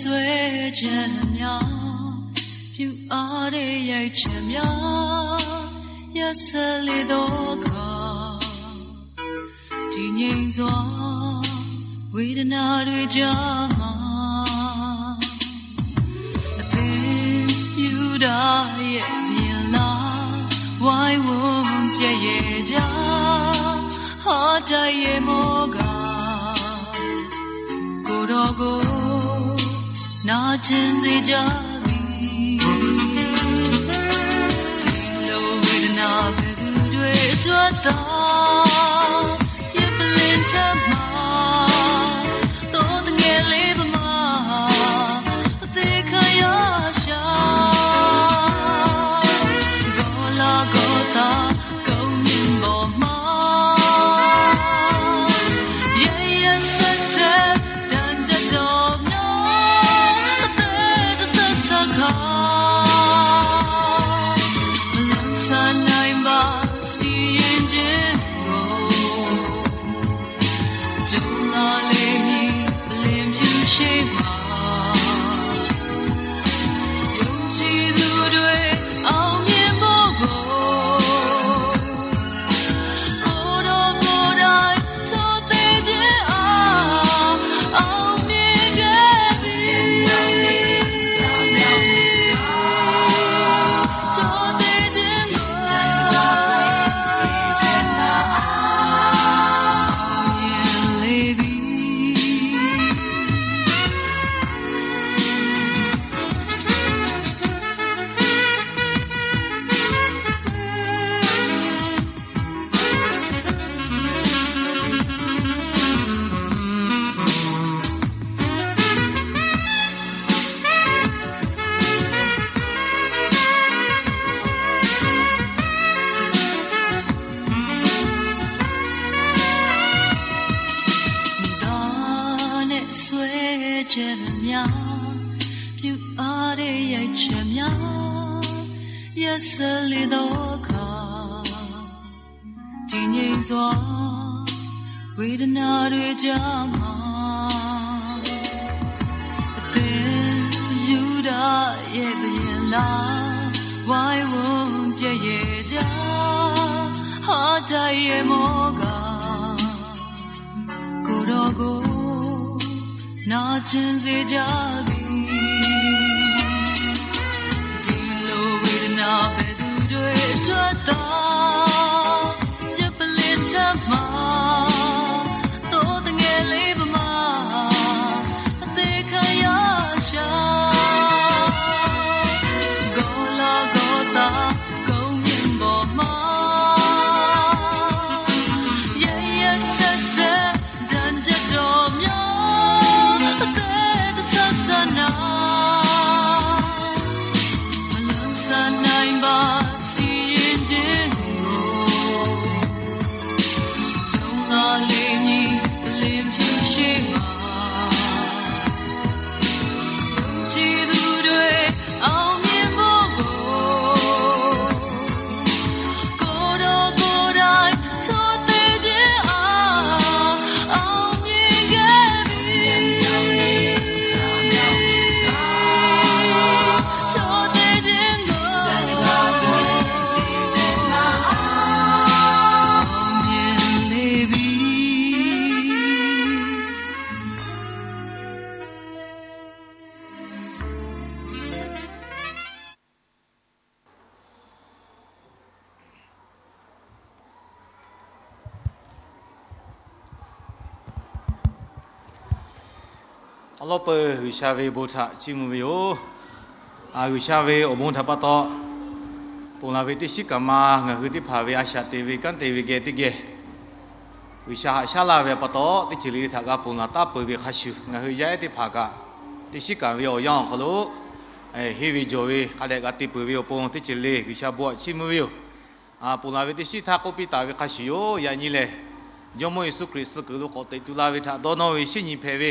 Suh chehˇ myaˇ, pyuˇ aˉ teˇ yehˬ chehˇ myaˇ, yaˇ suh le dawˇ hk'aˇ, တည်ငြိမ်စွာ ဝေဒနာတွေကြားမှာ အသင်ယူဒာရဲ့ပြင်လာ ဝိုင်းဝန်းပြည့်ရဲ့ကြား ဟောတိုက်ရဲ့မောက ကိုယ်တော်ကို နာကျင်စေကြပြီ။ ဒီလိုဝေဒနာဘယ်သူတွေအတွက်သာ ယပလ္လင်ထက်မှာ သိုးသငယ်လေးပမာ အသေခံရရှာ ဂေါ်လဂေါ်သႃ ကုန်းမြင့်ပေါ်မှာ ရက်ရက်စက်စက် တန်ကြပ်တော်များ အသက်တဆက်ဆက်ခါ မလွန်ဆန်နိုင်ပါ စီရင်ခြင်းကို ကြုံလာလေမည် ပလ္လင်ဖြူရှေ့မှာ ယုံကြည်သူတွေ အောင်မြင်ဖို့ကို ကိုယ်တော်ကိုယ်တိုင် ထိုးသေးခြင်းအား အောင်မြင်ခဲ့ပြီ။ ထိုးသေးခြင်းကို အောင်မြင်လေပြီ။ ဒါနဲ့ဆွဲချက်များ ပြုတ်အားတဲ့ရိုက်ချက်များ ရက်စက်လေသောအခါ တည်ငြိမ်စွာ ဝေဒနာတွေကြားမှာ အသင်ယူဒာရဲ့ဘုရင်လား ဝိုင်းဝန်းပြည့်ရဲ့ကြား ဟောတိုက်ရဲ့မောက ကိုယ်တော်ကို နာကျင်စေကြပြီ။ ဒီလိုဝေဒနာ ဘယ်သူတွေအတွက်သာ ယပလ္လင်ထက်မှာ သိုးသငယ်လေးပမာ အသေခံရရှာ ဂေါ်လဂေါ်သႃ ကုန်းမြင့်ပေါ်မှာ ရက်ရက်စက်စက် တန်ကြပ်တော်များ အသက်တဆဆနာ မလွန်ဆန်နိုင်ပါ စီရင်ခြင်းကို ကြုံလာလေမည် ပလ္လင်ဖြူရှေ့မှာ ယုံကြည်သူတွေ အောင်မြင်ဖို့ကို ကိုယ်တော်ကိုယ်တိုင် ထိုးသေးခြင်းအား အောင်မြင်ခဲ့ပြီ။ ထိုးသေးခြင်းကို အောင်မြင်လေပြီ။ အလီႇပႄႉ G'uiˬsha ve bon htaꞈ chiˇ mvuh ve yoˬ. G'uiˬsha ve awˬ bon htaꞈ pa taw, ponˬ laˬ ve teˇ shiˉ kaꞈ ma ngaˬ hui teˇ hpaˍ ve a shaꞈ te ve kanˉ te ve geh teˇ geh G'uiˬsha haꞈ shaˉ laˇ ve pa taw, teˇ ceuˬ le htaꞈ g'a ponˬ laˬ taˍ peuˬ ve hk'a shuˍ, ngaˬ hui yaˇ ehˉ teˇ hpaˍ kaꞈ teˇ shiˉ kaꞈ ve awˬ yanˇ awˬ hk'aw lo henˇ ve jawˬ ve hk'a dehꞈ g'a te peuˬ ve awˬ pon teˇ ceuˬ le G'uiˬsha bon htaꞈ chiˇ mvuh ve yoˬ. Ponˬ laˬ ve teˇ shiˉ htaˇ k'oˆ piˇ taˍ ve hk'a shuˍ yoˬ. Yaꞈ nyi lehˬ, Jawˇmawˇ Yeˍsuˆ Hkriꞈ suh kuiˬ lo k'awꞈ teꞈ tu la ve htaꞈ dawˇ nawˇ ve shinˉ nyi hpehꞈ ve,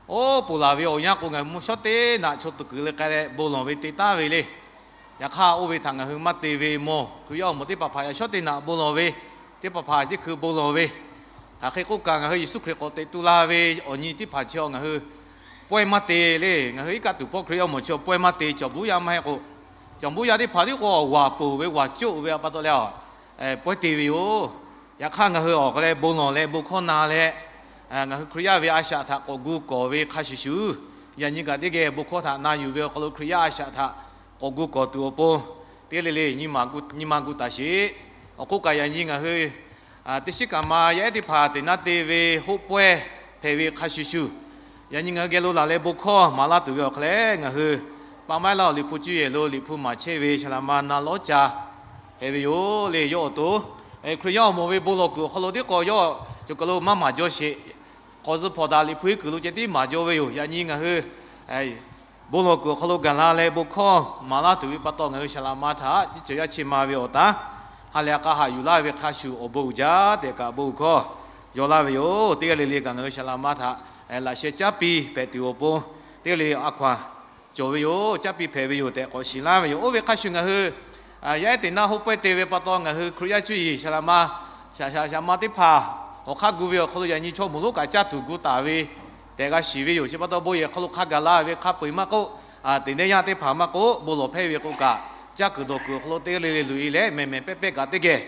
oˇ ponˬ laˬ ve awˬ yanˇ k'o, ngaˬ hui mvuhˇ shawˉ teˇ naꞈ chaw tuˬ kuiˬ leh k'ai leh bon lawˬ ve te taˉ ve le. Yaꞈ hk'aˇ, oˇ ve htaꞈ ngaˬ hui maˇ te ve mawˬ, Hkriꞈ yaˇ awˬ moˍ teˇ hpaˍ hpaˍ yaꞈ shawˉ teˇ naꞈ bon lawˬ ve, teˇ hpaˍ hpaˍ teˇ hkui bon lawˬ ve, hk'aˬ hk'e k'oˆ kaꞈ, ngaˬ hui Yeˍsuˆ Hkriꞈ k'awꞈ teꞈ tu la ve awˬ nyi teˇ hpaˍ chi awˬ ngaˬ hui pawehˇ maˇ te le. Ngaˬ hui iˉ kaˆ tuˬ pawˆ Hkriꞈ yaˇ awˬ moˍ chi pawehˇ maˇ te, cawˬ buˉ yaˇ maˇ heˆ k'o, cawˬ buˉ yaˇ teˇ hpaˍ tiˉ k'o, waˬ poˬ ve waˬ coˆ ve a pa taw leh, pawehˇ te ve yoˬ. Yaꞈ hk'aˇ, ngaˬ hui awˬ hk'aw leh bon lawˬ leh bon hkawˇ na leh, ngaˬ hui Hkriꞈ yaˇ ve a shaꞈ htaꞈ k'awꞈ gu kawˍ ve hk'a shuˍ shuˍ, yaꞈ nyi kaꞈ teˇ geh bon hkawˇ htaꞈ na yuˬ ve awˬ hk'aw lo Hkriꞈ yaˇ a shaꞈ htaꞈ k'awꞈ gu kawˍ tuˬ awˬ pon, teˇ g'aˇ le le nyi ma gu taˍ sheˍ. Awˬ hk'oˆ kaꞈ, yaꞈ nyi ngaˬ hui teˇ shiˉ kaꞈ ma yaˇ ehˉ teˇ hpaˍ teꞈ naˇ te ve hoˆ pawehˇ hpehꞈ ve hk'a shuˍ shuˍ, yaꞈ nyi ngaˬ hui geh lo laˬ leh bon hkawˇ maˍ laˇ tuˬ ve awˬ hk'aw leh, ngaˬ hui Paˍ Maiˉ laˇ awˬ Liꞈ hpu cuˇ yehˬ lo Liꞈ hpu maˍ chehˇ ve Saˍ laꞈ ma Na Lawˉ Ca hpehꞈ ve yoˬ le. Yawˇ awˬ to Hkriꞈ yaˇ awˬ moˍ ve bon lawˬ kuiˬ awˬ hk'aw lo teˇ k'aw yawˇ cawˬ kaˬ lo maˇ maˍ jaw sheˍ. K'awꞈ zuhꞈ hpawnˬ daꞈ Liꞈ hpu iˉ kuiˬ lo ceh tiˉ maˍ jaw ve yoˬ. Yaꞈ nyi ngaˬ hui bon lawˬ kuiˬ awˬ hk'aw lo gaˬ la leh bon hkawˇ maˍ laˇ tuˬ ve pa taw, ngaˬ hui Saˍ laꞈ ma htaꞈ teˇ ceuˬ yaˇ chi ma ve awˬ taˉ ha lehˬ a k'a haꞈ yuˬ laˇ ve hk'a shuˍ, awˬ bon uiˍ jaˇ tehꞈ kaꞈ bon hkawˇ yaw laˇ ve yoˬ. Teˇ g'aˇ le le kaꞈ ngaˬ hui Saˍ laꞈ ma htaꞈ laꞈ sheh caˉ piˇ hpehꞈ tuˬ awˬ pon, teˇ g'aˇ le le a hkaw-anˬ cawˬ ve yoˬ, caˉ piˇ hpehꞈ ve yoˬ tehꞈ k'awꞈ shiˍ laˇ ve yoˬ. Oˇ ve hk'a shuˍ, ngaˬ hui yaˇ ehˉ teꞈ naˇ hoˆ pawehˇ te ve pa taw, ngaˬ hui Hkriꞈ yaˇ cuˇ yiˍ Saˍ laꞈ ma, shaꞈ shaꞈ shaꞈ ma teˇ hpaˍ awˬ hk'aˇ gu ve awˬ hk'aw lo yaꞈ nyi chaw moˍ lonˉ kaꞈ caˇ tuˬ gu taˍ ve tehꞈ g'a shiˍ ve yoˬ. Chi pa taw, bon yehˬ hk'aw lo hk'a gaˬ la ve hk'a peu-eˬ maˇ k'oˆ, teꞈ nehˇ yaˇ teˇ hpaˍ maˇ k'oˆ, bon lawˬ hpehˇ ve k'o kaꞈ, caˇ kuiˬ dawˬ kuiˬ awˬ hk'aw lo teˇ g'aˇ le le loꞈ-e leh mehˬ mehˬ pehˇ pehˇ kaꞈ teˇ geh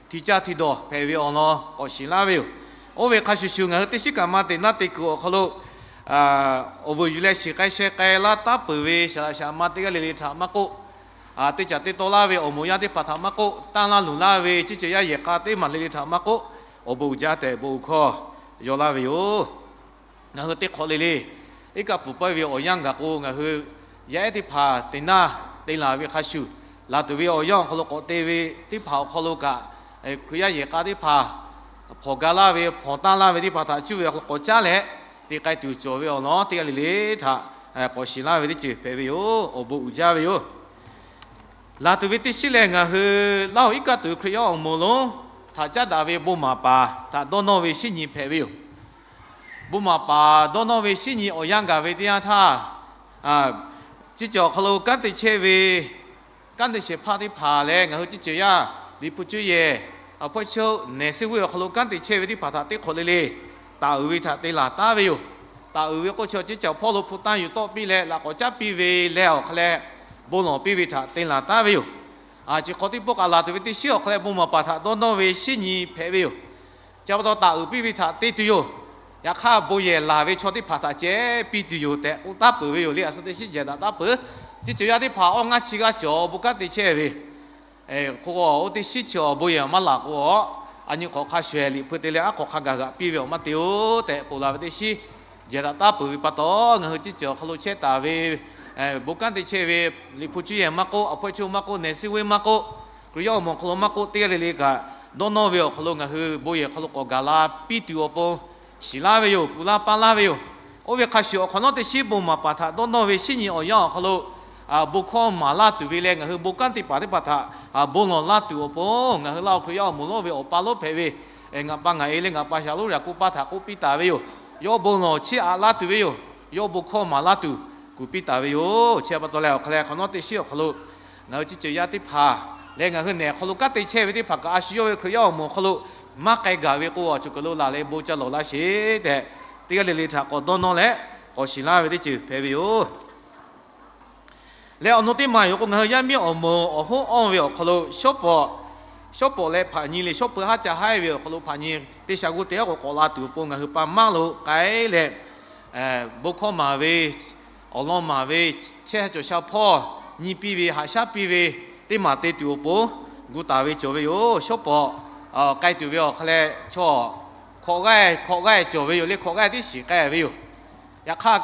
hti caˇ hti dawˬ hpehꞈ ve awˬ lawn k'awꞈ shiˍ laˇ ve yoˬ. Oˇ ve hk'a shuˍ shuˍ, ngaˬ hui teˇ shiˉ kaꞈ ma teꞈ naˇ te kuiˬ awˬ hk'aw lo awˬ vuiˬ yuˬ leh shiˍ k'ai sheh k'ai laˇ taˉ peuˬ ve Saˍ laꞈ shaꞈ ma teˇ g'aˇ le le htaꞈ maˇ k'oˆ, teˇ caˬ teˇ taw laˇ ve awˬ moˍ yaˇ teˇ hpaˍ htaꞈ maˇ k'oˆ, tanˇ laˇ luˬ laˇ ve ceˇ ceuˬ yaˇ yehˬ k'a teˇ maˬ le le htaꞈ maˇ k'oˆ, awˬ bon uiˍ jaˇ tehꞈ bon hkawˇ yaw laˇ ve yoˬ. Ngaˬ hui teˇ hk'awꞈ le le iˉ kaˆ pfuhˍ pawehˇ ve awˬ yanˇ gaˬ k'o, ngaˬ hui yaˇ ehˉ teˇ hpaˍ teꞈ naˇ te laˬ ve hk'a shuˍ, laˬ tuˬ ve awˬ yanˇ awˬ hk'aw lo k'awꞈ te ve teˇ hpaˍ awˬ hk'aw lo kaꞈ, Hkriꞈ yaˇ yehˬ k'a teˇ hpaˍ hpawˇ ga laˇ ve, hpawˇ tanˇ laˇ ve teˇ hpaˍ htaꞈ cuˇ ve awˬ hk'aw lo k'awꞈ caˉ leh, te k'ai tuˬ cawˬ ve awˬ lawn teˇ g'aˇ le le htaꞈ k'awꞈ shiˍ laˇ ve teˇ ceuˬ hpehꞈ ve yoˬ. Awˬ bon uiˍ jaˇ ve yoˬ. Laˬ tuˬ ve teˇ shiˉ lehˬ, ngaˬ hui Laˇ huˍ iˉ kaˆ tuˬ Hkriꞈ yaˇ awˬ moˍ lonˉ htaꞈ caˉ daꞈ ve bon maˍ paˍ htaꞈ dawˇ nawˇ ve shinˉ nyi hpehꞈ ve yoˬ. Bon maˍ paˍ dawˇ nawˇ ve shinˉ nyi awˬ yanˇ gaˬ ve teˇ yanˇ htaˇ, ceˇ cawˬ awˬ hk'aw lo kanˉ te chehˇ ve kanˉ te shehˍ hpaˇ teˇ hpaˍ leh, ngaˬ hui ceˇ ceuˬ yaˇ Liꞈ hpu cuˇ yehˬ, awˬ hpawehˇ chehˇ-oˆ, nehˬ suhˉ vuiˇ awˬ hk'aw lo kanˉ te chehˇ ve teˇ hpaˍ htaꞈ teˇ hk'awꞈ le le taˍ uiˍ ve htaꞈ te laˬ taˉ ve yoˬ. Taˍ uiˍ ve k'oˆ chi ceˇ cawˬ hpawˇ lo hpu tanˇ yuˬ tawˆ piˇ leh laꞈ k'awꞈ caˉ piˇ ve leh awˬ hk'a leh bon lawˬ piˇ ve htaꞈ te laˬ taˉ ve yoˬ. Chi hk'aw teˇ pawˆ k'aꞈ laˬ tuˬ ve teˇ shiˉ awˬ hk'a leh bon maˍ paˍ htaꞈ dawˇ nawˇ ve shinˉ nyi hpehꞈ ve yoˬ. Chi pa taw taˍ uiˍ piˇ ve htaꞈ te tuˬ yoˬ. Yaꞈ hk'aˇ, bon yehˬ laˬ ve chaw teˇ hpaˍ htaꞈ ceh piˇ tuˬ yoˬ tehꞈ k'oˆ taˉ peuˬ ve yoˬ le. A suh teˇ shiˉ jehˬ daꞈ taˉ peuˬ. Ceˇ cawˬ yaˇ teˇ hpaˍ awˇ ngaˇ chi g'aˇ cawˬ bon kanˉ te chehˇ ve k'o, oˇ teˇ shiˉ chi awˬ bon yehˬ maˇ laˬ k'o, a nyi hk'awꞈ hk'a shuˍ-ehˍ Liꞈ hpu te leh aˉ hk'awꞈ hk'a gaˬ g'aꞈ piˇ ve awˬ maˇ te-oˬ tehꞈ ponˬ la ve teˇ shiˉ jehˬ daꞈ taˉ peuˬ ve pa taw, ngaˬ hui ceˇ cawˬ awˬ hk'aw lo chehˇ taˍ ve bon kanˉ te chehˇ ve Liꞈ hpu cuˇ yehˬ maˇ k'oˆ, awˬ hpawehˇ chehˇ-oˆ maˇ k'oˆ, nehˬ suhˉ vuiˇ maˇ k'oˆ, Hkriꞈ yaˇ awˬ moˍ awˬ hk'aw lo maˇ k'oˆ, teˇ g'aˇ le le kaꞈ dawˇ nawˇ ve awˬ hk'aw lo ngaˬ hui bon yehˬ hk'aw lo k'awꞈ gaˬ la piˇ tuˬ awˬ pon shiˍ laˇ ve yoˬ. Pfuhˍ laˇ paˇ laˇ ve yoˬ. Oˇ ve hk'a shuˍ, awˬ hk'awꞈ nawˉ teˇ shiˉ bon maˍ paˍ htaꞈ dawˇ nawˇ ve shinˉ nyi awˬ yanˇ awˬ hk'aw lo bon hkawˇ maˍ laˇ tuˬ ve leh ngaˬ hui bon kanˉ te paˍ teˇ hpaˍ htaꞈ bon lawˬ laˇ tuˬ awˬ pon, ngaˬ hui Laˇ huˍ Hkriꞈ yaˇ awˬ moˍ lonˉ ve awˬ pa lonˉ hpehꞈ ve ngaˬ pa ngaˬ e leh ngaˬ pa Shaˍlonˉ Yaˍkoˆ paˇ htaꞈ k'oˆ piˇ taˍ ve yoˬ. Yawˇ bon lawˬ chiˇ aꞈ laˇ tuˬ ve yoˬ. Yawˇ bon hkawˇ maˍ laˇ tuˬ kuˬ piˇ taˍ ve yoˬ. Chi pa taw leh, awˬ hk'a leh hk'awꞈ nawˉ teˇ shiˉ awˬ hk'aw lo ngaˬ hui ceˇ cawˬ yaˇ teˇ hpaˍ leh ngaˬ hui nehˬ awˬ hk'aw lo kanˉ te chehˇ ve teˇ hpaˍ kaꞈ, a shu yawˇ ve Hkriꞈ yaˇ awˬ moˍ awˬ hk'aw lo maˇ k'ai gaˬ ve k'o, a cawˬ kaˬ lo laˬ leh bon ca lawˬ laˇ sheˍ tehꞈ, teˇ g'aˇ le le htaꞈ k'awꞈ dawˇ nawˇ leh k'awꞈ shiˍ laˇ ve teˇ ceuˬ hpehꞈ ve yoˬ. Leh awˬ nu teˇ maˬ yoˬ k'o, ngaˬ hui yaˇ miˇ awˬ moˍ awˬ hoˉ awˇ ve awˬ hk'aw lo shawˉ pawˍ, shawˉ pawˍ leh hpaꞈ nyi le shawˉ peuˬ haˉ ca haiˉ ve awˬ hk'aw lo hpaꞈ nyi teˇ sha g'uˇ teˇ g'aˇ k'awꞈ k'awꞈ la tuˬ awˬ pon ngaˬ hui pa maˇ lo k'ai leh, bon hkawˇ maˍ ve, awˬ lawn maˍ ve, chehˇ cawˬ sha hpawˇ nyi piˇ ve, haꞈ shaˉ piˇ ve, teˇ maˬ te tuˬ awˬ pon gu taˍ ve cawˬ ve yoˬ. Shawˉ pawˍ k'ai tuˬ ve awˬ hk'a leh chaw hkawꞈ g'aˇ hkawꞈ g'aˇ cawˬ ve yoˬ le. Hkawꞈ g'aˇ tiˉ shiˍ k'ai ve yoˬ. Yaꞈ hk'aˇ,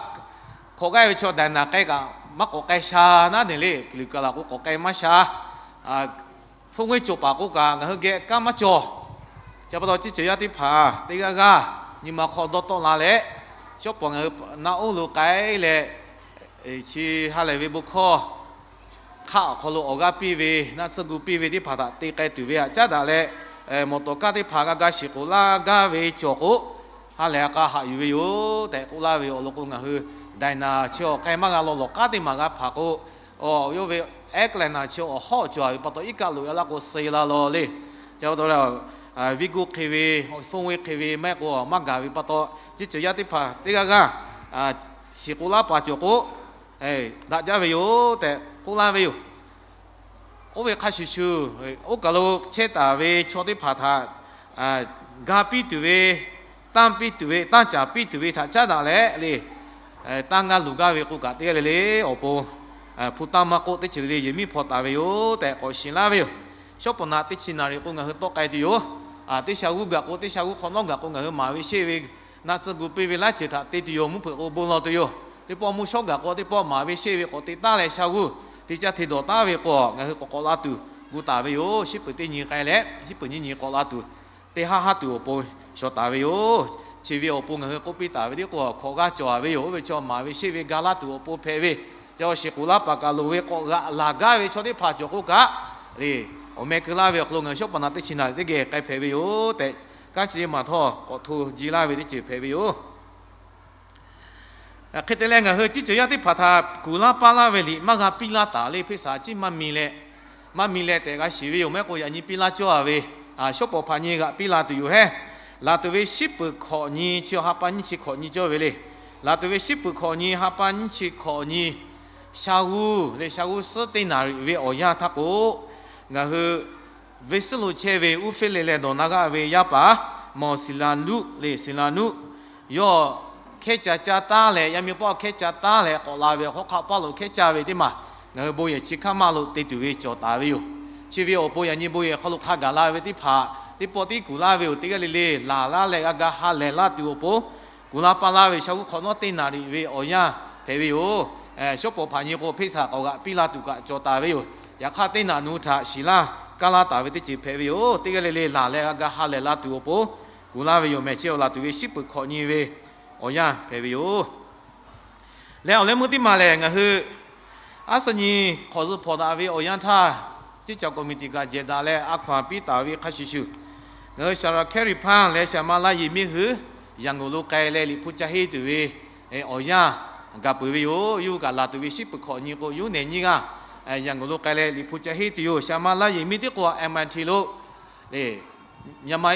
hkawꞈ g'aˇ ve chaw daiˬ naˬ k'ai kaꞈ maˇ k'awꞈ k'ai sha naˉ neˬ le. Liꞈ kaˬ laˬ k'o k'awꞈ k'ai maˇ sha. Hpfuhˇ g'uˇ cawˬ paˍ k'oˆ kaꞈ ngaˬ hui geh kanˉ maˇ cawˬ. Chi pa taw, ceˇ cawˬ yaˇ teˇ hpaˍ teˇ g'aˇ g'aˇ nyi ma hk'aw dawˇ tawˆ la leh, shawˉ pawˍ ngaˬ hui naˆ oˉ lo k'ai leh, chi ha lehˬ ve bon hkawˇ hk'aˆ awˬ hk'aw lo awˬ g'aˇ piˇ ve, naˆ tsuhˇ gu piˇ ve teˇ hpaˍ htaꞈ te k'ai tuˬ ve htaꞈ caˉ daꞈ leh, mawˬ tawˍ kaˇ teˇ hpaˍ g'a ga shiˍ k'oˍ laˇ gaˇ ve cawˬ k'o, ha lehˬ a k'a haꞈ yuˬ ve yoˬ tehꞈ k'oˆ laˇ ve yoˬ. Awˬ lawn k'o, ngaˬ hui daiˬ naˬ chi awˬ k'ai maˇ g'a law lawˬ k'aˉ teˇ maˬ g'a hpanˍ k'o, yawˇ ve air cleaner chi awˬ hawˉ cawˬ ve pa taw, iˉ kaˆ loꞈ e laˇ k'o suh la law le. Chi pa taw leh, viˇ guˇ hk'e ve, hpfuhˇ g'uˇ hk'e ve maˇ heˆ k'o maˇ gaˬ ve pa taw, ceˇ cawˬ yaˇ teˇ hpaˍ teˇ g'aˇ g'aˇ shiˍ k'oˍ laˇ paˍ cawˬ k'o, daꞈ jaˇ ve yoˬ tehꞈ k'oˆ laˇ ve yoˬ. Oˇ ve hk'a shuˍ shuˍ, oˇ kaˬ lo chehˇ taˍ ve chaw teˇ hpaˍ htaꞈ ga piˇ tuˬ ve, tanˇ piˇ tuˬ ve, tanˇ caˍ piˇ tuˬ ve htaꞈ caˉ daꞈ leh le, tanˇ gaˇ luˬ gaˇ ve k'o kaꞈ teˇ g'aˇ le le awˬ pon hpu tanˇ maˇ k'oˆ, teˇ ceuˬ le le yehˬ miˉ hpaw taˍ ve yoˬ tehꞈ k'awꞈ shiˍ laˇ ve yoˬ. Shawˉ pawˍ naꞈ teˇ chi naˍ riˍ k'o ngaˬ hui tawˆ k'ai tuˬ yoˬ. Teˇ sha g'uˇ gaˬ k'o, teˇ sha g'uˇ hk'awꞈ nawˉ gaˬ k'o, ngaˬ hui maˍ ve sheˆ ve naˆ tsuhˇ gu piˇ ve laˇ ceuˬ htaꞈ te tuˬ yoˬ. Mvuhˇ hpeuꞈ k'o bon lawˬ tuˬ yoˬ. Teˇ pawˆ mvuhˇ shawˉ gaˬ k'o, teˇ pawˆ maˍ ve sheˆ ve k'awꞈ te taˉ leh sha g'uˇ te caˇ te dawˬ taˉ ve k'o, ngaˬ hui k'awꞈ k'awꞈ la tuˬ gu taˍ ve yoˬ. Shiˉ peuˬ teˇ nyi k'ai leh, shiˉ peuˬ nyiˇ nyi k'awꞈ la tuˬ, teˇ haˉ haˉ tuˬ awˬ pon shawˍ taˍ ve yoˬ. Chi ve awˬ pon ngaˬ hui k'oˆ piˇ taˍ ve teˇ k'o, hkawꞈ g'aˇ cawˬ ve yoˬ. Oˇ ve chaw maˍ ve sheˆ ve ga laˇ tuˬ awˬ pon hpehꞈ ve, chi shiˍ k'oˍ laˇ paˍ kaꞈ loˍ ve k'awꞈ g'aꞈ laˬ gaˇ ve chaw teˇ hpaˍ cawˬ k'o kaꞈ le, awˬ meh keu laˇ ve awˬ hk'aw lo ngaˬ hui shawˉ pawˍ naꞈ teˇ chi naˍ riˍ teˇ geh k'ai hpehꞈ ve yoˬ tehꞈ, kanˉ chi teˇ maˬ htawˇ k'awꞈ hto ji laˇ ve teˇ ceuˬ hpehꞈ ve yoˬ. Hk'e te leh, ngaˬ hui ciˉ ceuˬ yaˇ teˇ hpaˍ htaꞈ kuˬ laˇ paˇ laˇ ve liꞈ maˇ g'a piˇ laˇ taˍ le. Hpeˇ saˍ ciˉ maˇ mi leh, maˇ mi leh tehꞈ g'a shiˍ ve yoˬ. Maˇ heˆ k'o yaꞈ nyi piˇ laˇ cawˇ a ve, shawˉ pawˍ hpaˍ nyi g'aꞈ piˇ la tuˬ yoˬ hehˉ. Laˬ tuˬ ve shiˉ peuˬ hkawꞈ nyi chi ha pa nyiˇ chi hkawꞈ nyi cawˇ ve le. Laˬ tuˬ ve shiˉ peuˬ hkawꞈ nyi ha pa nyiˇ chi hkawꞈ nyi, sha g'uˇ le, sha g'uˇ suhˉ teˇ naˍ riˍ ve awˬ yanˇ htaˇ k'o, ngaˬ hui venˇ suhˉ lo chehˇ ve uˉ feˇ leh leh dawˬ na g'aˇ ve yaˇ paˍ Mawˬ Siˍ laˍ nuˆ le, Siˍ laˍ nuˆ, yawˇ hkehˉ ca caˇ taˉ leh, yaˇ miˇ pawˆ hkehˉ ca taˉ leh k'awꞈ la ve hk'aw hk'aˆ paˇ lo hkehˉ caˇ ve teˇ maˬ, ngaˬ hui bon yehˬ chi hk'aˇ maˇ lo te tuˬ ve cawˬ taˍ ve yoˬ. Chi ve awˬ pon yaꞈ nyi bon yehˬ hk'aw lo hk'a gaˬ la ve teˇ hpaˍ teˇ pawˆ tiˉ kuˬ laˇ ve yoˬ. Teˇ g'aˇ le le laˬ laˇ leh g'a ga ha lehˬ laˇ tuˬ awˬ pon kuˬ laˇ paˇ laˇ ve sha g'uˇ hk'awꞈ nawˉ teˇ naˍ riˍ ve awˬ yanˇ hpehꞈ ve yoˬ. Shawˉ pawˍ hpaˍ nyi k'o hpeˇ saˍ k'awꞈ g'aꞈ piˇ la tuˬ kaꞈ cawˬ taˍ ve yoˬ. Yaꞈ hk'aˇ teˇ naˍ nu htaꞈ shiˍ laˇ kaˇ laˇ taˍ ve teˇ ceuˬ hpehꞈ ve yoˬ. Teˇ g'aˇ le le laˬ leh g'a ga ha lehˬ la tuˬ awˬ pon kuˬ laˇ ve yoˬ meh. Chi laˬ tuˬ ve shiˉ peuˬ hkawꞈ nyi ve awˬ yanˇ hpehꞈ ve yoˬ. Leh awˬ leh meuˇ teˇ maˬ lehˬ, ngaˬ hui aˉ suh nyi hk'awꞈ zuhꞈ hpawnˬ daꞈ ve awˬ yanˇ htaˇ, ceˇ caˬ committee kaꞈ jehˬ daꞈ leh a hkaw anˬ piˇ taˍ ve hk'a shuˍ shuˍ, ngaˬ hui Saˍraˍ Hkehˇ Riˍ hpaˇ leh Saˍ ma laˇ Yeˍ miˇ hui Yanˍ g'uiˬ lo k'ai leh Liꞈ hpu ca henˇ tuˬ ve awˬ yanˇ gaˬ peuˬ ve yoˬ. Yawˇ hui kaꞈ laˬ tuˬ ve shiˉ peuˬ hkawꞈ nyi k'o, yawˇ nehˬ nyiˇ g'aˇ Yanˍ g'uiˬ lo k'ai leh Liꞈ hpu ca henˇ tuˬ yoˬ. Saˍ ma laˇ Yeˍ miˇ teˇ k'o, M I T lo le, Myanmar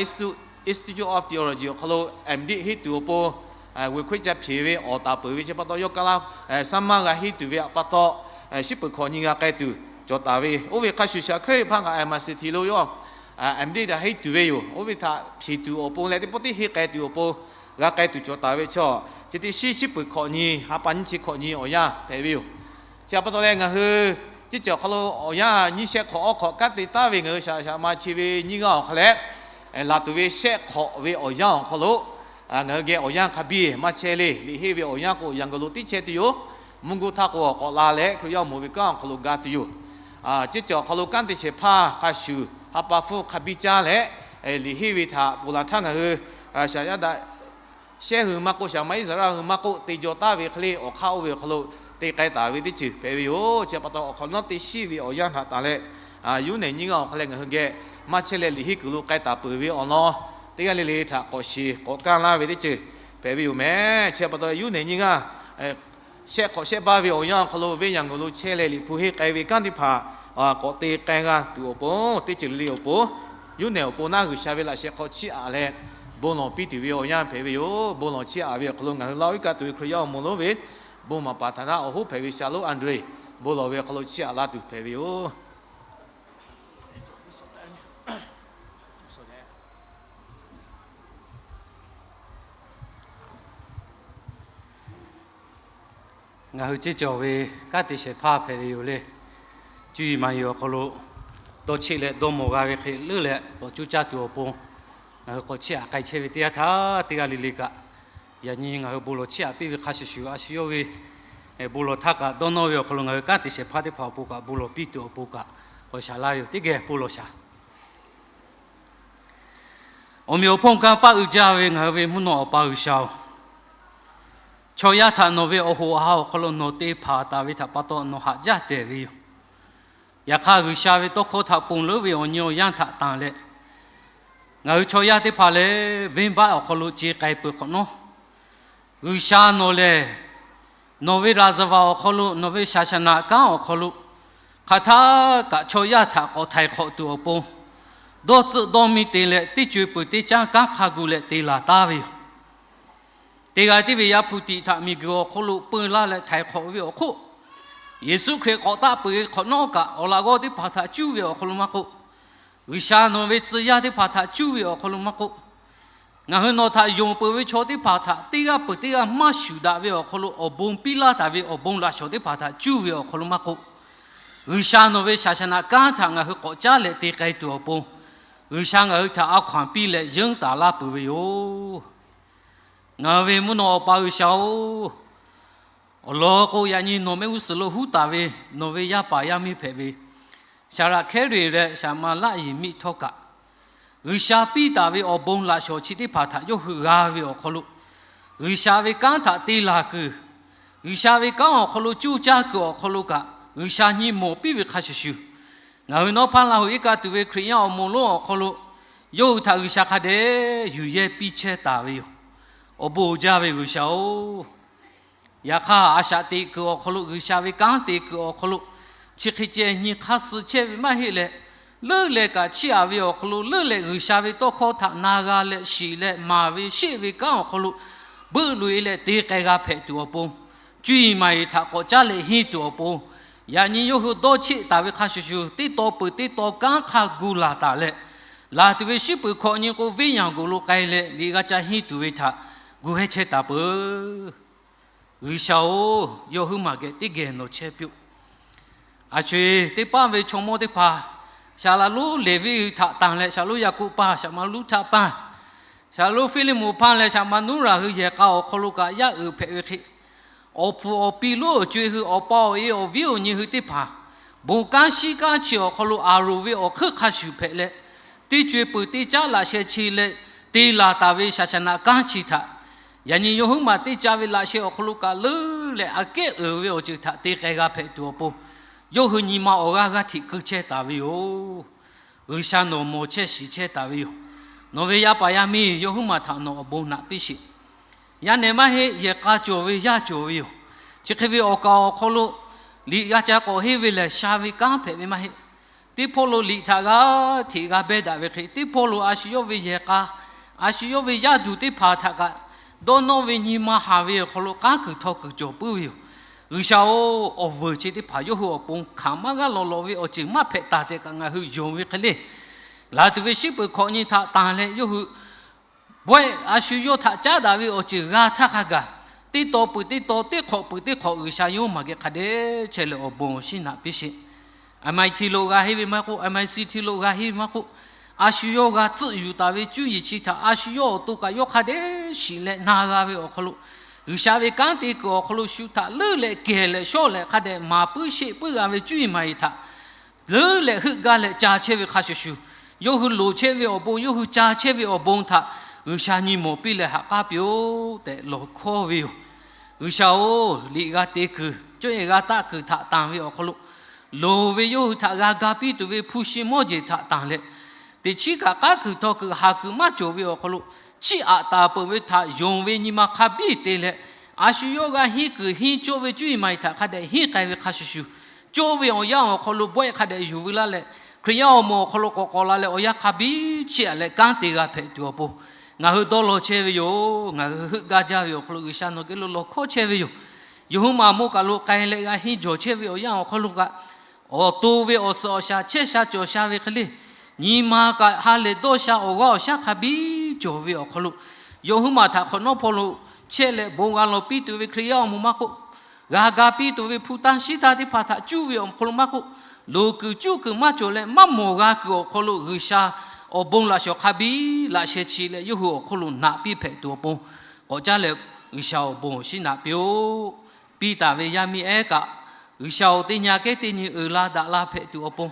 Institute of Theology awˬ hk'aw lo M.Div henˇ tuˬ awˬ pon, g'uiˬ hkawehˇ ca hpeꞈ ve awˬ taˍ peuˬ ve chi pa taw, yawˇ kaˇ laˇ saˉ maˇ g'a henˇ tuˬ ve pa taw, shiˉ peuˬ hkawꞈ nyi g'a k'ai tuˬ cawˬ taˍ ve. Oˇ ve hk'a shuˍ shuˍ, Hkehˇ Riˍ hpaˇ kaꞈ M I T lo yawˇ M.Div htaꞈ henˇ tuˬ ve yoˬ. Oˇ ve htaꞈ hpeꞈ tuˬ awˬ pon leh teˇ pawˆ tiˉ henˇ k'ai tuˬ awˬ pon g'a k'ai tuˬ cawˬ taˍ ve chaw, chi teˇ shiˉ shiˉ peuˬ hkawꞈ nyi ha pa nyiˇ chi hkawꞈ nyi awˬ yanˇ hpehꞈ ve yoˬ. Chi pa taw leh, ngaˬ hui ceˇ caˬ awˬ hk'aw lo awˬ yanˇ nyiˇ shehˆ hk'awꞈ awˬ hk'awꞈ kanˉ te taˉ ve ngaˬ hui Saˍ ma chi ve nyiˇ g'aˇ awˬ hk'a leh, laˬ tuˬ ve shehˆ hk'awꞈ ve awˬ yanˇ awˬ hk'aw lo ngaˬ hui geh awˬ yanˇ hk'a biˇ maˇ chehˇ le. Liꞈ henˇ ve awˬ yanˇ k'o, Yanˍ g'uiˬ lo tiˉ chehˇ tuˬ yoˬ. Mvuhˇ g'uˇ htaˇ k'o k'awꞈ la leh Hkriꞈ yaˇ awˬ moˍ ve kanˉ awˬ hk'aw lo ga tuˬ yoˬ. Ceˇ caˬ awˬ hk'aw lo kanˉ te shehˍ hpaˇ hk'a shuˍ, ha pa hpfuhˇ hk'a biˇ caˇ leh, liꞈ henˇ ve htaꞈ ponˬ laˬ htaˇ, ngaˬ hui Saˍ yaˇ daꞈ shehˉ hui maˇ k'oˆ, Saˍ ma Iˉsaˍreˍlaˆ hui maˇ k'oˆ, te jaw taˍ ve hk'e le awˬ hk'aˇ oˇ ve awˬ hk'aw lo te k'ai taˍ ve teˇ ceuˬ hpehꞈ ve yoˬ. Chi pa taw, awˬ hk'awꞈ nawˉ teˇ shiˉ ve awˬ yanˇ htaꞈ tanˬ leh, yawˇ nehˬ nyiˇ g'aˇ awˬ hk'a leh ngaˬ hui geh maˇ chehˇ leh liꞈ henˇ kuiˬ lo k'ai taˍ peuˬ ve awˬ lawn, teˇ g'aˇ le le htaꞈ k'awꞈ shiˍ k'awꞈ kaˇ laˇ ve teˇ ceuˬ hpehꞈ ve yoˬ meh. Chi pa taw, yawˇ nehˬ nyiˇ g'aˇ shehˆ hk'awꞈ shehˆ baˇ ve awˬ yanˇ awˬ hk'aw lo venˇ Yanˍ g'uiˬ lo chehˇ leh Liꞈ hpu henˇ k'ai ve kanˉ teˇ hpaˍ k'awꞈ te k'ai g'a tuˬ awˬ pon, teˇ ceuˬ le le awˬ pon, yawˇ nehˬ awˬ pon naˉ G'uiˬsha ve laꞈ shehˍ hk'aw chiˇ aꞈ leh bon lawˬ piˇ tuˬ ve awˬ yanˇ hpehꞈ ve yoˬ. Bon lawˬ chiˇ aꞈ ve awˬ hk'aw lo ngaˬ hui Laˇ huˉ kaˆ tuˬ ve Hkriꞈ yaˇ awˬ moˍ lonˉ ve bon maˍ paˍ htaꞈ naˆ awˬ hoˉ hpehꞈ ve Shaˍ lonˉ Anˍdrehˍ bon lawˬ ve awˬ hk'aw lo chiˇ aꞈ laˇ tuˬ hpehꞈ ve yoˬ. Ngaˬ hui ceˇ cawˬ ve kanˉ te shehˍ hpaˇ hpehꞈ ve yoˬ le. Cuˇ yiˍ maˍ yiˍ awˬ hk'aw lo dawˇ cheˆ leh dawˇ mawˬ g'a ve hk'e leuˉ leh k'awꞈ cuˇ caˇ tuˬ awˬ pon, ngaˬ hui k'awꞈ chiˇ aꞈ k'ai chehˇ ve teˇ yanˇ htaˇ, teˇ g'aˇ le le kaꞈ, yaꞈ nyi ngaˬ hui bon lawˬ chiˇ aꞈ piˇ ve hk'a shuˍ shuˍ, a shu yawˇ ve bon lawˬ htaˇ kaꞈ dawˇ nawˇ ve awˬ hk'aw lo ngaˬ hui kanˉ te shehˍ hpaˇ teˇ hpaˍ awˬ pon kaꞈ bon lawˬ piˇ tuˬ awˬ pon kaꞈ k'awꞈ shaˍ laˇ ve yoˬ. Teˇ geh bon lawˬ shaˍ. Awˬ meꞈ awˬ hponˇ kanˇ paˆ uiˍ jaˇ ve ngaˬ hui ve mvuhˇ naw Awˬ pa G'uiˬsha-oˬ, chaw yaˇ htaꞈ nawˬ ve awˬ hoꞈ awˬ ha awˬ hk'aw lo nawˬ te hpanˍ taˍ ve htaꞈ pa taw nawˬ haꞈ jaˇ tehˬ ve yoˬ. Yaꞈ hk'aˇ, G'uiˬsha ve tawˇ hkawˇ htaꞈ ponˬ leuˉ ve awˬ nyi awˬ yanˇ htaꞈ tanˬ leh, ngaˬ hui chaw yaˇ teˇ hpaˍ lehˬ, venˇbaˆ awˬ hk'aw lo ce k'ai peuˬ hk'awꞈ nawˉ, G'uiˬsha nawˬ lehˬ, nawˬ ve ရာဇဝင် awˬ hk'aw lo, nawˬ ve ศาสนา kanˉ awˬ hk'aw lo, hk'aˬ htaˇ kaꞈ chaw yaˇ htaꞈ k'awꞈ htaiˍ hk'awꞈ tuˬ awˬ pon, dawˇ tcuhˆ dawˇ miˇ te leh teˇ co e peuˬ teˇ caˉ kanˉ hk'a gu leh te laˬ taˍ ve yoˬ. Teˇ g'aˇ tiˉ ve Yaˇ hpu tiꞈ htaꞈ miˬguiˬ awˬ hk'aw lo peu laˇ leh htaiˍ hk'awꞈ ve awˬ hk'oˆ, Yeˍsuˆ Hkriꞈ k'awꞈ taˆ peuˬ ve hk'awꞈ nawˉ kaꞈ awˬ laꞈ g'awˇ teˇ hpaˍ htaꞈ cuˇ ve awˬ hk'aw lo maˇ k'oˆ, G'uiˬsha nawˬ ve tcuh yaˇ teˇ hpaˍ htaꞈ cuˇ ve awˬ hk'aw lo maˇ k'oˆ, ngaˬ hui nawˬ htaꞈ yonˍ peuˬ ve chaw teˇ hpaˍ htaꞈ teˇ g'aˇ peuˬ teˇ g'aˇ maˇ shuˍ daꞈ ve awˬ hk'aw lo awˬ bon piˇ laˇ taˍ ve awˬ bon laꞈ shawnˍ teˇ hpaˍ htaꞈ cuˇ ve awˬ hk'aw lo maˇ k'oˆ, G'uiˬsha nawˬ ve shaˍ shaˍ naꞈ kanˉ htaꞈ ngaˬ hui k'awꞈ caˉ leh te k'ai tuˬ awˬ pon, G'uiˬsha ngaˬ hui htaꞈ a hkaw anˬ piˇ leh yeunˇ taˍ laˇ peuˬ ve yoˬ. Ngaˬ hui ve mvuhˇ naw Awˬ pa G'uiˬsha-oˬ, awˬ lawn k'o yaꞈ nyi nawˬ mehˆ g'uˇ suhˍ lo huˉ taˍ ve nawˬ ve yaˇ paˍ yaˇ miˇ hpehꞈ ve, Shaˍraꞈhkehˉrehˍ leh Shaˍmaˍlaˆ Yeˍmiˆ htawˇ kaꞈ, G'uiˬsha piˇ taˍ ve awˬ bon laꞈ shawnˍ chi teˇ hpaˍ htaꞈ yawˇ hui g'a ve awˬ hk'aw lo, G'uiˬsha ve kanˉ htaꞈ te laˬ kuiˬ, G'uiˬsha ve kanˉ awˬ hk'aw lo coˇ caˇ kuiˬ awˬ hk'aw lo kaꞈ G'uiˬsha nyi mawˬ piˇ ve hk'a shuˍ shuˍ, ngaˬ hui nawˉ hpaˇ Laˇ huˍ iˉ kaˆ tuˬ ve Hkriꞈ yaˇ awˬ moˍ lonˉ awˬ hk'aw lo yawˇ hui htaꞈ G'uiˬsha hk'a dehꞈ yuˬ yehˇ piˇ chehˇ taˍ ve yoˬ. Awˬ bon uiˍ jaˇ ve G'uiˬsha-oˬ, yaꞈ hk'aˇ a shaꞈ teꞈ kuiˬ awˬ hk'aw lo, G'uiˬsha ve kanˉ te kuiˬ awˬ hk'aw lo, chi hk'e ceh nyi hk'aˇ suh chehˇ ve maˇ heˆ leh, leuˉ leh kaꞈ chiˇ aꞈ ve awˬ hk'aw lo leuˉ leh G'uiˬsha ve tawˇ hkawˇ htaꞈ na g'a leh shiˍ leh maˍ ve sheˆ ve kanˉ awˬ hk'aw lo beuˆ loꞈ e leh te k'ai g'a hpehꞈ tuˬ awˬ pon, cuˇ yiˍ maˍ yiˍ htaꞈ k'awꞈ caˉ leh henˇ tuˬ awˬ pon, yaꞈ nyi yawˇ hui dawˇ cheˆ taˍ ve hk'a shuˍ shuˍ, teˇ taw peuˬ teˇ taw kanˉ hk'a gu laˬ taˍ leh, laˬ tuˬ ve shiˉ peuˬ hkawꞈ nyi k'o venˇ yaˬ g'oꞈ lo k'ai leh liꞈ g'a ca henˇ tuˬ ve htaꞈ gu hehˇ chehˇ taˍ peuˬ. G'uiˬsha-oˬ, yawˇ huiˉ maˬ geh teˇ geh nawˬ chehˇ piˇ-oˆ. A sho-eˬ, teˇ paˆ ve chaw mawˇ teˇ hpaˍ shaˍ laꞈ lonˉ Leˍviˆ hui htaꞈ tanˬ leh, shaˍ lonˉ Yaˍkoˆ hpaˇ, shaˍ ma Luˇhtaˆ hpaˇ, shaˍ lonˉ Fiˇliˇmonˍ hpaˇ leh shaˍ ma Nuˇraˍ hui yehˬ k'a awˬ hk'aw lo kaꞈ yaˇ uiˍ hpehꞈ ve hk'e, awˬ pfuhˍ awˬ pi lonˉ awˬ co-e hui awˬ pa awˬ e awˬ viˉ awˬ nyi hui teˇ hpaˍ, bon kanˉ shiˉ kanˉ chi awˬ hk'aw lo Aˍronˍ ve awˬ hk'eunˇ hk'a shuˍ hpehꞈ leh, teˇ co-e peuˬ teˇ caˉ laꞈ sheh chi leh te laˬ taˍ ve shaˍ shaˍ naꞈ kanˉ chi htaꞈ yaꞈ nyi yawˇ huiˉ maˬ teˇ ca ve laꞈ sheh awˬ hk'aw lo kaꞈ leuˉ leh aꞈ kehˉ uiˍ ve awˬ ceuˬ htaꞈ te k'ai g'a hpehꞈ tuˬ awˬ pon, yawˇ hui nyi ma awˬ g'aˇ g'aˇ hteꞈ keu chehˇ taˍ ve yoˬ. G'uiˬsha nawˬ mawˬ chehˇ shiˍ chehˇ taˍ ve yoˬ. Nawˬ ve yaˇ paˍ yaˇ miˇ yawˇ huiˉ maˬ htaꞈ nawˬ awˬ bon naꞈ piˇ sheˍ. Yaˇ nehˬ maˇ heˆ, yehˬ k'a cawˬ ve yaˇ cawˬ ve yoˬ. Chi hk'e ve awˬ kaˍ awˬ hk'aw lo liꞈ g'a ca k'awꞈ henˇ ve lehˬ, sha ve kanˉ hpehꞈ ve maˇ heˆ. Teˇ hpawˇ lo liꞈ htaꞈ g'aˇ hteꞈ g'a beh daꞈ ve hk'e, teˇ hpawˇ lo a shu yawˇ ve yehˬ k'a, a shu yawˇ ve yaˇ duˬ teˇ hpaˍ htaꞈ kaꞈ dawˇ nawˇ ve nyi ma haˍ ve awˬ hk'aw lo k'aˉ kuiˬ htaw kuiˬ cawˬ puiˉ ve yoˬ. G'uiˬsha-oˬ, awˬ vuiˬ chi teˇ hpaˍ yawˇ hui awˬ pon hkanˍ maˇ g'aˇ law law ve awˬ ceuˬ maˇ hpehꞈ taˍ tehꞈ kaꞈ ngaˬ hui yonˍ ve hk'e le. Laˬ tuˬ ve shiˉ peuˬ hkawꞈ nyi htaꞈ tanˬ leh yawˇ hui bawehˆ a shu yawˇ htaꞈ caˉ daꞈ ve awˬ ceuˬ g'a htaˇ hk'a gaˬ, teˇ taw peuˬ teˇ taw, teˇ hk'awꞈ peuˬ teˇ hk'awꞈ G'uiˬsha yawˇ huiˉ maˬ geh hk'a dehꞈ chehˇ leh awˬ bon awˬ shinˉ naꞈ piˇ sheˍ. MIT lo g'a henˇ ve maˇ k'oˆ, MICT lo g'a henˇ ve maˇ k'oˆ, a shu yawˇ g'a tcuhˆ yuˬ taˍ ve cuˇ yiˍ chi htaꞈ a shu yawˇ awˬ to kaꞈ yawˇ hk'a dehꞈ shiˍ leh na g'a ve awˬ hk'aw lo, G'uiˬsha ve kanˉ te kuiˬ awˬ hk'aw lo shu htaꞈ leuˉ leh kehˬ leh shawˆ leh hk'a dehꞈ maˍ puiˉ sheˆ puiˉ g'a ve cuˇ yiˍ maˍ yiˍ htaꞈ leuˉ leh heuˆ gaˇ leh ca chehˇ ve hk'a shuˍ shuˍ, yawˇ hui loˍ chehˇ ve awˬ bon, yawˇ hui ca chehˇ ve awˬ bon htaꞈ G'uiˬsha nyi mawˬ piˇ leh ha k'aˉ piˇ-oˆ tehꞈ lawˬ hkawˇ ve yoˬ. G'uiˬsha-oˬ, liꞈ g'a te kuiˬ, cawˇ yehˬ g'a taˆ kuiˬ htaꞈ tanˬ ve awˬ hk'aw lo, loˍ ve yawˇ hui htaꞈ g'a ga piˇ tuˬ ve hpu shi mawˇ jeˬ htaꞈ tanˬ leh, teꞈ chiˉ kaꞈ k'aˉ kuiˬ htaw kuiˬ haˍ kuiˬ maˇ cawˬ ve awˬ hk'aw lo, chiˇ aꞈ taˍ peuˬ ve htaꞈ yonˍ ve nyi ma hk'a biˇ te leh, a shu yawˇ g'a henˇ kuiˬ henˇ cawˇ ve cuˇ yiˍ maˍ yiˍ htaꞈ hk'a dehꞈ henˇ k'ai ve hk'a shuˍ shuˍ, cawˇ ve awˬ yanˇ awˬ hk'aw lo bawehˆ hk'a dehꞈ yuˬ veu laˇ leh, Hkriꞈ yaˇ awˬ moˍ awˬ hk'aw lo k'awꞈ k'awꞈ la leh awˬ yanˇ hk'a biˇ chiˇ aꞈ leh kanˉ te g'a hpehꞈ tuˬ awˬ pon, ngaˬ hui dawˇ law chehˇ ve yoˬ. Ngaˬ hui heuˆ gaˇ jaˇ ve awˬ hk'aw lo G'uiˬsha nawˬ geh lo lawˬ hkawˇ chehˇ ve yoˬ. Yawˇ huiˉ maˬ moˇ kaˬ lo k'ai leh g'a henˇ jawˬ chehˇ ve awˬ yanˇ awˬ hk'aw lo kaꞈ, awˬ to ve awˬ suhˍ awˬ shaˍ chehˇ sha cawˬ sha ve hk'e le, nyi ma kaꞈ ha lehˬ dawˇ sha awˬ g'aˇ awˬ shaˉ hk'a biˇ cawˬ ve awˬ hk'aw lo, yawˇ huiˉ maˬ htaꞈ hk'awꞈ nawˉ hpawˇ lo chehˇ leh bon g'a lawˬ piˇ tuˬ ve Hkriꞈ yaˇ awˬ moˍ maˇ k'oˆ, g'a ga piˇ tuˬ ve hpu tanˇ shiˉ tanˇ teˇ hpaˍ htaꞈ cuˇ ve awˬ hk'aw lo maˇ k'oˆ, loˍ kuiˬ cuˇ kuiˬ maˇ cawˬ leh maˇ mawˬ g'a kuiˬ awˬ hk'aw lo G'uiˬsha awˬ bon laꞈ shawnˍ hk'a biˇ laꞈ sheh chi leh yawˇ hui awˬ hk'oˆ lo naꞈ piˇ hpehꞈ tuˬ awˬ pon, k'awꞈ caˉ leh G'uiˬsha awˬ bon awˬ shinˉ naꞈ piˇ-oˆ. Piˇ taˍ ve yaˇ miˇ ehˉ kaꞈ, G'uiˬsha awˬ teˇ nyi kehˉ teˇ nyi uiˍ la daꞈ la hpehꞈ tuˬ awˬ pon,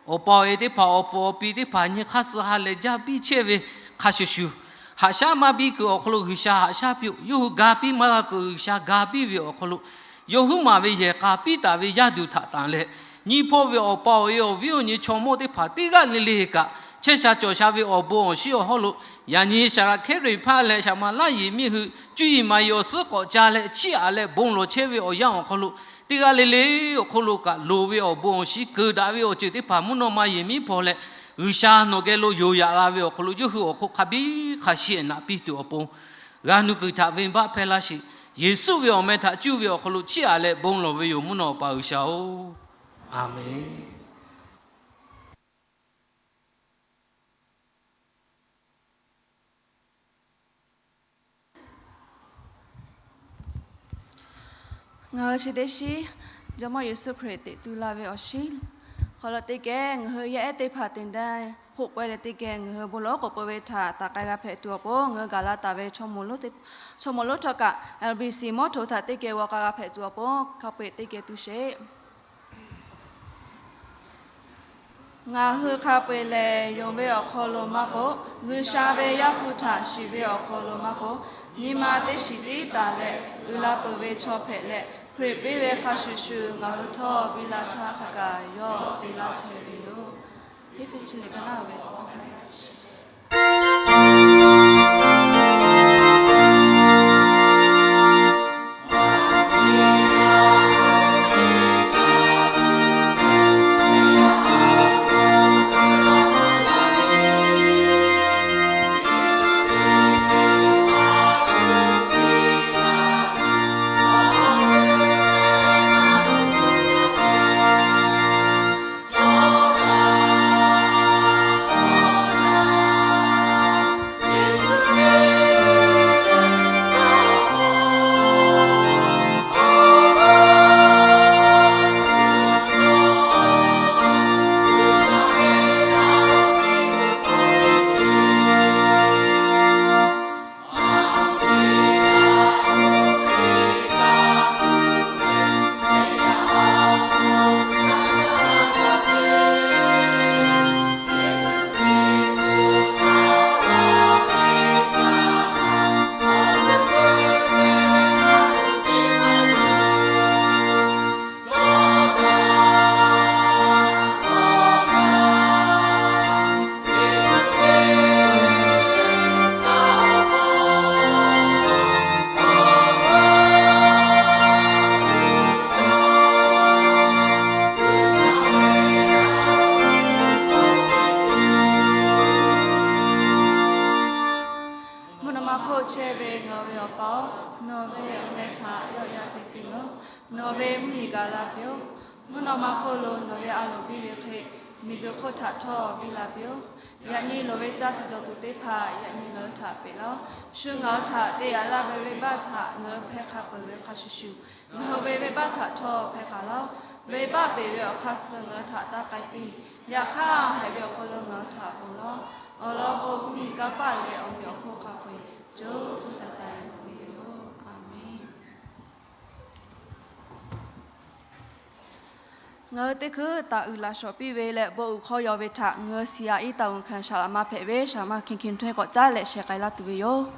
awˬ pa awˬ e teˇ hpaˍ awˬ pfuhˍ awˬ pi teˇ hpaˍ nyi hk'aˇ suh ha lehˬ jaˇ piˇ chehˇ ve hk'a shuˍ shuˍ, haꞈ shaˉ maˇ biˇ kuiˬ awˬ hk'aw lo G'uiˬsha haꞈ shaˉ piˇ-oˆ. Yawˇ hui ga piˇ maˇ g'a kuiˬ G'uiˬsha ga piˇ ve awˬ hk'aw lo, yawˇ huiˉ maˬ ve yehˬ k'a piˇ taˍ ve yaˇ duˬ htaꞈ tanˬ leh, nyiˇ hpawˇ ve awˬ pa awˬ e awˬ viˉ awˬ nyi chaw mawˇ teˇ hpaˍ teˇ g'aˇ le le kaꞈ, chehˇ sha cawˬ sha ve awˬ bon awˬ shinˉ awˬ hawˉ lo, yaꞈ nyi Shaˍraꞈhkehˉrehˍ hpaˇ leh Shaˍmaˍlaˆ Yeˍmiˆ hui cuˇ yiˍ maˍ yiˍ awˬ suhˉ k'awꞈ ca leh chiˇ aꞈ leh bon lawˬ chehˇ ve awˬ yanˇ awˬ hk'aw lo, teˇ g'aˇ le le awˬ hk'oˆ lo kaꞈ loˍ ve awˬ bon awˬ shinˉ keu daꞈ ve awˬ ceuˬ teˇ hpaˍ mvuhˇ naw ma yehˬ miˉ hpaw leh, G'uiˬsha nawˬ geh lo yonˍ yaꞈ la ve awˬ hk'aw lo yawˇ hui awˬ hk'oˆ hk'a biˇ hk'a shiˍ naꞈ piˇ tuˬ awˬ pon, G'a nuˇ kuiˬ htaꞈ venˇ baˆ hpehˇ laˇ sheˍ. Yeˍsuˆ ve awˬ meh htaꞈ cuˇ ve awˬ hk'aw lo chiˇ aꞈ leh bon lawˬ ve yoˬ, mvuhˇ naw Awˬ pa G'uiˬsha-oˬ. Aˍmenˍ. Ngaˬ hui chi teˇ shiˉ Jawˇmawˇ Yeˍsuˆ Hkriꞈ teꞈ tu la ve awˬ shiˉ hk'aw lo teˇ geh ngaˬ hui yaˇ ehˉ teˇ hpaˍ te daˇ hoˆ pawehˇ leh teˇ geh ngaˬ hui bon lawˬ k'oˍ peuˬ ve htaꞈ taˍ k'ai g'a hpehꞈ tuˬ awˬ pon, ngaˬ hui gaˬ la taˍ ve chaw moˍ lonˉ htawˇ kaꞈ L B C mawˇ hto htaꞈ teˇ geh g'aw k'ai g'a hpehꞈ tuˬ awˬ pon hk'a peu-eˬ teˇ geh tu sheˍ. Ngaˬ hui hk'a peu-eˬ lehˬ, yonˍ ve awˬ hk'aw lo maˇ k'oˆ, G'uiˬsha ve Yaˇ hpu htaꞈ shiˍ ve awˬ hk'aw lo maˇ k'oˆ, nyi ma teˇ shiˍ tiˉ taˍ leh uiˍ la peuˬ ve chaw hpehꞈ leh, Hkriꞈ piˇ ve hk'a shuˍ shuˍ ngaˬ hui htawˇ biˇ la htaˇ hk'a gaˬ yawˇ te laˇ chehˇ ve yoˬ. Eˇfeˇsuꞈ liꞈ ka naˉ uiˍ ve Mvuhˇ naw ma hk'oˆ chehˇ ve ngaˬ ve Awˬ pa-oˬ, nawˬ ve awˬ meh htaꞈ yawˆ yan te piˇ-oˆ. Nawˬ ve mvuhˇmiˬ gaˬ la piˇ-oˆ. Mvuhˇ naw ma hk'oˆ lo nawˬ ve a loˍ biˇ ve hk'e, miˬguiˬ hk'oˆ htaꞈ htawˇ biˇ la piˇ-oˆ. Yaꞈ nyi loˍ ve caˇ tuˬ dawˬ tuˬ teˇ hpaˍ yaꞈ nyi ngaˬ hui htaꞈ peꞈ laˇ-oˆ. Shu ngaˬ hui htaꞈ te yaꞈ laˇ ve venˇbaˆ htaꞈ ngaˬ hui hpehˇ hk'a peuˬ ve hk'a shuˍ shuˍ, ngaˬ hui ve venˇbaˆ htaꞈ htawˇ hpehˇ k'aꞈ laˇ-oˆ. Venˇbaˆ peꞈ ve awˬ hk'aˇ suh ngaˬ hui htaꞈ taˇ k'ai piˇ. Yaꞈ hk'aˇ, haiˬ ve awˬ hk'aw lo ngaˬ hui htaꞈ ponˬ laˇ-oˆ. Awˬ lawn k'o, mvuhˇmiˬ kanˇ paˆ leh awˬ meꞈ awˬ hponˇ hk'a peu-eˬ co co taiˍ taiˍ ve yoˬ. Aˍmenˍ. Ngaˬ hui teˇ hkui taˍ uiˍ laꞈ shawˍ piˇ ve leh bon uiˍ hk'aw yaw ve htaꞈ ngaˬ hui shiˍ aꞈ iˉ taˍ uiˍ hkanˍ shaˍ laꞈ ma hpehꞈ ve shaˍ ma Hkin Hkin Htawehˇ k'awꞈ caˉ leh sheh k'ai laˇ tuˬ ve yoˬ.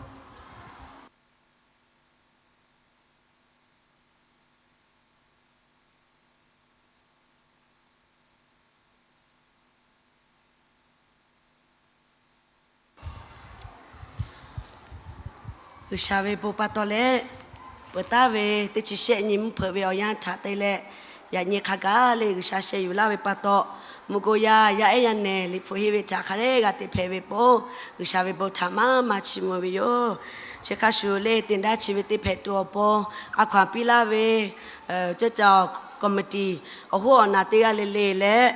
G'uiˬsha ve bon pa taw leh, peuˬ taˍ ve teˇ chi shehˆ nyi mvuhˇ hpeuꞈ ve awˬ yanˇ htaꞈ te leh, yaꞈ nyi hk'a gaˬ le G'uiˬsha sheh yuˬ laˇ ve pa taw, mvuhˇ go yaˇ yaˇ ehˉ yaˇ nehˬ liꞈ hpu henˇ ve htaꞈ hk'a dehꞈ g'a teꞈ hpehꞈ ve pa, G'uiˬsha ve bon htaꞈ maˇ maˇ chiˇ mvuh ve yoˬ. Chi hk'a shuˍ le, te daˇ chi ve teˇ hpehꞈ tuˬ awˬ pon a hkaw anˬ piˇ laˇ ve ceuˇ caˬ committee awˬ hoˉ awˬ naˬ teˇ g'aˇ le le leh,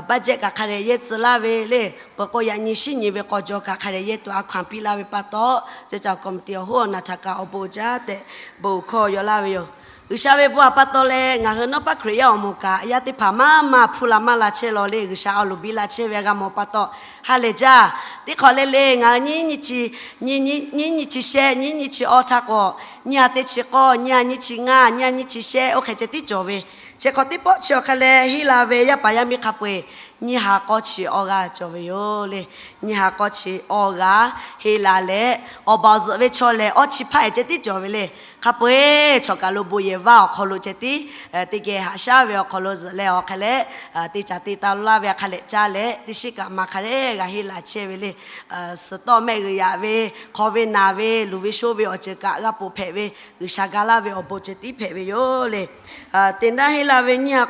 budget kaꞈ hk'a dehꞈ yehˇ tcuh laˇ ve le, peuˬ k'o yaꞈ nyi shinˉ nyi ve k'aw jaw kaꞈ hk'a dehꞈ yehˇ tuˬ a hkaw anˬ piˇ laˇ ve pa taw, ceuˇ caˬ committee awˬ hoˉ awˬ naˬ htaꞈ kaꞈ awˬ bon uiˍ jaˇ tehꞈ bon uiˍ hkawˇ yaw laˇ ve yoˬ. G'uiˬsha ve bon htaꞈ pa taw leh ngaˬ hui nawˉ paˉ Hkriꞈ yaˇ awˬ moˍ kaꞈ yaˇ teˇ hpaˍ maˇ maˇ hpuˇ la maˇ la chehˇ law le, G'uiˬsha awˬ loˍ biˇ la chehˇ ve g'a mawˬ pa taw, ha lehˬ jaˇ. Teˇ hk'awꞈ le le ngaˬ hui nyiˇ nyi chi shehˆ, nyiˇ nyi chi awˇ htaˇ k'awꞈ, nyiˇ ha teˇ chi k'awˇ, nyiˇ ha nyiˇ chi ngaˇ, nyiˇ ha nyiˇ chi shehˆ oˇ hk'e ceh tiˉ cawˬ ve. Chi hk'awꞈ teˇ pawˆ chi awˬ hk'e leh henˇ la ve yaˇ paˍ yaˇ miˇ hk'a peu-eˬ nyiˇ ha k'awˇ chi awˇ g'aˇ cawˬ ve yoˬ le. Nyiˇ ha k'awˇ chi awˇ g'aˇ henˇ la leh, awˬ baˬ awˬ zuhꞈ ve chaw lehˬ awˇ chi hpaˇ ehˍ ceh tiˉ cawˬ ve le. Hk'a peu-eˬ chaw kaˬ lo bon yehˬ vaˇ awˬ hk'aw lo ceh tiˉ teˇ geh haꞈ shaˉ ve awˬ hk'aw lo zuhꞈ leh awˬ hk'e leh, teˇ caˬ te taˍ laˇ ve hk'a leh caˇ leh teˇ shiˉ kaꞈ ma hk'a dehꞈ g'a henˇ la chehˇ ve le. Suhˍ tawˆ mehˆ g'uiˬ yaꞈ ve, hk'aw ve naˬ ve, luˬ ve shoˇ ve awˬ ceuˬ kaꞈ g'a ponˬ hpehꞈ ve, G'uiˬsha ga laˇ ve awˬ bon ceh tiˉ hpehꞈ ve yoˬ le. Te naˉ henˇ la ve nyiˇ ha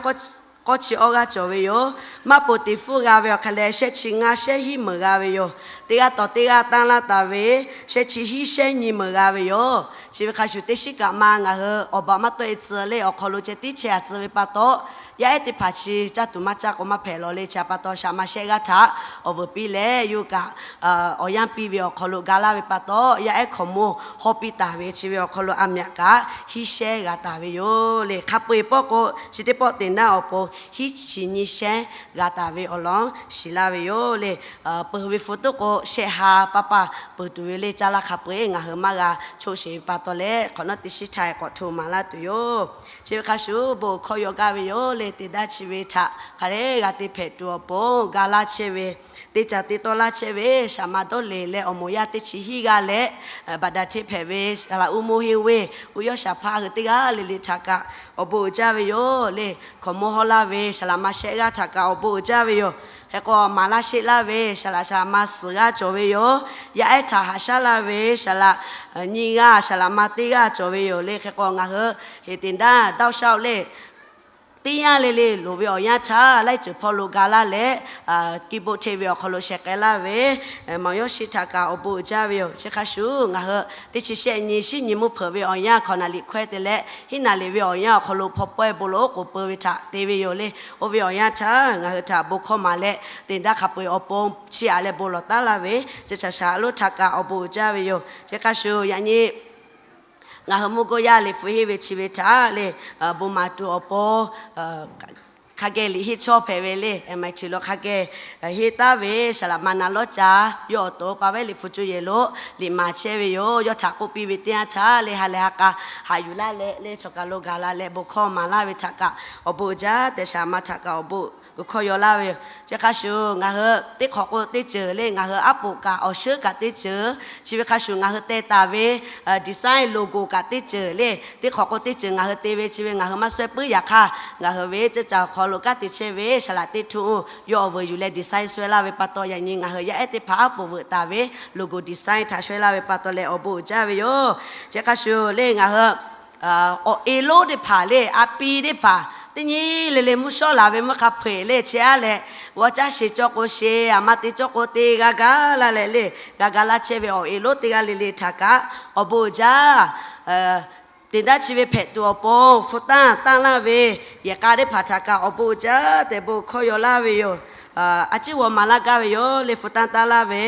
k'awˇ chi awˇ g'aˇ cawˬ ve yoˬ. Maˇ poˍ teˍ hpfuhˇ g'a ve awˬ hk'e leh shehˆ chi ngaˇ shehˆ hiˉ meunˍ g'a ve yoˬ. teˇ g'aˇ tawˍ teˇ g'aˇ tanˇ laˇ taˍ ve shehˆ chi hiˉ shehˆ nyi meunˍ g'a ve yoˬ. Chi ve hk'a shuˍ, teˇ shiˉ kaꞈ ma ngaˬ hui awˬ baˬ maˇ tawˆ e tcuh leh awˬ hk'aw lo ceh tiˉ chehˇ a tcuh ve pa taw, yaˇ ehˉ teˇ hpaˍ chi caˇ tuˬ maˇ caˇ k'o maˇ hpehꞈ lawˬ le. Chi pa taw, shaˍ ma shehˆ g'aˇ htaꞈ awˬ vuiˬ piˇ leh yoˬ kaꞈ awˬ yanˇ piˇ ve awˬ hk'aw lo ga laˇ ve pa taw, yaˇ ehˉ hkaoˍmonˇ haw piˇ taˍ ve chi ve awˬ hk'aw lo a myaꞈ kaꞈ hiˉ shehˉ g'a taˍ ve yoˬ le. Hk'a peu eˬ pawˆ k'o, chi teˇ pawˆ teꞈ naˇ awˬ pon hiˉ chi nyi shehˉ g'a taˍ ve awˬ lawn shiˍ laˇ ve yoˬ le. Peuˬ ve hpu tuˉ k'o, shehˆ ha paˇ paˇ peuˬ tuˬ ve le. Caˇ laˇ hk'a peu eˬ ngaˬ hui maˇ g'a choˆ sheˍ ve pa taw leh, hk'awꞈ nawˉ teˇ shiˉ htaˇ k'awꞈ hto maˍ laˇ tuˬ yoˬ. Chi ve hk'a shuˍ, bon hkawˇ yaw gaˇ ve yoˬ le. Teˇ daˇ chi ve htaꞈ hk'a dehꞈ g'a te hpehꞈ tuˬ awˬ pon ga laˇ chehˇ ve, teˇ caˬ te tawˆ laˇ chehˇ ve shaˍ ma dawˇ leˬ leh awˬ moˍ yaˇ teˇ chi hiˉ g'aˇ leh, Baˍdaˍ hteˇ hpehꞈ ve shaˍ laꞈ uˇ moˇ henˇ venˇ uˇ yawˇ shaˍ hpaˇ hui teˇ g'aˇ le le htaꞈ kaꞈ awˬ bon uiˍ jaˇ ve yoˬ le. Hkaoˍmonˇ haw laˇ ve shaˍ laꞈ ma shehˆ g'aˇ htaꞈ kaꞈ awˬ bon uiˍ jaˇ ve yoˬ. Hk'e k'o, maˍ laˇ sheˆ laˇ ve shaˍ laꞈ shaˍ laꞈ ma suhˍ g'aˇ cawˬ ve yoˬ. Yaˇ ehˉ htaꞈ haꞈ shaˉ laˇ ve shaˍ laꞈ nyiˇ g'aˇ, shaˍ laꞈ ma teˇ g'aˇ cawˬ ve yoˬ le. Hk'e k'o, ngaˬ hui heˍ teꞈ daˇ dawˇ shaˆ oˆ le, teˇ yanˇ le le loˍ ve awˬ yanˇ htaˇ laiˉ ceuˬ hpawˇ lo ga laˇ leh, keyboard hteˇ ve awˬ hk'aw lo sheh k'ai laˇ ve Maˍ yawˇ shiˍ htaꞈ kaꞈ awˬ bon uiˍ jaˇ ve yoˬ. Chi hk'a shuˍ, ngaˬ hui teˇ chi shehˆ nyi shiˉ nyi mvuhˇ hpeuꞈ ve awˬ yanˇ hkawꞈ naˍ liꞈ hkawehˇ te leh hiˉ naˍ liꞈ ve awˬ yanˇ awˬ hk'aw lo hpaw pawehˇ bon lawˬ oˉ k'oˍ peu ve htaꞈ te ve yoˬ le. Oˇ ve awˬ yanˇ htaˇ ngaˬ hui htaꞈ bon hkawˇ maˍ leh, teꞈ daˇ hk'a peu eˬ awˬ pon chiˇ aꞈ leh bon lawˬ taˉ laˇ ve, chi caˇ shaˍ lonˉ htaꞈ kaꞈ awˬ bon uiˍ jaˇ ve yoˬ. Chi hk'a shuˍ, yaꞈ nyi ngaˬ hui mvuhˇ gawˇ yaˇ liꞈ hpu henˇ ve chi ve htaꞈ le, bon maˍ tuˬ awˬ pon hk'a geh liꞈ henˇ chawˇ hpehꞈ ve le. Maˍ chi lo hk'a geh henˇ taˉ ve shaˍ laꞈ ma na lawˉ ca yawˇ awˬ to pa vehˉ liꞈ hpu cuˇ yehˬ lo liꞈ maˍ chehˇ ve yoˬ. Yawˇ htaꞈ k'oˆ piˇ ve teˇ yanˇ htaˇ le, ha lehˬ ha k'a haꞈ yuˬ laˇ leh le, chaw kaˬ lo gaˬ la leh bon hkawˇ maˍ laˇ ve htaꞈ kaꞈ awˬ bon uiˍ jaˇ tehꞈ, shaˍ ma htaꞈ kaꞈ awˬ bon uiˍ hkawˇ yaw laˇ ve yoˬ. Chi hk'a shuˍ, ngaˬ hui teˇ hk'awꞈ k'o teˇ ceuˬ le, ngaˬ hui aˉ poꞈ kaꞈ awˬ shuˉ kaꞈ teˇ ceuˬ, chi ve hk'a shuˍ ngaˬ hui teh taˍ ve design logo kaꞈ teˇ ceuˬ le, teˇ hk'awꞈ k'o teˇ ceuˬ ngaˬ hui te ve chi ve ngaˬ hui maˇ sawehˇ puiˉ. Yaꞈ hk'aˇ, ngaˬ hui ve ceˇ caˬ awˬ hk'aw lo kanˉ te chehˇ ve shaˍ laꞈ teˇ htuˇ yawˇ awˬ vuiˬ yuˬ leh design shawehˇ laˇ ve pa taw, yaꞈ nyi ngaˬ hui yaˇ ehˉ teˇ hpaˍ aˉ poꞈ veuꞈ taˍ ve logo design htaꞈ shawehˇ laˇ ve pa taw leh awˬ bon uiˍ jaˇ ve yoˬ. Chi hk'a shuˍ le, ngaˬ hui awˬ e lonˉ teˇ hpaˍ le, a pi teˇ hpaˍ teˇ nyi le le mvuhˇ shawˉ laˬ ve mvuhˇ hk'a hpeuꞈ le, chi aˉ leh g'aw caˇ sheˍ cawˇ k'o sheˍ, aˬ ma te cawˇ k'o te g'a gaˇ laˇ leh le, g'a gaˇ laˇ chehˇ ve awˬ e lonˉ teˇ g'aˇ le le htaꞈ kaꞈ awˬ bon uiˍ jaˇ. Teꞈ daˇ chi ve hpehꞈ tuˬ awˬ pon hpu tanˇ tanˇ laˇ ve yehˬ k'a teˇ hpaˍ htaꞈ kaꞈ awˬ bon uiˍ jaˇ tehꞈ bon hkawˇ yaw laˇ ve yoˬ. A ciˉ g'aw maˍ laˇ gaˇ ve yoˬ le, hpu tanˇ tanˇ laˇ ve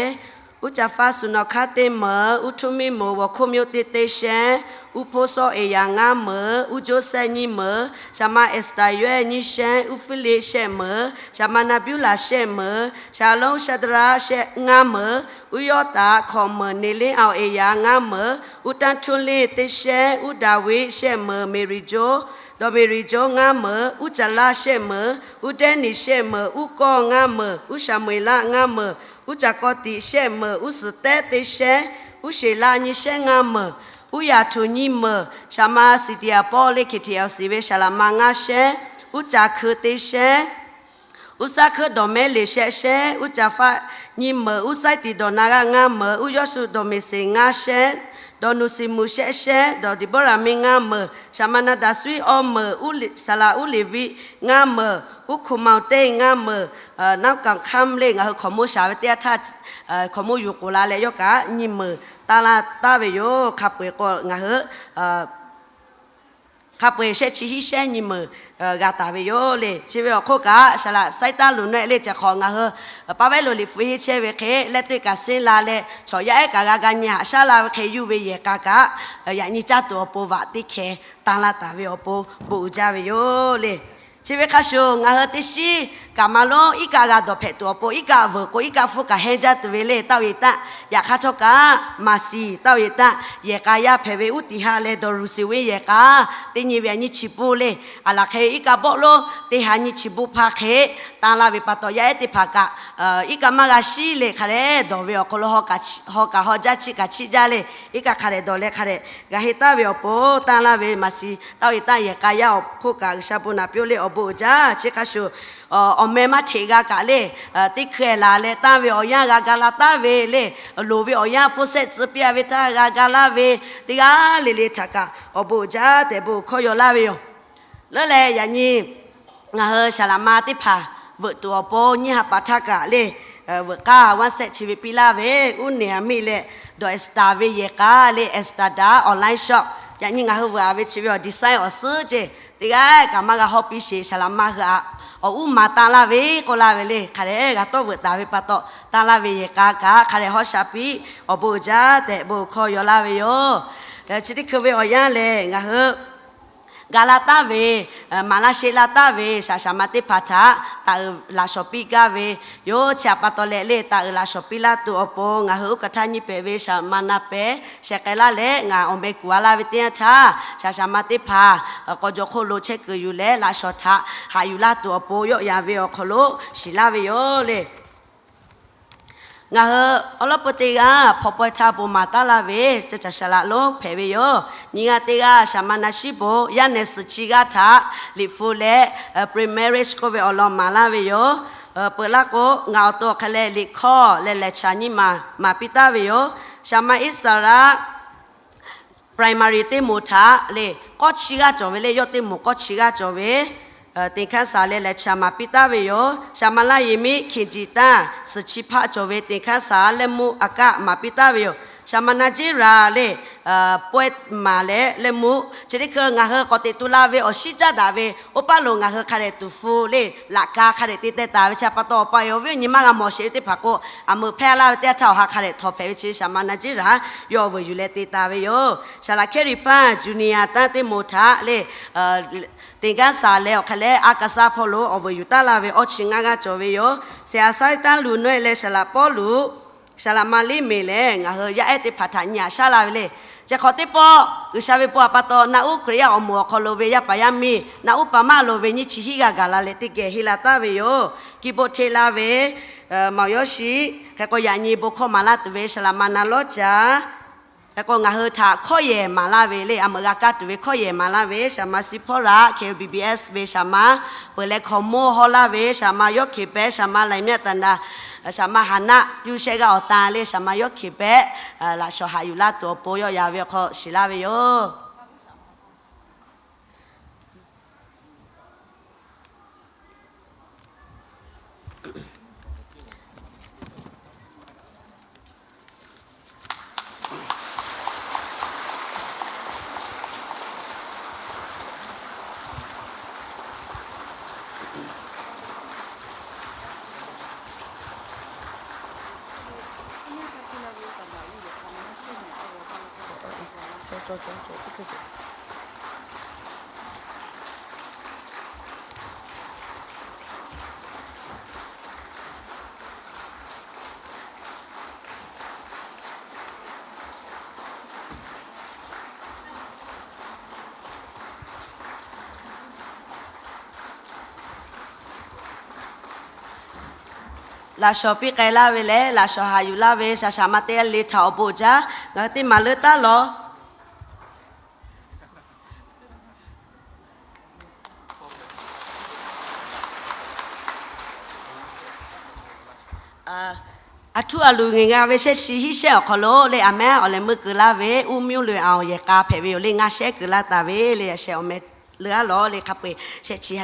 Uˉ caˍ faˇ suhˍ nawˬ hk'aˇ teˇ meunˍ, uˉ htuˇ miˇ moˍ g'awˬ hkoˇ miˇ oˇ teˇ teˇ shehnˉ, uˉ hpoˇ sawˇ eˍ yaˍ ngaˇ meunˍ, uˉ joˇ sehˆ nyiˇ meunˍ, shaˍ ma Eˍstaˍ yawehˇ nyiˇ shehnˉ, uˉ fiˇ liˆ shehˆ meunˍ, shaˍ ma Naˍbiˇuˇlaˍ shehˆ meunˍ, shaˍ lonˉ Shaˍdraˆ shehˆ ngaˇ meunˍ, uˉ yawˇ taˍ hkawꞈ meunˍ, neˍ liˇ awˬ eˍ yaˍ ngaˇ meunˍ, uˉ tanˇ htuˇ liˇ teˇ shehnˉ, uˉ Daˍviˆ shehˆ meunˍ, Meˍriˍ joˇ, dawˬ Meˍriˍ joˇ ngaˇ meunˍ, uˉ caˍ laˇ shehˆ meunˍ, uˉ Dehˇniˍ shehˆ meunˍ, uˉ kawˇ ngaˇ meunˍ, uˉ Saˍmo-eˍlaˆ ngaˇ meunˍ, uˉ caˍ kawˇ tiꞈ shehˆ meunˍ, uˉ suhˍ tehˉ teˇ shehnˉ, uˉ sheˍ laˇ nyiˇ shehnˉ ngaˇ meunˍ, uˉ yaˍ htuꞈ nyiˇ meunˍ, shaˍ ma Siˍdiˍaˍ pawˆ le hk'e htiꞈ awˬ siˍ ve shaˍ laꞈ ma ngaˇ shehnˉ, uˉ caˍ hkui teˇ shehnˉ, uˉ saˉ hkuiˉ dawˬ mehˉ leꞈ shehˆ shehnˉ, uˉ caˍ faˆ nyiˇ meunˍ, uˉ saiˉ tiˍ dawˬ na g'aˇ ngaˇ meunˍ, uˉ Yawˇsuˆ dawˬ meˍ seˍ ngaˇ shehnˉ, dawˬ nuˬ siˍ muˍ shehˆ shehnˉ, dawˬ Deˍbawˇraˍ miˇ ngaˇ meunˍ, shaˍ ma Naˍdaˍsuiˉ awˇ meunˍ, uˉ saˍ laꞈ uˉ Leˍviˆ ngaˇ meunˍ, uˉ hkoˍ maoˍ teˇ ngaˇ meunˍ, naˉ kaˍ hkaˇ le ngaˬ hui hkaoˍmonˇ shaˍ ve teˇ yanˇ htaˇ, hkaoˍmonˇ yuˬ k'oˍ la leh yawˇ kaꞈ nyiˇ meunˍ tanˇ laˇ taˍ ve yoˬ. Hk'a peu eˬ k'o ngaˬ hui hk'a peu eˬ shehˆ chi hiˉ shehˉ nyiˇ meunˍ g'a taˍ ve yoˬ le. Chi ve awˬ hk'oˆ kaꞈ, shaˍ laꞈ saiˉ taˇ luˬ nawehˆ le ceh hk'awꞈ ngaˬ hui paˇ vehˉ lo liꞈ hpu henˇ chehˇ ve hk'e leh teˇ kaꞈ seˉ la leh chaw yaˇ ehˉ kaꞈ g'a ga nyi haꞈ shaˉ la ve hk'e yuˇ ve yehˬ k'a kaꞈ, yaꞈ nyi caˇ tuˬ awˬ pon vaꞈ teˇ hkeh tanˇ laˇ taˍ ve awˬ pon bon uiˍ jaˇ ve yoˬ le. Chi ve hk'a shuˍ ngaˬ hui teˇ shiˉ kaꞈ maˇ lonˉ iˉ kaˆ g'a dawˬ hpehꞈ tuˬ awˬ pon iˉ kaˆ veuˬ k'o iˉ kaˆ hpfuhˇ kaꞈ hehnˇ jaˇ tuˬ ve le. Taˇ oˬ e taˆ, yaꞈ hk'aˇ htawˇ kaꞈ maˍ siˍ taˇ oˬ e taˆ, yehˬ k'a yaˇ hpehꞈ ve uˉ tiˍ ha leh dawˬ luˬ siˍ ve yehˬ k'a teˇ nyi ve a nyi chi bon le. Aˬ laˬ hk'e iˉ kaˆ bawˆ lonˉ teˇ ha nyi chi bon hpaˇ hk'e tanˇ laˇ ve pa taw yaˇ ehˉ teˇ hpaˍ kaꞈ iˉ kaˆ maˇ g'a shiˉ le hk'a dehꞈ dawˬ ve awˬ hk'aw lo haw kaꞈ haw jaˇ chiˆ kaꞈ chiˆ jaˇ le. Iˉ kaˆ hk'a dehꞈ dawˬ leh hk'a dehꞈ g'a henˇ taˍ ve awˬ pon tanˇ laˇ ve maˍ siˍ taˇ oˬ e taˆ yehˬ k'a yaˇ awˬ hk'oˆ kaꞈ G'uiˬsha bon naꞈ piˇ oˬ le awˬ bon uiˍ jaˇ. Chi hk'a shuˍ awˬ meh maˇ hteꞈ g'a kaꞈ le, teˇ hkui laˬ leh tanˇ ve awˬ yanˇ g'a ga la taˍ ve le, loˍ ve awˬ yanˇ hpfuhˇ shehˆ tcuh piˇ a ve htaˇ g'a ga laˇ ve teˇ g'aˇ le le htaꞈ kaꞈ awˬ bon uiˍ jaˇ tehꞈ bon hkawˇ yaw laˇ ve yoˬ. Leuˉ leh yaꞈ nyi ngaˬ hui saˍ laꞈ ma teˇ hpaˍ veuꞈ tuˬ awˬ pon nyiˇ ha pa htaˇ kaꞈ le, veuꞈ k'aˇ vaˇ shehˆ chi ve piˇ laˇ ve, uˉ neˬ a miˇ leh, dawˬ Esther ve yehˬ k'a le, Esther daꞈ online shop. Yaꞈ nyi ngaˬ hui veuꞈ a ve chi ve awˬ design awˬ suhˉ ceˇ, teˇ g'aˇ kaꞈ maˇ g'a hawˇ piˇ sheˍ. Saˍ laꞈ ma hui aꞈ awˬ uˉ ma tanˇ laˇ ve k'oˆ laˇ ve le. Hk'a dehꞈ g'a tawˇ veuꞈ taˍ ve pa taw, tanˇ laˇ ve yehˬ k'a kaꞈ hk'a dehꞈ hawˉ sha piˇ awˬ bon uiˍ jaˇ tehꞈ bon hkawˇ yaw laˇ ve yoˬ. Chi teˇ hkui ve awˬ yanˇ lehˬ, ngaˬ hui ga laˇ taˍ ve, maˍ laˇ sheˆ laˇ taˍ ve shaˍ shaˍ ma teˇ hpaˍ htaꞈ taˍ uiˍ laꞈ shawˍ piˇ gaˇ ve yoˬ. Chi htaꞈ pa taw leh le, taˍ uiˍ laꞈ shawˍ piˇ laˇ tuˬ awˬ pon ngaˬ hui oˇ kaˬ htaˇ nyiˇ pehˍ ve shaˍ ma na pehˍ sheh k'ai laˇ leh, ngaˬ awˬ meh kuˬ a laˇ ve teˇ yanˇ htaˇ, shaˍ shaˍ ma teˇ hpaˍ k'aw jaw hk'oˆ lo chehˇ kuiˬ yuˬ leh laꞈ shawˍ htaꞈ haꞈ yuˬ laˇ tuˬ awˬ pon yawˆ yan ve awˬ hk'aw lo shiˍ laˇ ve yoˬ le. Ngaˬ hui awˉ lawˉ peu teˇ g'aˇ hpaw pawehˇ htaˇ bon maˍ taˉ laˇ ve, caˇ caˬ shaˍ laꞈ lonˉ hpehꞈ ve yoˬ. Nyi g'aˇ teˇ g'aˇ shaˍ ma na shiˉ bon yaˇ nehˬ suhˍ chi g'aˇ htaꞈ liꞈ hpu leh pre-marriage k'oˆ ve awˬ lawn maˍ laˇ ve yoˬ. Peuˬ laˇ k'o, ngaˬ awˬ to awˬ hk'e leh liꞈ hkawˇ leh lehˬ chaꞈ nyiˇ maˬ maˍ piˇ taˍ ve yoˬ. Shaˍ ma Iˉsaˍreˍlaˆ primary teˇ moˍ htaꞈ le k'awˇ chi g'aˇ cawˬ ve le, yawˇ teˇ moˍ k'awˇ chi g'aˇ cawˬ ve, သင်ခန်းစာ leh lehˬ chaꞈ maˍ piˇ taˍ ve yoˬ. Shaˍ ma Laˇ yeˍ miˆ ခေတ်ကြီးတန်း suhˍ chi hpaˆ cawˬ ve သင်ခန်းစာ leh mvuhˇ a kaˆ maˍ piˇ taˍ ve yoˬ. Shaˍ ma Naˍjiˉraˍ le pawehˇ maˍ leh leh mvuhˇ chi teˇ hkui ngaˬ hui k'awꞈ teꞈ tu la ve awˬ shinˉ caˉ daꞈ ve, oˇ paˇ lo ngaˬ hui hk'a dehꞈ tuˍ hpfuh le laꞈ ka hk'a dehꞈ te teh taˍ ve chi pa taw, awˬ pa awˬ viˉ awˬ nyi maˇ g'a mawˬ sheˍ ve teˇ hpaˍ k'o, aˬ meuꞈ hpehˇ laˇ ve teˇ yanˇ htaˇ awˬ ha hk'a dehꞈ htawnˍ hpehꞈ ve chi shaˍ ma Naˍjiˉraˍ yawˇ awˬ vuiˬ yuˬ leh te taˍ ve yoˬ. Shaˍ laꞈ Hkehˇriˍ hpaˇ จุฬา taˇ teˇ moˍ htaꞈ le သင်ခန်းစာ leh awˬ hk'e leh aˉ ka saˉ hpawˇ lo awˬ vuiˬ yuˬ taˉ laˇ ve awˇ chi ngaˇ g'aˇ cawˬ ve yoˬ. Sehˍ aˍsaˉ Tanˇ Luˬ naweh leh Shaˍ laꞈ Pawˇluꞈ, Shaˍ laꞈ ma Liˇmeˍ lehˬ, ngaˬ hui yaˇ ehˉ teˇ hpaˍ htaꞈ nyi aꞈ shaˉ laˇ ve le. Chi hk'awꞈ teˇ pawˆ G'uiˬsha ve bon htaꞈ pa taw, naˆ uˉ Hkriꞈ yaˇ awˬ moˍ awˬ hk'aw lo ve yaˇ paˍ yaˇ miˇ naˆ uˉ paˍ maˇ lo ve nyiˇ chi hiˉ g'aˇ gaˬ la leh teˇ geh henˇ la taˍ ve yoˬ. Kiˇ boˆ hteˇ laˇ ve, Maˍ yawˇ shiˍ hk'e k'o, yaꞈ nyi bon hkawˇ maˍ laˇ tuˬ ve shaˍ laꞈ ma na lawˉ caˍ hk'e k'o, ngaˬ hui htaꞈ hkawˇ yehˬ maˍ laˇ ve le, aˬ meuꞈ g'a kaˇ tuˬ ve hkawˇ yehˬ maˍ laˇ ve shaˍ ma Siˉhpawˇraꞈ, K B B S ve shaˍ ma, peuˬ leh hkawnˍ monˇ haw laˇ ve shaˍ ma Yawˇ hkeꞈ pehˉ, shaˍ ma Laiˍmyaˇ Taˍnaˍ, shaˍ ma Haˍnaˆ, Yuˇshehˆ g'aˇ awˬ tan le shaˍ ma Yawˇ hkeꞈ pehˉ, laꞈ shawˍ haꞈ yuˬ laˇ tuˬ awˬ pon yawˆ yan ve awˬ hk'aw shiˍ laˇ ve yoˬ. Laꞈ shawˍ piˇ k'ai laˇ ve leh, laꞈ shawˍ haꞈ yuˬ laˇ ve shaˍ shaˍ ma teˇ g'aˇ le htaꞈ awˬ bon jaˇ. Ngaˬ hui teˇ maˍ leuˉ taˉ lawˬ. Aˬ htuˇ aˬ loˍ ngaˬ g'a ve shehˆ chi hiˉ shehˆ awˬ hk'aw lo le, aˬ mehˉ awˬ lehˬ meuˇ keu laˇ ve uˉ miˉ leuˬ awˬ yehˬ k'a hpehꞈ ve yoˬ le. Ngaˇ shehˉ keu laˇ taˍ ve le, yaꞈ sheh awˬ meh leuˉ a lawˬ le, hk'a peu-eˬ shehˆ chi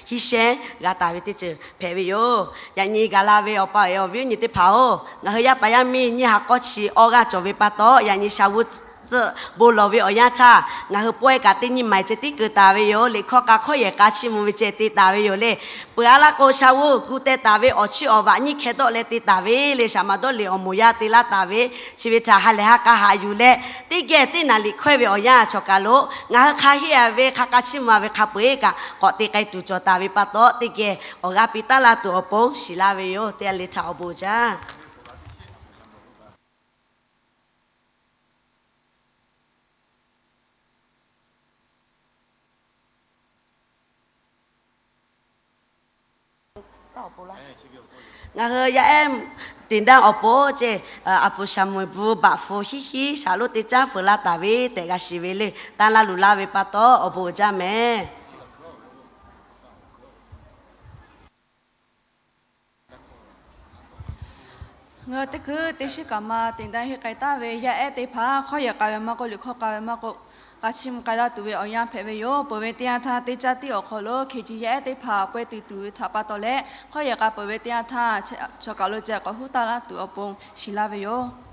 hiˉ shehˆ g'a taˍ ve teˇ ceuˬ hpehꞈ ve yoˬ. Yaꞈ nyi gaˬ la ve awˬ pa awˬ viˉ awˬ nyi teˇ hpaˍ-oˬ, ngaˬ hui yaˇ paˍ yaˇ miˇ nyiˇ ha k'awˇ chi awˇ g'aˇ cawˬ ve pa taw, yaꞈ nyi sha vuˇ tcuhˆ bon lawˬ ve awˬ yanˇ htaˇ, ngaˬ hui pawehˇ kaꞈ teˇ nyi maˍ ceh tiˉ keu taˍ ve yoˬ. Liꞈ hkawˇ k'a hkawˇ yehˬ k'a chiˇ mvuh ve ceh te taˍ ve yoˬ le. Peuˬ a laˇ k'o, sha vuˇ gu teh taˍ ve awˬ chiˇ awˬ vaꞈ nyiˇ hkeh dawˆ leh te taˍ ve le. Shaˍ ma dawˇ liꞈ awˬ moˍ yaˇ te laˇ taˍ ve chi ve htaꞈ ha lehˬ ha k'a haꞈ yuˬ leh, teˇ geh teˇ naˍ liꞈ hkawehˇ ve awˬ yanˇ cawˬ kaˬ lo ngaˬ hui hk'a henˇ a ve hk'a k'a chiˇ mvuh a ve hk'a peu-eˬ kaꞈ k'awꞈ te k'ai tuˬ cawˬ taˍ ve pa taw, teˇ geh awˬ g'aˇ piˇ taˉ laˇ tuˬ awˬ pon shiˍ laˇ ve yoˬ. Teˇ g'aˇ le htaꞈ awˬ bon jaˇ. Ngaˬ hui yaˇ ehˉ သင်တန်း awˬ pon ceˇ, aˬ hpu shaˍ meuˍ bvuhꞈ baꞈ hpu hiˉ hiˉ shaˍ lonˉ teˇ caˉ feu laˇ taˍ ve tehꞈ g'a shiˍ ve le. Tanˇ laˇ luˬ laˇ ve pa taw awˬ bon uiˍ jaˇ mehˍ. Ngaˬ hui teˇ hkui teˇ shiˉ kaꞈ ma သင်တန်း henˇ k'ai taˍ ve yaˇ ehˉ teˇ hpaˍ hkawˇ yehˬ k'a ve maˇ k'oˆ, liꞈ hkawˇ k'a ve maˇ k'oˆ, A chiˇ mvuh k'ai laˇ tuˬ ve awˬ yanˇ hpehꞈ ve yoˬ. Peuˬ ve teˇ yanˇ htaˇ, teˇ caˇ tiˉ awˬ hk'aw lo K G yaˇ ehˉ teˇ hpaˍ pawehˇ tuˬ tuˬ ve htaꞈ pa taw leh, hk'awˇ yehˬ k'a peuˬ ve teˇ yanˇ htaˇ, chaw kaˬ lo ceh k'awꞈ huˉ taˇ laˇ tuˬ awˬ pon shiˍ laˇ ve yoˬ.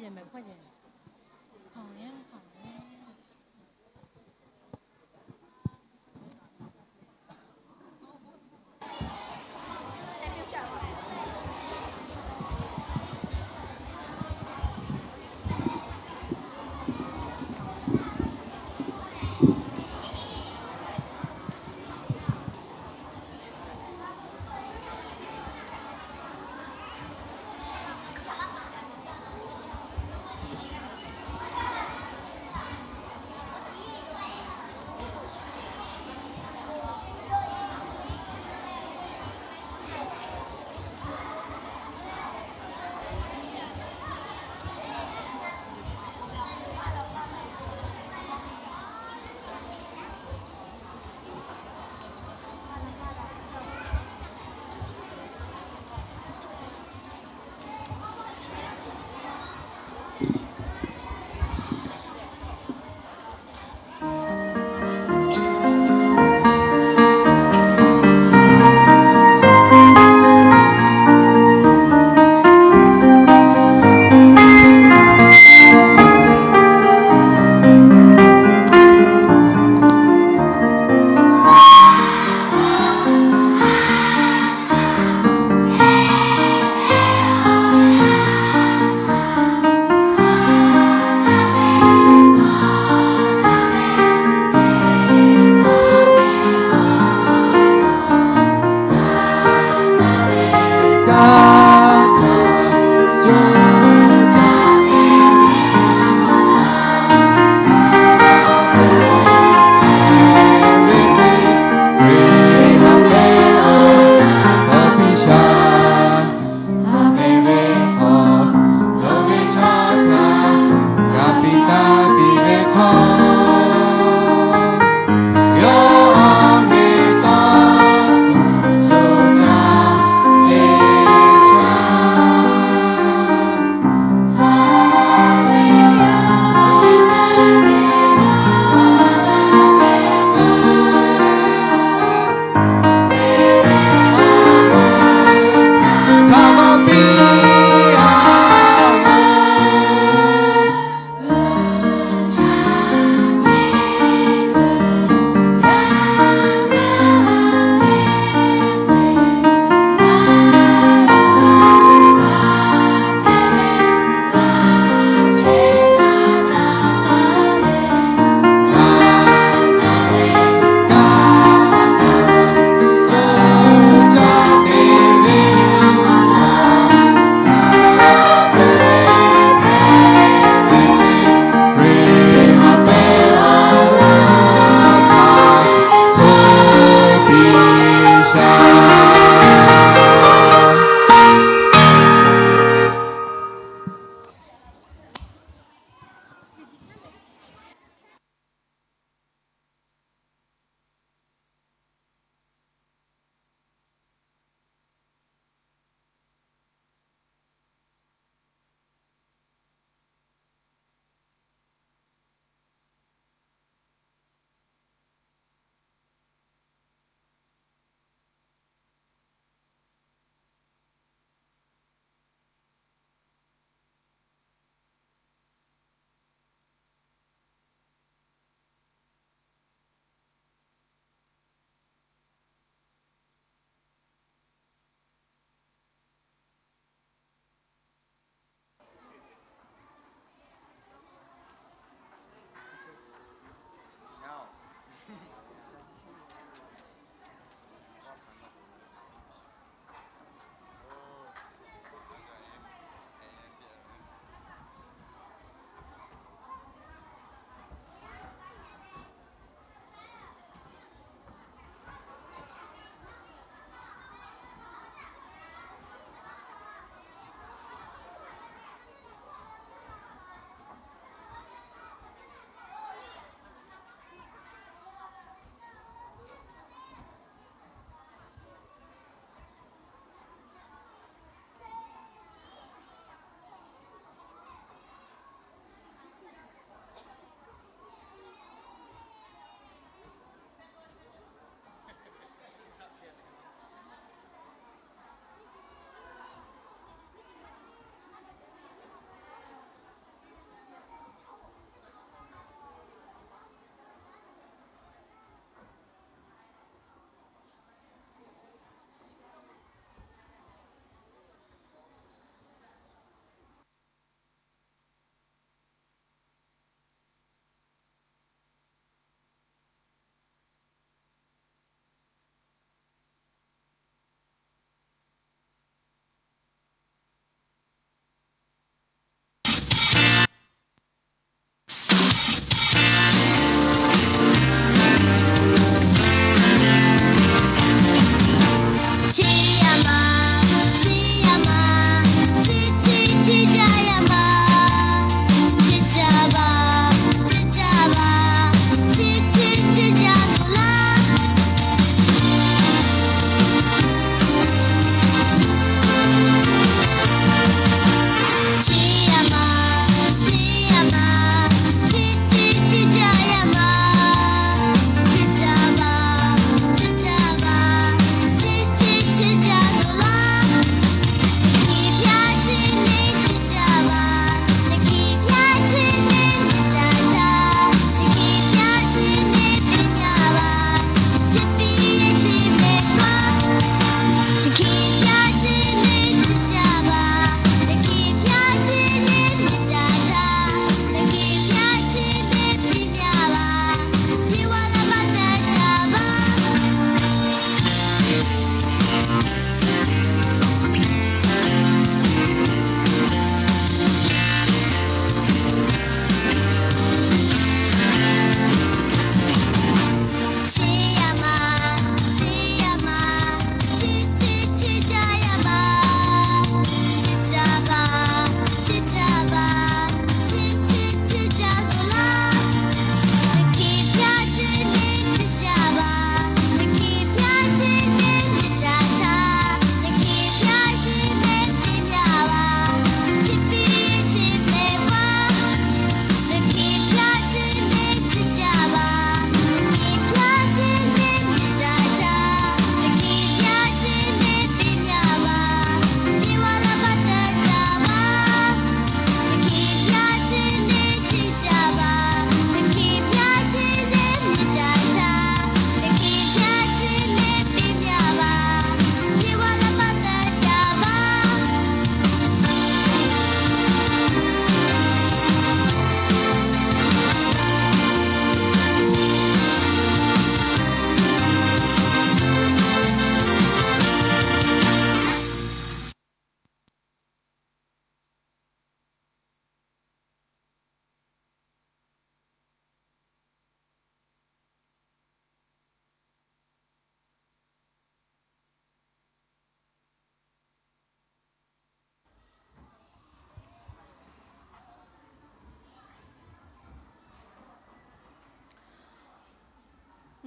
Yehˬ mehˍ hkawˇ yehˬ, hk'aˬ yaˇ hk'aˬ yaˇ.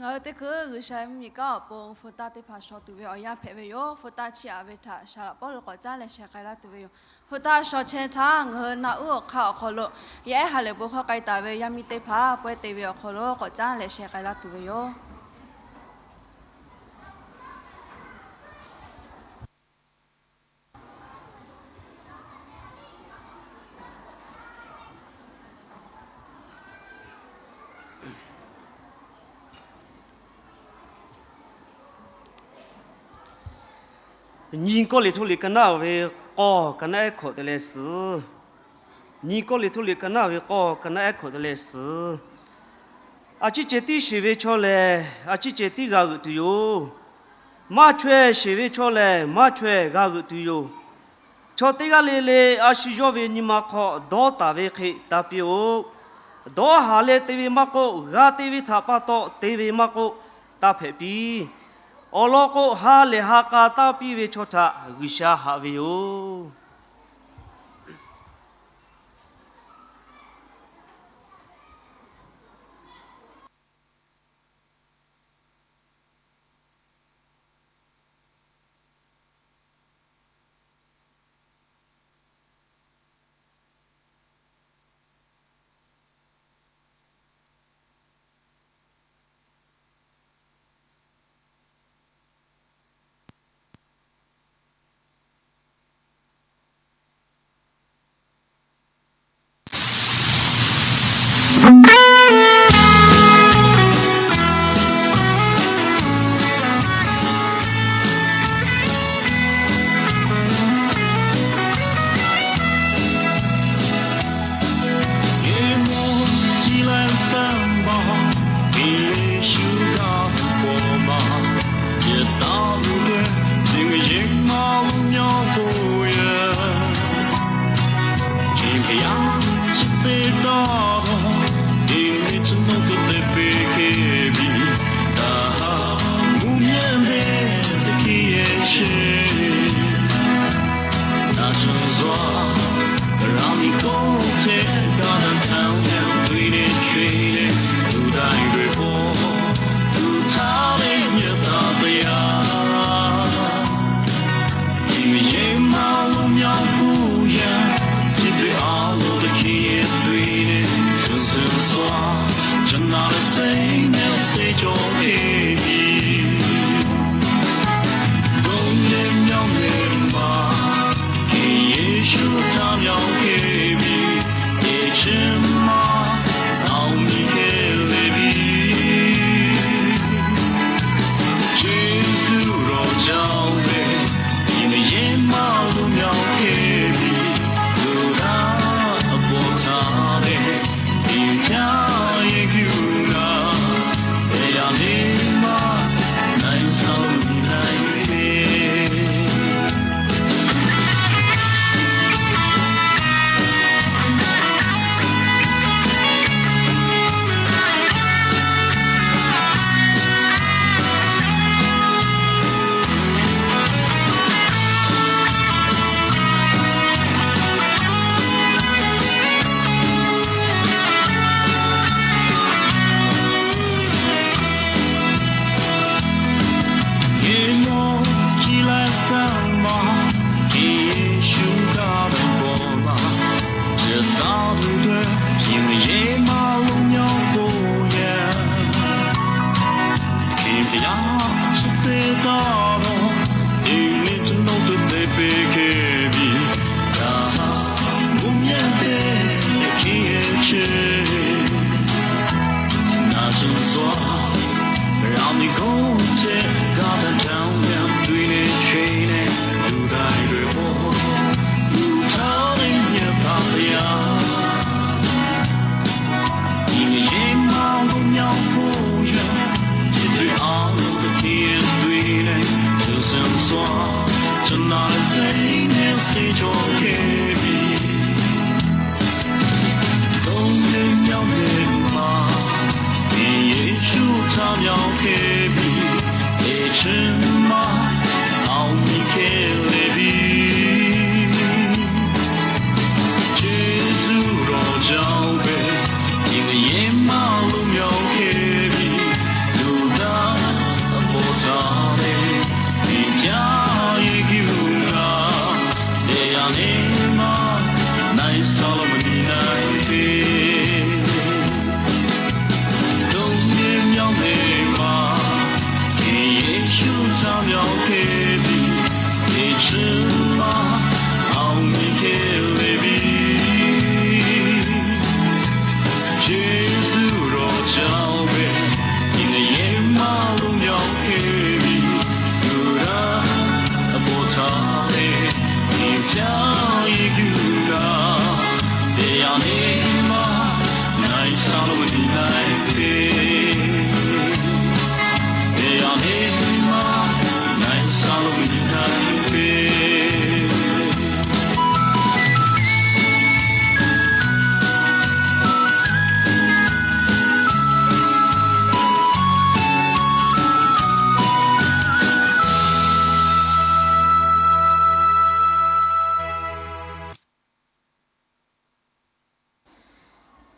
Ngaˬ hui teˇ hkui G'uiˬsha ve mvuhˇmiˬ kanˉ awˬ pon hpu taˇ teˇ hpaˍ shaw tuˬ ve awˬ yanˇ hpehꞈ ve yoˬ. Hpu taˇ chiˇ aꞈ ve htaꞈ shaˍ laꞈ pawˇ lo k'awꞈ caˉ leh sheh k'ai laˇ tuˬ ve yoˬ. Hpu taˇ shaw chehˇ htaˇ, ngaˬ hui naꞈ uˉ awˬ hk'aˇ awˬ hk'aw lo yaˇ ehˉ ha lehˬ bon hkawˇ k'ai taˍ ve yaˇ miˇ teˇ hpaˍ pawehˇ te ve awˬ hk'aw lo k'awꞈ caˉ leh sheh k'ai laˇ tuˬ ve yoˬ. Nyi Kawˇrenˍhtuˆ liꞈ ka naˉ ve k'awˇ ka naˉ ehˉ hkawꞈ te leh suhˍ. Nyi Kawˇrenˍhtuˆ liꞈ ka naˉ ve k'awˇ ka naˉ ehˉ hkawꞈ te leh suhˍ. A ciˉ ceh tiˉ sheˍ ve chaw lehˬ, a ciˉ ceh tiˉ g'a g'euꞈ tuˬ yoˬ. Maˇ chaweh sheˍ ve chaw lehˬ, maˇ chaweh g'a g'euꞈ tuˬ yoˬ. Chaw teˇ g'aˇ le le a shu yawˇ ve nyi ma hk'aw dawˇ taˍ ve hk'e taˇ piˇ-oˆ. Dawˇ haˍ leh te ve maˇ k'oˆ, g'a te ve htaꞈ pa taw te ve maˇ k'oˆ, taˇ hpehꞈ piˇ. Awˬ lawn k'o, ha lehˬ ha k'a taˇ piˇ ve chaw htaꞈ G'uiˬsha haꞈ ve yoˬ.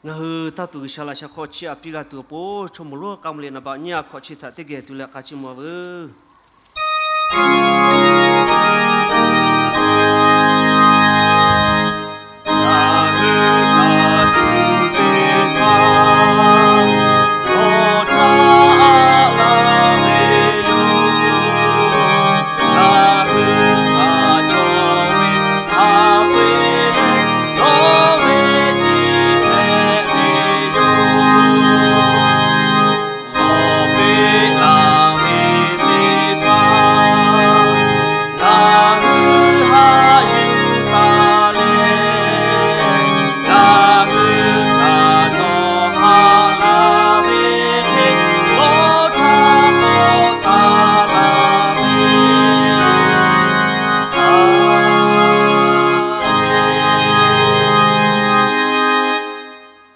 Ngaˬ hui taˇ tuˬ G'uiˬsha laꞈ sha hk'aw chiˇ aꞈ piˇ g'a tuˬ awˬ pon, chaw moˍ lonˉ k'a mvuh liꞈ naˍ baꞈ nyiˇ aꞈ hkawꞈ chi htaꞈ teˇ geh tuˬ leh k'a chiˇ mvuh a veuˬ.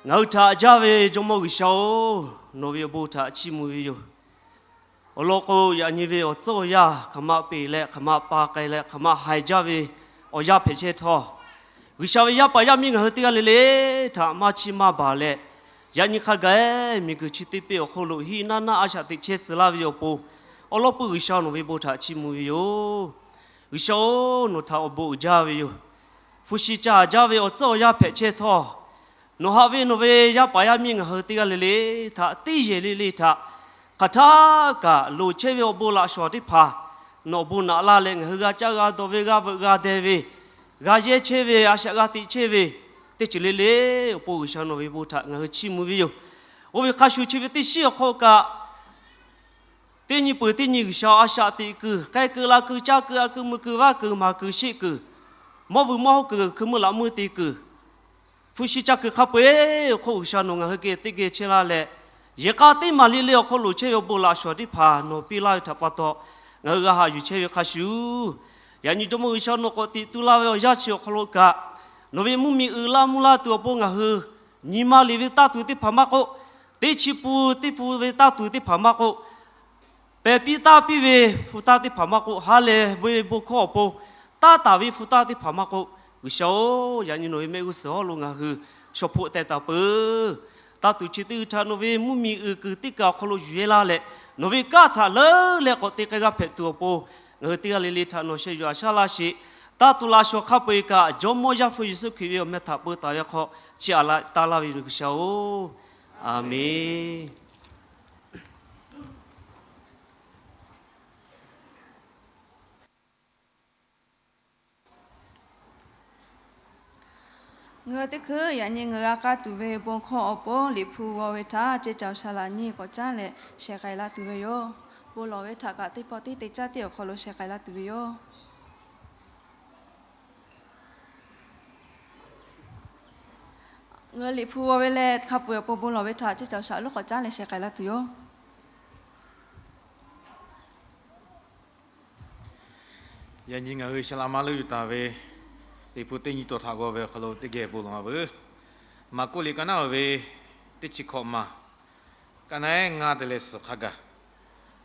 Ngaˬ hui htaꞈ jaˇ ve Jawˇmawˇ G'uiˬsha-oˬ, nawˬ ve awˬ bon htaꞈ chiˇ mvuh ve yoˬ. Awˬ lawn k'o, yaꞈ nyi ve awˬ tcuhˉ awˬ yanˇ hk'aˬ ma peˬ leh hk'aˬ ma pa k'ai leh hk'aˬ ma haiˬ jaˇ ve awˬ yanˇ hpehꞈ chehˇ htawˇ, G'uiˬsha ve yaˇ paˍ yaˇ miˇ ngaˬ hui teˇ g'aˇ le le htaꞈ maˇ chiˇ maˇ baˬ leh, yaꞈ nyi hk'a gaˬ miˬguiˬ chi teˇ peˆ awˬ hk'oˆ lo hiˆ naˆ naˆ a shaꞈ teꞈ chehˇ tcuh laˇ ve awˬ pon, awˬ lawn pui G'uiˬsha nawˬ ve bon htaꞈ chiˇ mvuh ve yoˬ. G'uiˬsha-oˬ, nawˬ htaꞈ awˬ bon uiˍ jaˇ ve yoˬ. Hpu shi ca jaˇ ve awˬ tcuhˉ awˬ yanˇ hpehꞈ chehˇ htawˇ, nawˬ haꞈ ve nawˬ ve yaˇ paˍ yaˇ miˇ ngaˬ hui teˇ g'aˇ le le htaꞈ teˇ yehˬ le le htaꞈ hk'aˬ htaˇ kaꞈ loˍ chehˇ ve awˬ bon laꞈ shawˍ teˇ hpaˍ nawˬ awˬ bon naꞈ laˇ leh, ngaˬ hui g'a caˇ g'a dawˬ ve, g'a veuꞈ g'a deh ve, g'a yehˇ chehˇ ve, a shaꞈ g'a teꞈ chehˇ ve, teˇ ceuˬ le le awˬ pon G'uiˬsha nawˬ ve bon htaꞈ ngaˬ hui chiˇ mvuh ve yoˬ. Oˇ ve hk'a shuˍ chi ve teˇ shiˉ awˬ hk'aw kaꞈ, teˇ nyi peuˬ teˇ nyi G'uiˬsha a shaꞈ teꞈ kuiˬ, k'ai kuiˬ la kuiˬ caˇ kuiˬ a kuiˬ mui kuiˬ vaˇ kuiˬ maˍ kuiˬ sheˆ kuiˬ, mawˇ vuiˬ mawˇ hoˆ kuiˬ hkui meuˇ laꞈ meuˇ te kuiˬ, hpu shi ca kuiˬ hk'a peu-eˬ awˬ hk'oˆ G'uiˬsha nawˬ ngaˬ hui geh teˇ geh chehˇ laˇ leh, yehˬ k'a teˇ maˬ le le awˬ hk'aw loˍ chehˇ ve awˬ bon laꞈ shawˍ teˇ hpaˍ nawˬ piˇ laˇ ve htaꞈ pa taw, ngaˬ hui g'a haꞈ yuˬ chehˇ ve hk'a shuˍ, yaꞈ nyi Jawˇmawˇ G'uiˬsha nawˬ k'awꞈ teꞈ tu la ve awˬ yanˇ chi awˬ hk'aw lo kaꞈ, nawˬ ve mvuhˇmiˬ uiˍ la mvuh la tuˬ awˬ pon ngaˬ hui nyi ma liꞈ ve taˇ tuˬ teˇ hpaˍ maˇ k'oˆ, teˇ chi pun teˇ pun ve taˇ tuˬ teˇ hpaˍ maˇ k'oˆ, pehˬ piˇ taˇ piˇ ve hpu taˇ teˇ hpaˍ maˇ k'oˆ, ha lehˬ ve bon hkawˇ awˬ pon taˇ taˍ ve hpu taˇ teˇ hpaˍ maˇ k'oˆ, G'uiˬsha-oˬ, yaꞈ nyi nawˬ ve mehˆ g'uˇ suhˍ hawˉ lo ngaˬ hui shaw hpoˆ teh taˍ peuˬ. Taˇ tuˬ chi teˇ hui htaꞈ nawˬ ve mvuhˇmiˬ uiˍ kuiˬ teˇ kaˬ awˬ hk'aw lo yuˬ yehˇ laˇ leh, nawˬ ve kanˉ htaꞈ leuˉ leh k'awꞈ te k'ai g'a hpehꞈ tuˬ awˬ pon, ngaˬ hui teˇ g'aˇ le le htaꞈ nawˬ sheh yuˬ a shaˉ laˇ sheˍ. Taˇ tuˬ laꞈ shawˍ hk'a peu-eˬ kaꞈ, Jawˇmawˇ Yaˇ hpu Yeˍsuˆ Hkriꞈ ve awˬ meh htaꞈ peu taˍ ve hk'aw chiˇ aꞈ la taˇ laˇ ve yoˬ G'uiˬsha-oˬ, Aˍmenˍ. Ngaˬ hui teˇ hkui yaꞈ nyi ngaˬ hui g'a k'aˇ tuˬ ve bon hkawˇ awˬ pon Liꞈ hpu g'aw ve htaꞈ ceˇ caoˬ saˍ laꞈ nyiˇ k'awꞈ caˉ leh sheh k'ai la tuˬ ve yoˬ. Bon lawˬ ve htaꞈ kaꞈ teˇ pawˆ tiˉ te caˇ tiˉ awˬ hk'aw lo sheh k'ai la tuˬ ve yoˬ. Ngaˬ hui Liꞈ hpu g'aw ve leh hk'a peu-eˬ awˬ pon bon lawˬ ve htaꞈ ceˇ caoˬ saˍ laꞈ lonˉ k'awꞈ caˉ leh sheh k'ai la tuˬ yoˬ. Yaꞈ nyi ngaˬ hui sha la maˇ leuˆ yuˬ taˍ ve Liꞈ hpu teˇ nyi tawˬ htaꞈ g'aw ve awˬ hk'aw lo teˇ geh bon lawˬ a veuˬ. Maˍkuˆ liꞈ ka naˉ oˬ ve teˇ chi hkawꞈ maˬ, ka naˉ eˉ ngaˇ te leh suhˍ hk'a gaˬ.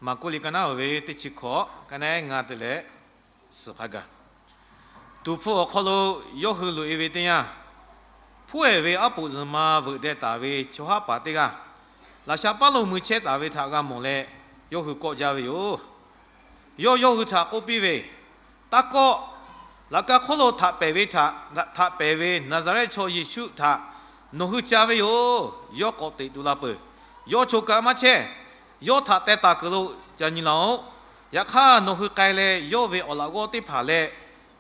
Maˍkuˆ liꞈ ka naˉ oˬ ve teˇ chi hkawꞈ, ka naˉ eˉ ngaˇ te leh suhˍ hk'a gaˬ. Tuˍ hpfuh awˬ hk'aw lo yawˇ hui loꞈ-e ve teˇ yanˇ, hpuˉ-ehˍ ve aˉ poꞈ zuhˬ ma veuꞈ deh taˍ ve chaw haˉ paˍ teˇ g'aˇ, laꞈ sha paˉ lo mui chehˇ taˍ ve htaꞈ g'a mawˬ leh, yawˇ hui kawˆ jaˇ ve yoˬ. Yawˇ yawˇ hui htaꞈ k'oˆ piˇ ve, Taˇ kawˆ. Laꞈ ka hk'oˆ lo htaꞈ pehˍ ve htaꞈ, htaꞈ pehˍ ve Naˍzaˍrehˆ chaw Yeˍsuˆ htaꞈ nawˬ hui ca ve yoˬ. Yawˇ k'awꞈ teꞈ tu la peuˬ. Yawˇ choˬ kaꞈ maˇ chehˇ. Yawˇ htaꞈ teh taˍ kuiˬ lo ca nyi laˬ-oꞈ. Yaꞈ hk'aˇ, nawˬ hui k'ai leh yawˇ ve awˬ laꞈ g'awˇ teˇ hpaˍ leh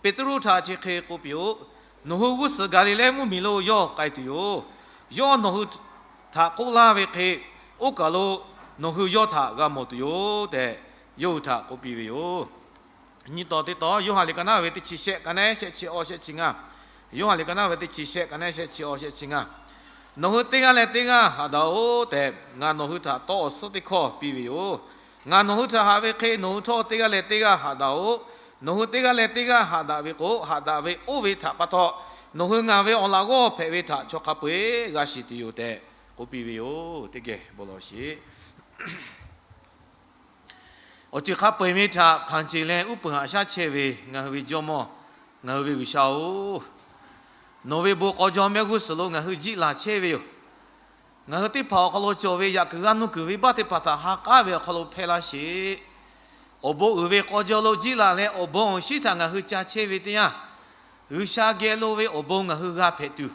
Peˍtruˆ htaꞈ chi hk'e k'oˆ piˇ-oˆ. Nawˬ hui g'uˇ suhˍ Gaˍliˍlehˇ mvuhˇmiˬ lo yawˇ k'ai tuˬ yoˬ. Yawˇ nawˬ hui htaꞈ k'oˆ laˇ ve hk'e, oˇ kaˬ lo nawˬ hui yawˇ htaꞈ g'a mawˬ tuˬ yoˬ tehꞈ, yawˇ hui htaꞈ k'oˆ piˇ ve yoˬ. Nyi tawˍ teˇ tawˍ, Yoˇhanˬ liꞈ ka naˉ ve teˇ chi shehˆ, ka naˉ shehˆ chi awˇ shehˆ chi ngaˇ. Yoˇhanˬ liꞈ ka naˉ ve teˇ chi shehˆ, ka naˉ shehˆ chi awˇ shehˆ chi ngaˇ. Nawˬ hui teˇ g'aˇ leh teˇ g'aˇ haꞈ daꞈ-oꞈ tehꞈ, ngaˬ nawˬ hui htaꞈ tawˇ awˬ suhˉ teˇ hkawˇ piˇ ve yoˬ. Ngaˬ nawˬ hui htaꞈ haꞈ ve hk'e, nawˬ hui htawˇ teˇ g'aˇ leh teˇ g'aˇ haꞈ daꞈ-oꞈ. Nawˬ hui teˇ g'aˇ leh teˇ g'aˇ haꞈ daꞈ ve k'o, haꞈ daꞈ ve oˇ ve htaꞈ pa taw, nawˬ hui ngaˬ ve awˬ laꞈ g'awˇ hpehꞈ ve htaꞈ chaw hk'a peu-eˬ g'a shiˍ tuˬ yoˬ tehꞈ k'oˆ piˇ ve yoˬ. Teˇ geh bon lawˬ sheˍ. Awˬ ceuˬ hk'a peu-eˬ ve htaꞈ hpanˍ ceˬ leh uˉ peunˍ haꞈ shaˉ chehˇ ve ngaˬ hui ve Jawˇmawˇ, ngaˬ hui ve G'uiˬsha-oˬ, nawˬ ve bon k'aw jaw mehˆ g'uˇ suhˍ lo ngaˬ hui jiˆ laˬ chehˇ ve yoˬ. Ngaˬ hui teˇ hpaˍ awˬ hk'aw lo cawˬ ve yaꞈ kuiˬ g'a nuˇ kuiˬ venˇbaˆ teˇ hpaˍ htaꞈ ha k'aˉ ve awˬ hk'aw lo hpehˇ laˇ sheˍ. Awˬ bon uiˍ ve k'aw jaw lo jiˇ laˬ leh, awˬ bon awˬ shinˉ htaꞈ ngaˬ hui ca chehˇ ve teˇ yanˇ, G'uiˬsha geh lo ve awˬ bon ngaˬ hui g'a hpehꞈ tuˬ,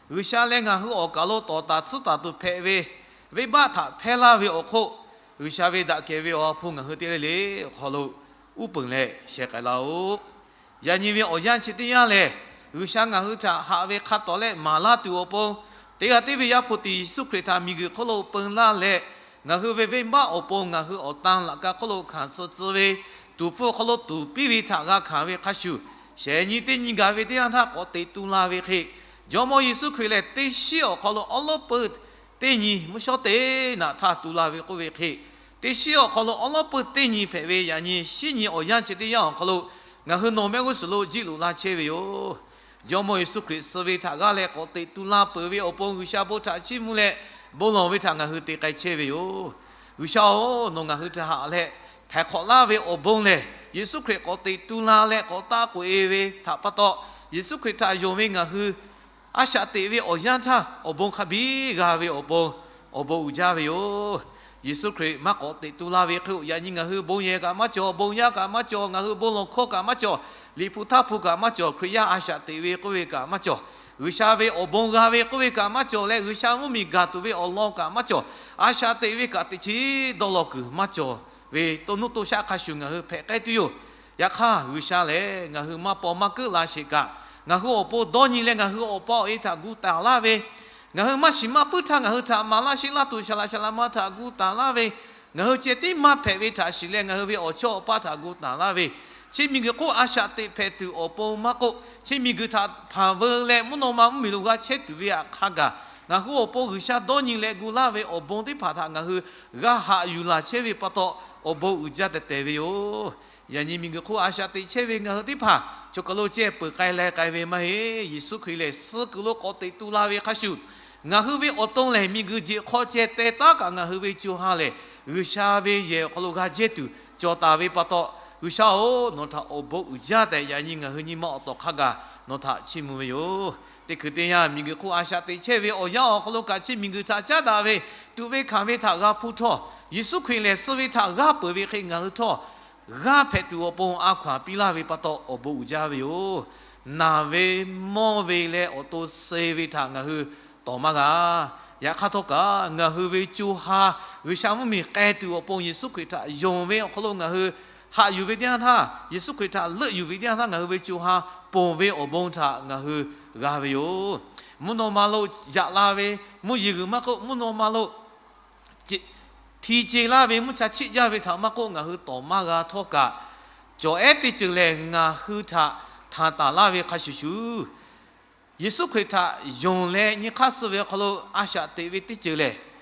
G'uiˬsha leh ngaˬ hui awˬ kaˬ lo tawˍ taˍ tsuhˇ taˍ tuˬ hpehꞈ ve venˇbaˆ htaꞈ hpehˇ laˇ ve awˬ hk'oˆ, G'uiˬsha ve daꞈ kehˬ ve awˬ ha hpu ngaˬ hui teˇ g'aˇ le le awˬ hk'aw lo uˉ peunˍ leh sheh k'ai laˇ-oˆ. Yaꞈ nyi ve awˬ yanˇ chi teˇ yanˇ lehˬ, G'uiˬsha ngaˬ hui htaꞈ haꞈ ve hk'a tawˍ leh maˍ laˇ tuˬ awˬ pon, teˇ g'aˇ tiˉ ve Yaˇ hpu tiꞈ Yeˍsuˆ Hkriꞈ htaꞈ miˬguiˬ hk'oˆ lo peun laˇ leh, ngaˬ hui ve venˇbaˆ awˬ pon ngaˬ hui awˬ tan laꞈ ka hk'oˆ lo hkanˍ suh tcuh ve, tuˍ hpfuh hk'aw lo tuˍ piˇ ve htaꞈ g'a hkanˍ ve hk'a shuˍ, shehˍ nyi teˇ nyi gaˬ ve teˇ yanˇ htaˇ k'awꞈ teꞈ tu la ve hk'e, Jawˇmawˇ Yeˍsuˆ Hkriꞈ lehˬ teˇ shiˉ awˬ hk'aw lo awˉ lawˉ peuˇ teˇ nyi mvuhˇ shawˉ teˇ naꞈ htaˇ tu la ve k'oˆ ve hk'e, teˇ shiˉ awˬ hk'aw lo awˉ lawˉ peuˇ teˇ nyi hpehꞈ ve yaꞈ nyi shinˉ nyi awˬ yanˇ chi teˇ yanˇ awˬ hk'aw lo, ngaˬ hui nawˬ mehˆ g'uˇ suhˍ lo jiˆ loꞈ la chehˇ ve yoˬ. Jawˇmawˇ Yeˍsuˆ Hkriꞈ suh ve htaꞈ g'aˇ leh k'awꞈ teꞈ tu la peuˬ ve awˬ pon G'uiˬsha bon htaꞈ chiˇ mvuh leh bon lawˬ ve htaꞈ ngaˬ hui te k'ai chehˇ ve yoˬ. G'uiˬsha-oˬ, nawˬ ngaˬ hui htaꞈ haꞈ leh htaiˍ hk'awꞈ laˇ ve awˬ bon lehˬ, Yeˍsuˆ Hkriꞈ k'awꞈ teꞈ tu la leh k'awꞈ taˆ k'oꞈ e ve htaꞈ pa taw, Yeˍsuˆ Hkriꞈ htaꞈ yonˍ ve ngaˬ hui a shaꞈ teꞈ ve awˬ yanˇ htaˇ awˬ bon hk'a biˇ g'a ve awˬ pon awˬ bon uiˍ jaˇ ve yoˬ. Yeˍsuˆ Hkriꞈ maˇ k'awꞈ teꞈ tu la ve hk'e, yaꞈ nyi ngaˬ hui bon yehˬ kaꞈ maˇ cawˬ, bon yaˇ kaꞈ maˇ cawˬ, ngaˬ hui bon lawˬ hkawˇ kaꞈ maˇ cawˬ, liꞈ hpu htaˇ hpu kaꞈ maˇ cawˬ, Hkriꞈ yaˇ a shaꞈ teꞈ ve k'oˆ ve kaꞈ maˇ cawˬ, G'uiˬsha ve awˬ bon g'a ve k'oˆ ve kaꞈ maˇ cawˬ leh, G'uiˬsha mvuhˇmiˬ gaˬ tuˬ ve awˬ lawn kaꞈ maˇ cawˬ, a shaꞈ teꞈ ve kaꞈ teꞈ chiˉ dawˇ law kuiˬ maˇ cawˬ ve to nuˇ to shaˆ hk'a shuˍ ngaˬ hui hpehꞈ k'ai tuˬ yoˬ. Yaꞈ hk'aˇ, G'uiˬsha lehˬ ngaˬ hui maˇ paw maˇ keuˆ la sheˍ kaꞈ, ngaˬ hui awˬ pon dawˇ nyi leh ngaˬ hui awˬ pa awˬ e htaꞈ gu taˍ laˇ ve, ngaˬ hui maˇ shiˍ maˇ puiˉ htaˇ ngaˬ hui htaꞈ maˍ laˇ sheˆ laˇ tuˬ shaˍ laꞈ shaˍ laꞈ ma htaꞈ gu taˍ laˇ ve, ngaˬ hui ceh tiˉ maˇ hpehꞈ ve htaꞈ shiˍ leh ngaˬ hui ve awˬ chawˇ awˬ paˇ htaꞈ gu taˍ laˇ ve, chi miˬguiˬ hk'oˆ a shaꞈ teꞈ hpehꞈ tuˬ awˬ pon maˇ k'oˆ, chi miˬguiˬ htaꞈ hpanˍ veu leh mvuhˇ naw ma mvuhˇmiˬ lo g'a chehˇ tuˬ ve htaꞈ hk'a gaˬ, ngaˬ hui awˬ pon G'uiˬsha dawˇ nyi leh gu laˇ ve awˬ bon teˇ hpaˍ htaꞈ ngaˬ hui g'a haꞈ yuˬ laˬ chehˇ ve pa taw, awˬ bon uiˍ jaˇ tehˬ tehˬ ve yoˬ. Yaꞈ nyi miˬguiˬ hk'oˆ a shaꞈ teꞈ chehˇ ve ngaˬ hui teˇ hpaˍ choˬ kaˬ lo ceh peuˬ k'ai leh k'ai ve maˇ heˆ. Yeˍsuˆ Hkriꞈ lehˬ suh kuiˬ lo k'awꞈ teꞈ tu la ve hk'a shuˍ, ngaˬ hui ve awˬ to lehˬ miˬguiˬ jeꞈ hk'aw ceh teh taˉ kaꞈ ngaˬ hui ve co ha lehˬ, G'uiˬsha ve yehˬ awˬ hk'aw lo g'a jehˇ tuˬ cawˬ taˍ ve pa taw, G'uiˬsha-oˬ, nawˬ htaꞈ awˬ bon uiˍ jaˇ tehꞈ yaꞈ nyi ngaˬ hui nyi ma awˬ tawˍ hk'a gaˬ nawˬ htaꞈ chiˇ mvuh ve yoˬ. Teˇ hkui teˇ yanˇ miˬguiˬ hk'oˆ a shaꞈ teꞈ chehˇ ve awˬ yanˇ awˬ hk'aw lo kaꞈ chi miˬguiˬ htaꞈ caˉ daꞈ ve, tuꞈ ve hkanˍ ve htaꞈ g'a hpuˇ htawˇ, Yeˍsuˆ Hkriꞈ lehˬ suh ve htaꞈ g'aˇ peuˬ ve hk'e ngaˬ hui htawˇ g'aˇ hpehꞈ tuˬ awˬ pon a hkaw anˬ piˇ laˇ ve pa taw awˬ bon uiˍ jaˇ ve yoˬ. Naˬ ve, mawˇ ve leh awˬ to suh ve htaꞈ ngaˬ hui tawˍ maˇ g'a. Yaꞈ hk'aˇ htawˇ kaꞈ ngaˬ hui ve co ha G'uiˬsha mvuhˇmiˬ k'ai tuˬ awˬ pon Yeˍsuˆ Hkriꞈ htaꞈ yonˍ ve awˬ hk'aw lo ngaˬ hui haꞈ yuˬ ve teˇ yanˇ htaˇ, Yeˍsuˆ Hkriꞈ htaꞈ leuˆ yuˬ ve teˇ yanˇ htaˇ ngaˬ hui ve co ha ponˬ ve awˬ bon htaꞈ ngaˬ hui g'a ve yoˬ. Mvuhˇ naw ma lo yaꞈ la ve, mvuhˇ yeˬ g'uiˬ maˇ k'oˆ, mvuhˇ naw ma lo hti ce laˇ ve mvuhˇ cha chiˆ jaˇ ve htaꞈ maˇ k'oˆ, ngaˬ hui tawˍ maˇ g'a htawˇ kaꞈ, cawˬ ehˉ teˇ ceuˬ lehˬ ngaˬ hui htaꞈ htanˍ taˍ laˇ ve hk'a shuˍ shuˍ, Yeˍsuˆ Hkriꞈ htaꞈ yonˍ leh nyi hk'aˇ suh ve awˬ hk'aw lo a shaꞈ teꞈ ve teˇ ceuˬ lehˬ,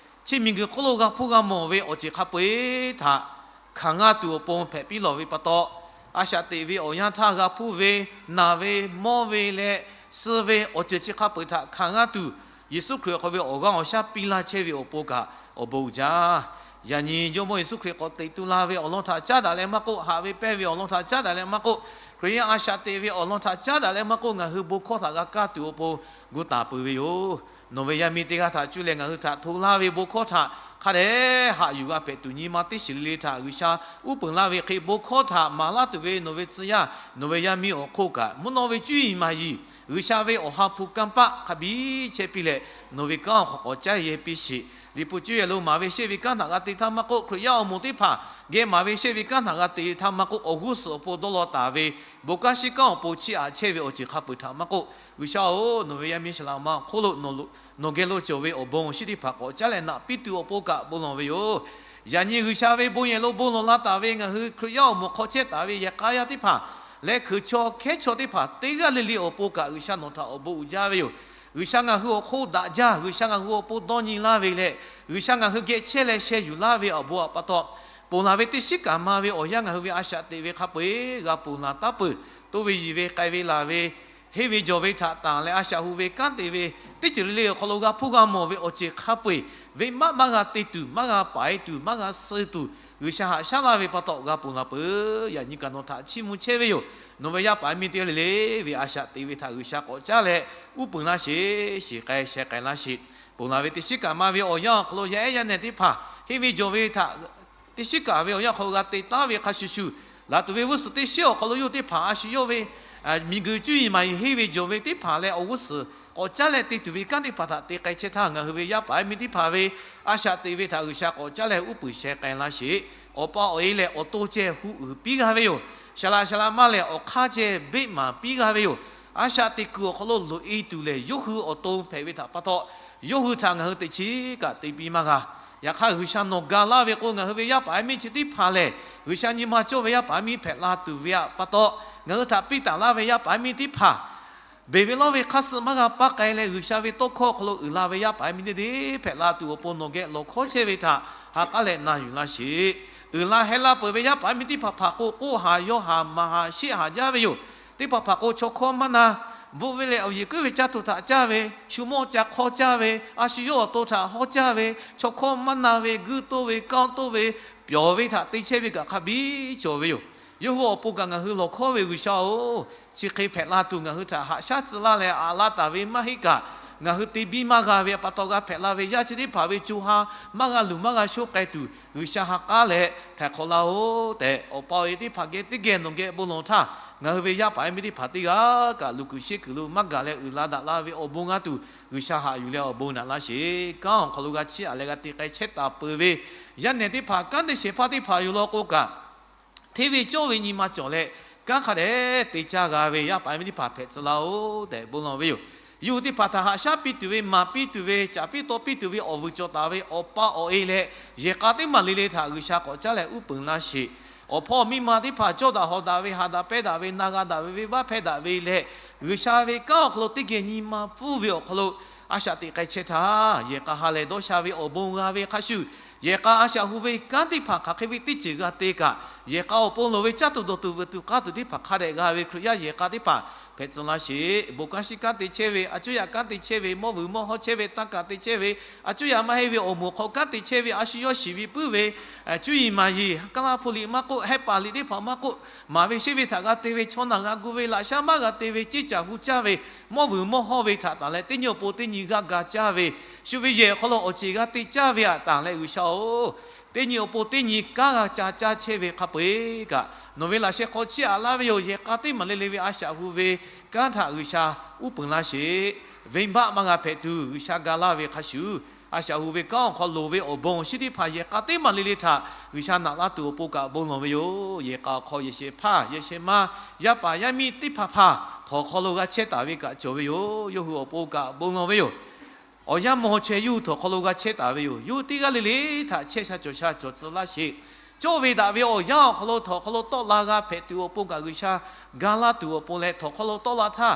chi miˬguiˬ hk'oˆ lo g'a hpuˇ g'a mawˬ ve awˬ ceuˬ hk'a peu-eˬ htaꞈ hkanˍ g'a tuˬ awˬ pon hpehꞈ piˇ lawˬ ve pa taw, a shaꞈ teꞈ ve awˬ yanˇ htaˇ g'a hpuˇ ve, naˬ ve, mawˇ ve leh suh ve awˬ ceuˬ chi hk'a peu-eˬ htaꞈ hkanˍ g'a tuˬ, Yeˍsuˆ Hkriꞈ awˬ hk'aw ve awˬ g'aˇ awˬ shaˉ piˇ laˇ chehˇ ve awˬ pon kaꞈ awˬ bon uiˍ jaˇ. Yaꞈ nyi Jawˇmawˇ Yeˍsuˆ Hkriꞈ k'awꞈ teꞈ tu la ve awˬ lawn htaꞈ caˉ daꞈ leh maˇ k'oˆ, haꞈ ve pehnˇ ve awˬ lawn htaꞈ caˉ daꞈ leh maˇ k'oˆ, Hkriꞈ yaˇ a shaꞈ teꞈ ve awˬ lawn htaꞈ caˉ daꞈ leh maˇ k'oˆ, ngaˬ hui bon hkawˇ htaꞈ g'a kaˇ tuˬ awˬ pon gu taˍ peuˬ ve yoˬ. Nawˬ ve yaˇ miˇ teˇ g'aˇ htaꞈ cuˇ leh ngaˬ hui htaꞈ hto laˇ ve bon hkawˇ htaꞈ hk'a dehꞈ haꞈ yuˬ g'a hpehꞈ tuˬ nyi ma teˇ shiˍ le le htaꞈ G'uiˬsha uˉ peunˍ laˇ ve hk'e, bon hkawˇ htaꞈ maˍ laˇ tuˬ ve nawˬ ve tcuh yaˇ nawˬ ve yaˇ miˇ awˬ hk'oˆ kaꞈ, mvuhˇ naw ve cuˇ yiˍ maˍ yiˍ G'uiˬsha ve awˬ ha hpu kanˇ paˆ hk'a biˇ chehˇ piˇ leh, nawˬ ve kanˉ awˬ hk'aw k'awꞈ caˉ yehˇ piˇ sheˍ. Liꞈ hpu cuˇ yehˬ lo maˍ ve shehˇ ve kanˉ htaꞈ g'a te htaˇ maˇ k'oˆ, Hkriꞈ yaˇ awˬ moˍ teˇ hpaˍ geh maˍ ve shehˇ ve kanˉ htaꞈ g'a te htaˇ maˇ k'oˆ, awˬ g'uˇ suhˍ awˬ pon dawˇ law taˍ ve bon kanˉ shiˉ kanˉ awˬ pon chiˇ aꞈ chehˇ ve awˬ ceuˬ hk'a peu-eˬ htaꞈ maˇ k'oˆ, G'uiˬsha-oˬ, nawˬ ve yaˇ miˇ saˍ laꞈ ma awˬ hk'oˆ lo nawˬ geh lo cawˬ ve awˬ bon awˬ shinˉ teˇ hpaˍ k'awꞈ caˉ leh naꞈ piˇ tuˬ awˬ pon kaꞈ bon lawˬ ve yoˬ. Yaꞈ nyi G'uiˬsha ve bon yehˬ lo bon lawˬ la taˍ ve ngaˬ hui Hkriꞈ yaˇ awˬ moˍ hk'aw chehˇ taˍ ve yehˬ k'a yaˇ teˇ hpaˍ leh hkui chaw hkehˉ chaw teˇ hpaˍ teˇ g'aˇ le le awˬ pon kaꞈ G'uiˬsha nawˬ htaꞈ awˬ bon uiˍ jaˇ ve yoˬ. G'uiˬsha ngaˬ hui awˬ hk'oˆ daꞈ jaˇ, G'uiˬsha ngaˬ hui awˬ pon dawˇ nyi laˇ ve leh, G'uiˬsha ngaˬ hui geh chehˇ leh sheh yuˬ laˇ ve awˬ bon awˬ pa taw, ponˬ laˬ ve teˇ shiˉ kaꞈ ma ve awˬ yanˇ ngaˬ hui ve a shaꞈ teꞈ ve hk'a peu-eˬ g'a ponˬ laˬ taˉ peuˬ. Toˇ ve yiˬ ve k'ai ve laˬ ve, henˇ ve jawˬ ve htaꞈ tanˬ leh a shaꞈ hu ve kanˉ te ve, teˇ ceuˬ le le awˬ hk'aw lo g'a hpuˇ g'a mawˬ ve awˬ ceuˬ hk'a peu-eˬ venˇbaˆ maˇ g'a te tuˬ, maˇ g'a paiˍ tuˬ, maˇ g'a suh tuˬ, G'uiˬsha haꞈ shaˉ laˇ ve pa taw g'a ponˬ laˬ peuˬ. Yaꞈ nyi kaꞈ nawˬ htaꞈ chiˇ mvuh chehˇ ve yoˬ. Nawˬ ve yaˇ paˍ yaˇ miˇ teˇ g'aˇ le le ve a shaꞈ teꞈ ve htaꞈ G'uiˬsha k'awꞈ caˉ leh uˉ peunˍ laˇ sheˍ, shiˍ k'ai sheh k'ai laˇ sheˍ. Ponˬ laˬ ve teˇ shiˉ kaꞈ maˇ ve awˬ yanˇ awˬ hk'aw lo yaˇ ehˉ yaˇ nehˬ teˇ hpaˍ henˇ ve jawˬ ve htaꞈ, teˇ shiˉ kaꞈ ve awˬ yanˇ awˬ hk'aw lo g'a te taˉ ve hk'a shuˍ shuˍ, laˬ tuˬ ve g'uˇ suhˍ teˇ shiˉ awˬ hk'aw lo yawˇ hui teˇ hpaˍ a shu yawˇ ve miˬguiˬ cuˇ yiˍ maˍ yiˍ henˇ ve jawˬ ve teˇ hpaˍ leh awˬ g'uˇ suhˍ k'awꞈ caˉ leh te tuˬ ve kanˉ teˇ hpaˍ htaꞈ te k'ai chehˇ htaˇ, ngaˬ hui ve yaˇ paˍ yaˇ miˇ teˇ hpaˍ ve a shaꞈ teꞈ ve htaꞈ G'uiˬsha k'awꞈ caˉ leh uˉ peunˍ sheh k'ai laˇ sheˍ. Awˬ pa awˬ e lehˬ awˬ to ceh hu uiˍ piˇ g'a ve yoˬ. Saˍ laꞈ saˍ laꞈ ma lehˬ awˬ hk'aˇ ceh beˆ maˍ piˇ g'a ve yoˬ. A shaꞈ teꞈ kuiˬ awˬ hk'aw lo loꞈ e tuˬ lehˬ, yawˇ hui awˬ to hpehꞈ ve htaꞈ pa taw, yawˇ hui htaꞈ ngaˬ hui teꞈ chiˉ kaꞈ te piˇ maˇ g'a. Yaꞈ hk'aˇ, G'uiˬsha nawˬ ga laˇ ve k'o, ngaˬ hui ve yaˇ paˍ yaˇ miˇ chi teˇ hpaˍ lehˬ, G'uiˬsha nyi ma cawˇ ve yaˇ paˍ yaˇ miˇ hpehꞈ la tuˬ ve htaꞈ pa taw, ngaˬ hui htaꞈ piˇ taˍ laˇ ve yaˇ paˍ yaˇ miˇ teˇ hpaˍ beˬ ve lawˇ ve hk'aˇ suh maˇ g'a paˇ k'ai leh, G'uiˬsha ve tawˇ hkawˇ awˬ hk'aw lo uiˍ la ve yaˇ paˍ yaˇ miˇ teˇ deˇ hpehꞈ la tuˬ awˬ pon nawˬ geh lawˬ hkawˇ chehˇ ve htaꞈ ha k'aˉ leh na yuˬ laˇ sheˍ. Uiˍ la heh la peuˬ ve yaˇ paˍ yaˇ miˇ teˇ hpaˍ hpaˍ k'o, k'oˆ haˍ, yawˇ haˍ, maˍ haˍ, sheˆ haˍ jaˇ ve yoˬ. Teˇ hpaˍ hpaˍ k'o, chaw hkawˇ maˇ na, bvuhꞈ ve lehˬ awˬ yeˬ kuiˉ ve caˇ tuˬ htaꞈ caˇ ve, shu mawˇ ca hk'awˇ caˇ ve, a shu yawˇ awˬ to htaꞈ hawˉ caˇ ve, chaw hkawˇ maˇ na ve, guiˇ toˇ ve, kanˇ toˇ ve, pyawˬ ve htaꞈ te chehˇ ve kaꞈ hk'a biˇ cawˬ ve yoˬ. Yawˇ hui awˬ pon kaꞈ ngaˬ hui lawˬ hkawˇ ve, G'uiˬsha-oˬ, chi hk'e hpehꞈ la tuˬ ngaˬ hui htaꞈ haꞈ shaˉ tcuh laˇ leh aꞈ laˇ taˍ ve maˇ heˆ kaꞈ, ngaˬ hui te biˇ maˇ g'a ve pa taw g'a hpehꞈ la ve yaˇ chi teˇ hpaˍ ve co ha maˇ g'a luˬ maˇ g'a shoˆ k'ai tuˬ, G'uiˬsha ha k'aˉ leh htaiˍ hk'awꞈ laˇ-oˆ tehꞈ, awˬ pa awˬ e teˇ hpaˍ geh teˇ geh nawˬ geh bon lawˬ htaˇ, ngaˬ hui ve yaˇ paˍ yaˇ miˇ teˇ hpaˍ teˇ g'aˇ kaꞈ luˬ kuiˬ sheˆ kuiˬ lo maˇ gaˬ leh uiˍ la daꞈ la ve awˬ bon g'a tuˬ, G'uiˬsha haꞈ yuˬ leh awˬ bon naꞈ laˇ sheˍ. Kanˉ awˬ hk'aw lo g'a chiˇ aꞈ leh g'a te k'ai chehˇ taˍ peuˬ ve yaˇ nehˬ teˇ hpaˍ, kanˉ te shehˍ hpaˇ teˇ hpaˍ yoˬ law k'o kaꞈ, hteˇ ve cawˇ ve nyi ma cawˬ leh, kanˉ hk'a dehꞈ te caˇ g'a ve yaˇ paˍ yaˇ miˇ teˇ hpaˍ hpehꞈ tcuh laˇ-oˆ tehꞈ bon lawˬ ve yoˬ. Yawˇ hui teˇ hpaˍ htaꞈ haꞈ shaˉ piˇ tuˬ ve, maˍ piˇ tuˬ ve, caˍ piˇ taw piˇ tuˬ ve awˬ vuiˬ cawˬ taˍ ve awˬ pa awˬ e leh, yehˬ k'a teˇ maˬ le le htaꞈ G'uiˬsha k'awꞈ caˉ leh uˉ peunˍ laˇ sheˍ. Awˬ hpawˇ miˇ ma teˇ hpaˍ cawˇ daꞈ hawˍ daꞈ ve, haꞈ daꞈ pehnˇ daꞈ ve, na g'a daꞈ ve, venˇbaˆ hpehˇ daꞈ ve leh, G'uiˬsha ve kanˉ awˬ hk'aw lo teˇ geh nyi ma pfuhˇ ve awˬ hk'aw lo a shaꞈ teꞈ k'ai chehˇ htaˇ, yehˬ k'a ha lehˬ dawˇ sha ve awˬ bon g'a ve hk'a shuˍ, yehˬ k'a a shaꞈ hu ve kanˉ teˇ hpaˍ hk'aˬ hk'e ve teˇ ceuˬ g'a te kaꞈ, yehˬ k'a awˬ pon loˍ ve caˇ tuˬ dawˬ tuˬ vuiˬ tuˬ k'aˇ tuˬ teˇ hpaˍ hk'a dehꞈ g'a ve Hkriꞈ yaˇ yehˬ k'a teˇ hpaˍ hpehꞈ tcuh laˇ sheˍ. Bon kanˉ shiˉ kanˉ te chehˇ ve, a cuˇ yaꞈ kanˉ te chehˇ ve, mawˇ vuiˬ mawˇ hawˉ chehˇ ve, tanˇ kaˍ te chehˇ ve, a cuˇ yaꞈ maˇ heˆ ve awˬ moˍ hk'aw kanˉ te chehˇ ve, a shu yawˇ shiˍ ve puiˉ ve, cuˇ yiˍ maˍ yiˍ, kaˇ laˇ hpu liꞈ maˇ k'oˆ, hehˆ paˍ liꞈ teˇ hpaˍ maˇ k'oˆ, maˍ ve sheˆ ve htaꞈ g'a te ve, chaw naˬ g'a gu ve, laꞈ shaˉ maˇ g'a te ve, ceˇ caˬ hu caˇ ve, mawˇ vuiˬ mawˇ hawˉ ve htaꞈ tanˬ leh teˇ nyi awˬ pon teˇ nyi g'aˇ ga caˇ ve, shu ve yehˬ awˬ hk'aw lo awˬ ceˬ g'a te caˇ ve htaꞈ tanˬ leh G'uiˬsha-oˬ, teˇ nyi awˬ pon teˇ nyi kanˉ g'a ca caˇ chehˇ ve hk'a peu-eˬ kaꞈ, nawˬ ve laꞈ sheh hk'aw chiˇ aꞈ laˇ ve yoˬ. Yehˬ k'a teˇ maˬ le le ve a shaꞈ hu ve kanˉ htaꞈ G'uiˬsha uˉ peunˍ laˇ sheˍ. Venˇbaˆ maˇ g'a hpehꞈ tuˬ G'uiˬsha ga laˇ ve hk'a shuˍ, a shaꞈ hu ve kanˉ awˬ hk'aw loˍ ve awˬ bon awˬ shinˉ teˇ hpaˍ yehˬ k'a teˇ maˬ le le htaꞈ G'uiˬsha naꞈ laˇ tuˬ awˬ pon kaꞈ bon lawˬ ve yoˬ. Yehˬ k'a awˬ hk'aw yehˬ shehˍ hpaˇ yehˬ shehˍ ma, yaˇ paˍ yaˇ miˇ teˇ hpaˍ hpaˍ htawnˍ hk'aw lo g'a chehˇ taˍ ve kaꞈ cawˬ ve yoˬ. Yawˇ hui awˬ pon kaꞈ bon lawˬ ve yoˬ. Awˬ yanˇ mawˬ chaweh yawˇ hui htawnˍ hk'aw lo g'a chehˇ taˍ ve yoˬ. Yawˇ hui teˇ g'aˇ le le htaꞈ chehˇ sha cawˬ sha cawˬ tcuh laˇ sheˍ. Cawˇ ve daꞈ ve awˬ yanˇ awˬ hk'aw lo htawnˍ hk'aw lo tawˆ la g'a hpehꞈ tuˬ awˬ pon kaꞈ G'uiˬsha ga laˇ tuˬ awˬ pon leh, htawnˍ hk'aw lo tawˆ la htaˇ,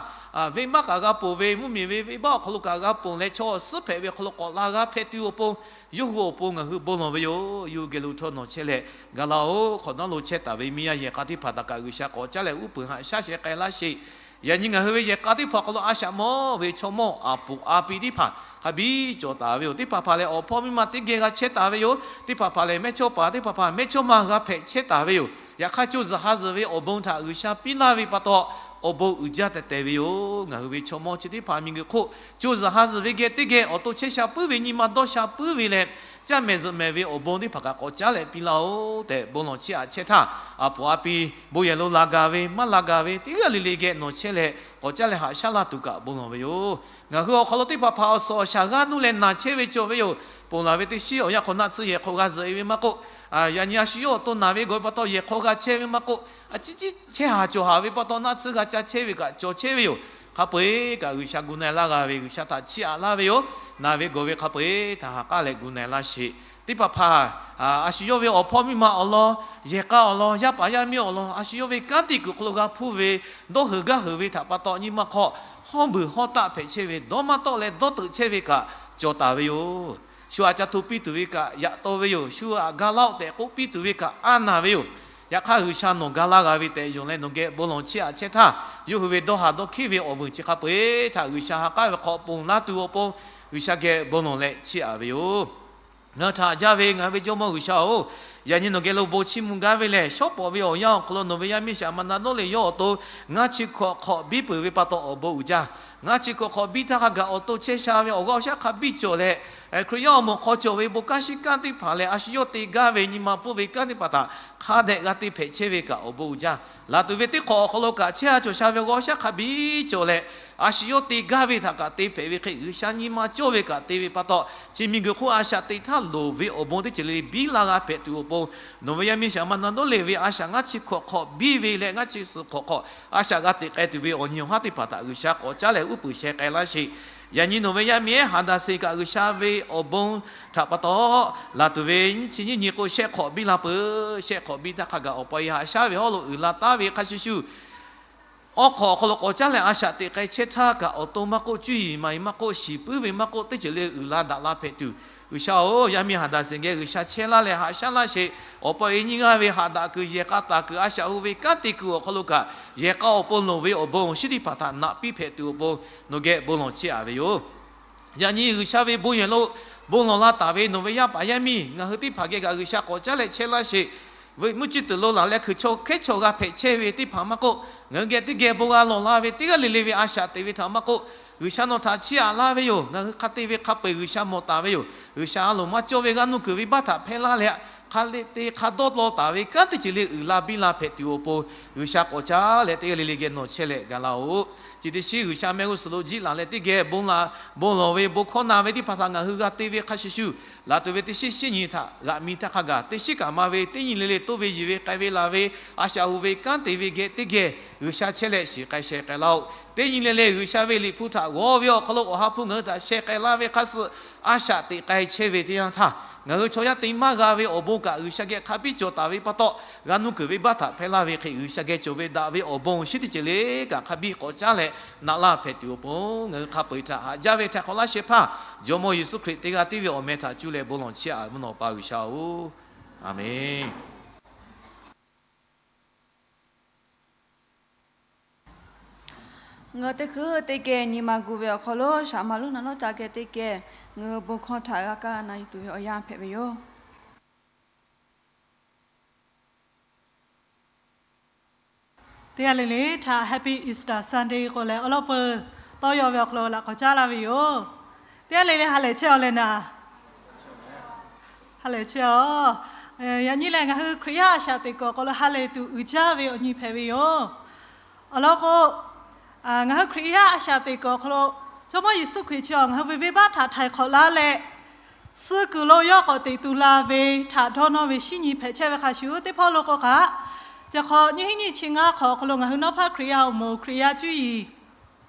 venˇbaˆ kaꞈ g'a ponˬ ve, mvuhˇmiˬ ve venˇbaˆ awˬ hk'aw lo kaꞈ g'a ponˬ leh, chaw awˬ suhˉ hpehꞈ ve hk'aw lo k'awꞈ la g'a hpehꞈ tuˬ awˬ pon, yawˇ hui awˬ pon ngaˬ hui bon lawˬ ve yoˬ. Yawˇ hui geh lo htawˇ nawˬ chehˇ leh, ga laˇ-oˬ, hk'awꞈ nawˉ lo chehˇ taˍ ve miˇ yaˇ yehˬ k'a teˇ hpaˍ htaꞈ kaꞈ G'uiˬsha k'awꞈ caˉ leh uˉ peunˍ haꞈ shaˉ sheh k'ai laˇ sheˍ. Yaꞈ nyi ngaˬ hui ve yehˬ k'a teˇ hpaˍ hk'aw lo a shaꞈ mawˇ ve chaw mawˇ aˬ puˍ a pi teˇ hpaˍ hk'a biˇ cawˬ taˍ ve yoˬ. Teˇ hpaˍ hpaˍ lehˬ awˬ hpawˇ miˇ ma teˇ geh g'a chehˇ taˍ ve yoˬ. Teˇ hpaˍ hpaˍ lehˬ mehˇchawˇ paˍ, teˇ hpaˍ hpaˍ mehˇchawˇma g'a hpehꞈ chehˇ taˍ ve yoˬ. Yaꞈ hk'aˇ, co zuhˬ ha zuhˬ ve awˬ bon htaꞈ G'uiˬsha piˇ laˇ ve pa taw, awˬ bon uiˍ jaˇ teh teh ve yoˬ. Ngaˬ hui ve chaw mawˇ chi teˇ hpaˍ miˬguiˬ hk'oˆ co zuhˬ ha zuhˬ ve geh teˇ geh awˬ to chehˇ sha puiˉ ve, nyi ma dawˇ sha puiˉ ve leh, caˇ mehˍ zuhꞈ mehˍ ve awˬ bon teˇ hpaˍ kaꞈ k'awꞈ caˉ leh piˇ laˇ-oˬ tehꞈ bon lawˬ chiˇ aꞈ chehˇ htaˇ, aˬ puˍ a pi bon yehˬ lo la gaˬ ve, maˇ la gaˬ ve teˇ g'aˇ le le geh nawˬ chehˇ leh k'awꞈ caˉ leh haꞈ shaˉ laˇ tuˬ kaꞈ bon lawˬ ve yoˬ. Ngaˬ hui awˬ hk'aw lo teˇ hpaˍ hpaˍ awˬ suhˍ awˬ shaˍ g'aˇ nuˇ leh naˬ chehˇ ve cawˬ ve yoˬ. Ponˬ laˬ ve teˇ shiˉ awˬ yanˇ hk'aw naˆ tsuhˇ yehˬ hk'aw g'a zuhꞈ e ve maˇ k'oˆ, yaꞈ nyi a shu yawˇ awˬ to naˬ ve gawˬ ve pa taw yehˬ hk'aw g'a chehˇ ve maˇ k'oˆ, a ciˉ ciˉ chehˇ haˍ cawˬ haˍ ve pa taw naˆ tsuhˇ g'a ca chehˇ ve kaꞈ cawˬ chehˇ ve yoˬ. Hk'a peu-eˬ kaꞈ G'uiˬsha gu na-e laˇ g'a ve, G'uiˬsha htaꞈ chiˇ aꞈ laˇ ve yoˬ. Naˬ ve gawˬ ve hk'a peu-eˬ htaꞈ ha k'aˉ leh gu na-e laˇ sheˍ. Teˇ hpaˍ hpaˍ a shu yawˇ ve awˬ hpawˇ miˇ ma awˬ lawn, yehˬ k'a awˬ lawn, yaˇ paˍ yaˇ miˇ awˬ lawn, a shu yawˇ ve kanˉ te kuiˬ hk'aw lo g'a hpuˇ ve, dawˇ heuˬ gaˇ heuˬ ve htaꞈ pa taw nyi ma hk'aw, hawˇ buiˬ hawˇ taˆ hpehꞈ chehˇ ve, dawˇ maˇ tawˆ leh dawˇ teuꞈ chehˇ ve kaꞈ cawˬ taˍ ve yoˬ. Shu aꞈ ca hto piˇ tuˬ ve kaꞈ yaꞈ taw ve yoˬ. Shu aꞈ ga laˇ-oˆ tehꞈ k'oˆ piˇ tuˬ ve kaꞈ a naˬ ve yoˬ. Yaꞈ hk'aˇ, G'uiˬsha nawˬ ga laˇ g'a ve tehꞈ yonˍ leh nawˬ geh bon lawˬ chiˇ aꞈ chehˇ htaˇ, yawˇ hui ve dawˇ haˍ dawˇ hkiˉ ve awˬ vuiˬ chi hk'a peu-eˬ htaꞈ G'uiˬsha ha k'aˉ ve hk'aw ponˬ laˇ tuˬ awˬ pon, G'uiˬsha geh bon lawˬ leh chiˇ aꞈ ve yoˬ. Ngaˬ hui htaꞈ jaˇ ve ngaˬ hui ve Jawˇmawˇ G'uiˬsha-oˬ, yaꞈ nyi nawˬ geh lo bon chiˇ mvuh gaˇ ve lehˬ, shawˉ pawˍ ve awˬ yanˇ awˬ hk'aw lo nawˬ ve yaˇ miˇ shaˍ ma na dawˇ le yawˇ awˬ to ngaˇ chi hkawꞈ hk'awꞈ biˇ peuˬ ve pa taw awˬ bon uiˍ jaˇ. Ngaˇ chi hkawꞈ hk'awꞈ biˇ htaˇ hk'a gaˬ awˬ to chehˇ sha ve awˬ g'aˇ awˬ shaˉ hk'a biˇ cawˬ leh, Hkriꞈ yaˇ awˬ moˍ hk'aw cawˬ ve bon kanˉ shiˉ kanˉ teˇ hpaˍ leh a shu yawˇ te gaˇ ve nyi ma pfuhˇ ve kanˉ teˇ hpaˍ htaꞈ hk'a dehꞈ g'a te hpehꞈ chehˇ ve kaꞈ awˬ bon uiˍ jaˇ. Laˬ tuˬ ve teˇ hk'awꞈ awˬ hk'aw lo kaꞈ chehˇ a cawˬ sha ve awˬ g'aˇ awˬ shaˉ hk'a biˇ cawˬ leh, a shu yawˇ te gaˇ ve htaꞈ kaꞈ te hpehꞈ ve hk'e G'uiˬsha nyi ma cawˇ ve kaꞈ te ve pa taw, chi miˬguiˬ hk'oˆ a shaꞈ teꞈ htaˇ loˍ ve awˬ bon teˇ ceuˬ le le biˇ la g'a hpehꞈ tuˬ awˬ pon, nawˬ ve yaˇ miˇ shaˍ ma na dawˇ le ve a shaꞈ ngaˇ chi hkawꞈ hk'awꞈ biˇ ve leh ngaˇ chi suhˍ hkawꞈ hk'awꞈ a shaꞈ g'a teꞈ k'ai tuˬ ve awˬ nyi awˬ haˉ teˇ hpaˍ htaꞈ G'uiˬsha k'awꞈ caˉ leh uˉ peunˍ sheh k'ai laˇ sheˍ. Yaꞈ nyi nawˬ ve yaˇ miˇ ehˉ Haˍdaˍseˍ kaꞈ G'uiˬsha ve awˬ bon htaꞈ pa taw, laˬ tuˬ ve nyiˇ chi nyiˇ nyi k'o, shehˆ hk'awꞈ biˇ la peuˬ. Shehˆ hk'awꞈ biˇ htaˇ hk'a gaˬ awˬ pa e haꞈ shaˉ ve hawˉ lo uiˍ la taˉ ve hk'a shuˍ shuˍ, awˬ hk'awꞈ awˬ hk'aw lo k'awꞈ caˉ leh a shaꞈ teꞈ k'ai chehˇ htaˇ kaꞈ, awˬ to maˇ k'oˆ, cuˇ yiˍ maˍ yiˍ maˇ k'oˆ, shiˍ puiˉ ve maˇ k'oˆ, teˇ ceuˬ le uiˍ la daꞈ la hpehꞈ tuˬ, G'uiˬsha-oˬ, yaˇ miˇ Haˍdaˍseˍ geh G'uiˬsha chehˇ laˇ leh haꞈ shaˉ laˇ sheˍ. Awˬ pa e nyiˇ g'aˇ ve haꞈ daꞈ kuiˬ, yehˬ k'a taˍ kuiˬ, a shaꞈ hu ve kanˉ te kuiˬ awˬ hk'aw lo kaꞈ, yehˬ k'a awˬ pon loˍ ve awˬ bon awˬ shinˉ teˇ hpaˍ htaꞈ naꞈ piˇ hpehꞈ tuˬ awˬ pon nawˬ geh bon lawˬ chehˇ a ve yoˬ. Yaꞈ nyi G'uiˬsha ve bon yehˬ lo bon lawˬ la taˍ ve nawˬ ve yaˇ paˍ yaˇ miˇ ngaˬ hui teˇ hpaˍ geh kaꞈ G'uiˬsha k'awꞈ caˉ leh chehˇ laˇ sheˍ. Ve mvuhˇ ciˇ tuˬ lo laˬ leh hkui chaw hkehˉ chaw g'a hpehꞈ chehˇ ve teˇ hpaˍ maˇ k'oˆ, ngaˬ hui geh teˇ geh bon g'a lawˬ la ve teˇ g'aˇ le le ve a shaꞈ teꞈ ve htaꞈ maˇ k'oˆ, G'uiˬsha nawˬ htaꞈ chiˇ aꞈ laˇ ve yoˬ. Ngaˬ hui hk'a te ve hk'a peu-eˬ G'uiˬsha mawˬ taˍ ve yoˬ. G'uiˬsha a loˍ maˇ cawˇ ve g'a nuˇ kuiˬ ve baˆ htaꞈ hpehˇ laˇ leh, hk'a te hk'a dawˇ law taˍ ve kanˉ teˇ ceuˬ le uiˍ la biˇ la hpehꞈ tuˬ awˬ pon, G'uiˬsha k'awꞈ caˉ leh teˇ g'aˇ le le geh nawˬ chehˇ leh gaˬ laˇ-oˬ. Chi teˇ shiˉ G'uiˬsha mehˆ g'uˇ suhˍ lo jiˆ laˬ leh teˇ geh bon la, bon lawˬ ve bon hkawˇ na ve teˇ hpaˍ htaꞈ ngaˬ hui g'a te ve hk'a shuˍ shuˍ, laˬ tuˬ ve teˇ shiˉ shiˉ nyi htaꞈ g'aꞈ mi htaˇ hk'a gaˬ, teˇ shiˉ kaꞈ ma ve teˇ nyi le le toˇ ve yiˬ ve k'ai ve laˬ ve, a shaꞈ hu ve kanˉ te ve geh teˇ geh G'uiˬsha chehˇ leh shiˍ k'ai sheh k'ai laˇ-oˆ. Teˇ nyi le le G'uiˬsha ve Liꞈ hpu htaꞈ g'awˇ ve awˬ hk'aw lo Awˬ ha hpu ngaˬ hui htaꞈ sheh k'ai laˇ ve hk'a suh a shaꞈ teꞈ k'ai chehˇ ve teˇ yanˇ htaˇ, ngaˬ hui chaw yaˇ te maˇ g'a ve awˬ bon kaꞈ G'uiˬsha geh hk'a biˇ cawˬ taˍ ve pa taw, g'a nuˇ kuiˬ ve baˆ htaꞈ hpehˇ laˇ ve hk'e G'uiˬsha geh cawˬ ve daꞈ ve awˬ bon awˬ shinˉ teˇ ceuˬ le kaꞈ hk'a biˇ k'awꞈ caˉ leh naꞈ laˇ hpehꞈ tuˬ awˬ pon, ngaˬ hui hk'a peu-eˬ htaꞈ haꞈ jaˇ ve htaꞈ hk'awꞈ laˇ shehˍ hpaˇ Jawˇmawˇ Yeˍsuˆ Hkriꞈ teˇ g'aˇ tiˉ ve awˬ meh htaꞈ cuˇ leh bon lawˬ chehˇ a ve mvuhˇ naw pa G'uiˬsha-oˬ, Aˍmenˍ. Ngaˬ hui teˇ hkui teˇ geh nyi ma gu ve awˬ hk'aw lo shaˍ ma lonˉ na nawˉ ca geh teˇ geh ngaˬ hui bon hkawˇ htaꞈ g'a kaˇ na yuˬ tuˬ ve awˬ yanˇ hpehꞈ ve yoˬ. Teˇ g'aˇ le le htaꞈ Happy Easter Sunday k'oˆ leh, awˉ lawˉ peuˬ tawˇ yaw ve awˬ hk'aw lo laꞈ k'awꞈ caˉ laˇ ve yoˬ. Teˇ g'aˇ le le ha lehˬ chehˇ-aw leh naˍ, ha lehˬ chehˇ-aw. Yaꞈ nyi lehˬ, ngaˬ hui Hkriꞈ yaˇ a shaꞈ teꞈ kuiˬ awˬ hk'aw lo ha lehˬ tuˬ uiˍ jaˇ ve awˬ nyi hpehꞈ ve yoˬ. Awˬ lawn k'o, ngaˬ hui Hkriꞈ yaˇ a shaꞈ teꞈ kuiˬ awˬ hk'aw lo Jawˇmawˇ Yeˍsuˆ Hkriꞈ chi awˬ ngaˬ hui ve venˇbaˆ htaꞈ htaiˍ hk'awꞈ laˇ leh, suh kuiˬ lo yawˇ k'awꞈ teꞈ tu la ve htaꞈ dawˇ nawˇ ve shinˉ nyi hpehꞈ chehˇ ve hk'a shuˍ, teˇ hpawˇ lo k'o kaꞈ, ca hk'awꞈ nyiˇ hinˉ nyiˇ chi ngaˇ hk'awꞈ awˬ hk'aw lo ngaˬ hui Nawˉ hpaˇ Hkriꞈ yaˇ awˬ moˍ Hkriꞈ yaˇ cuˇ yiˍ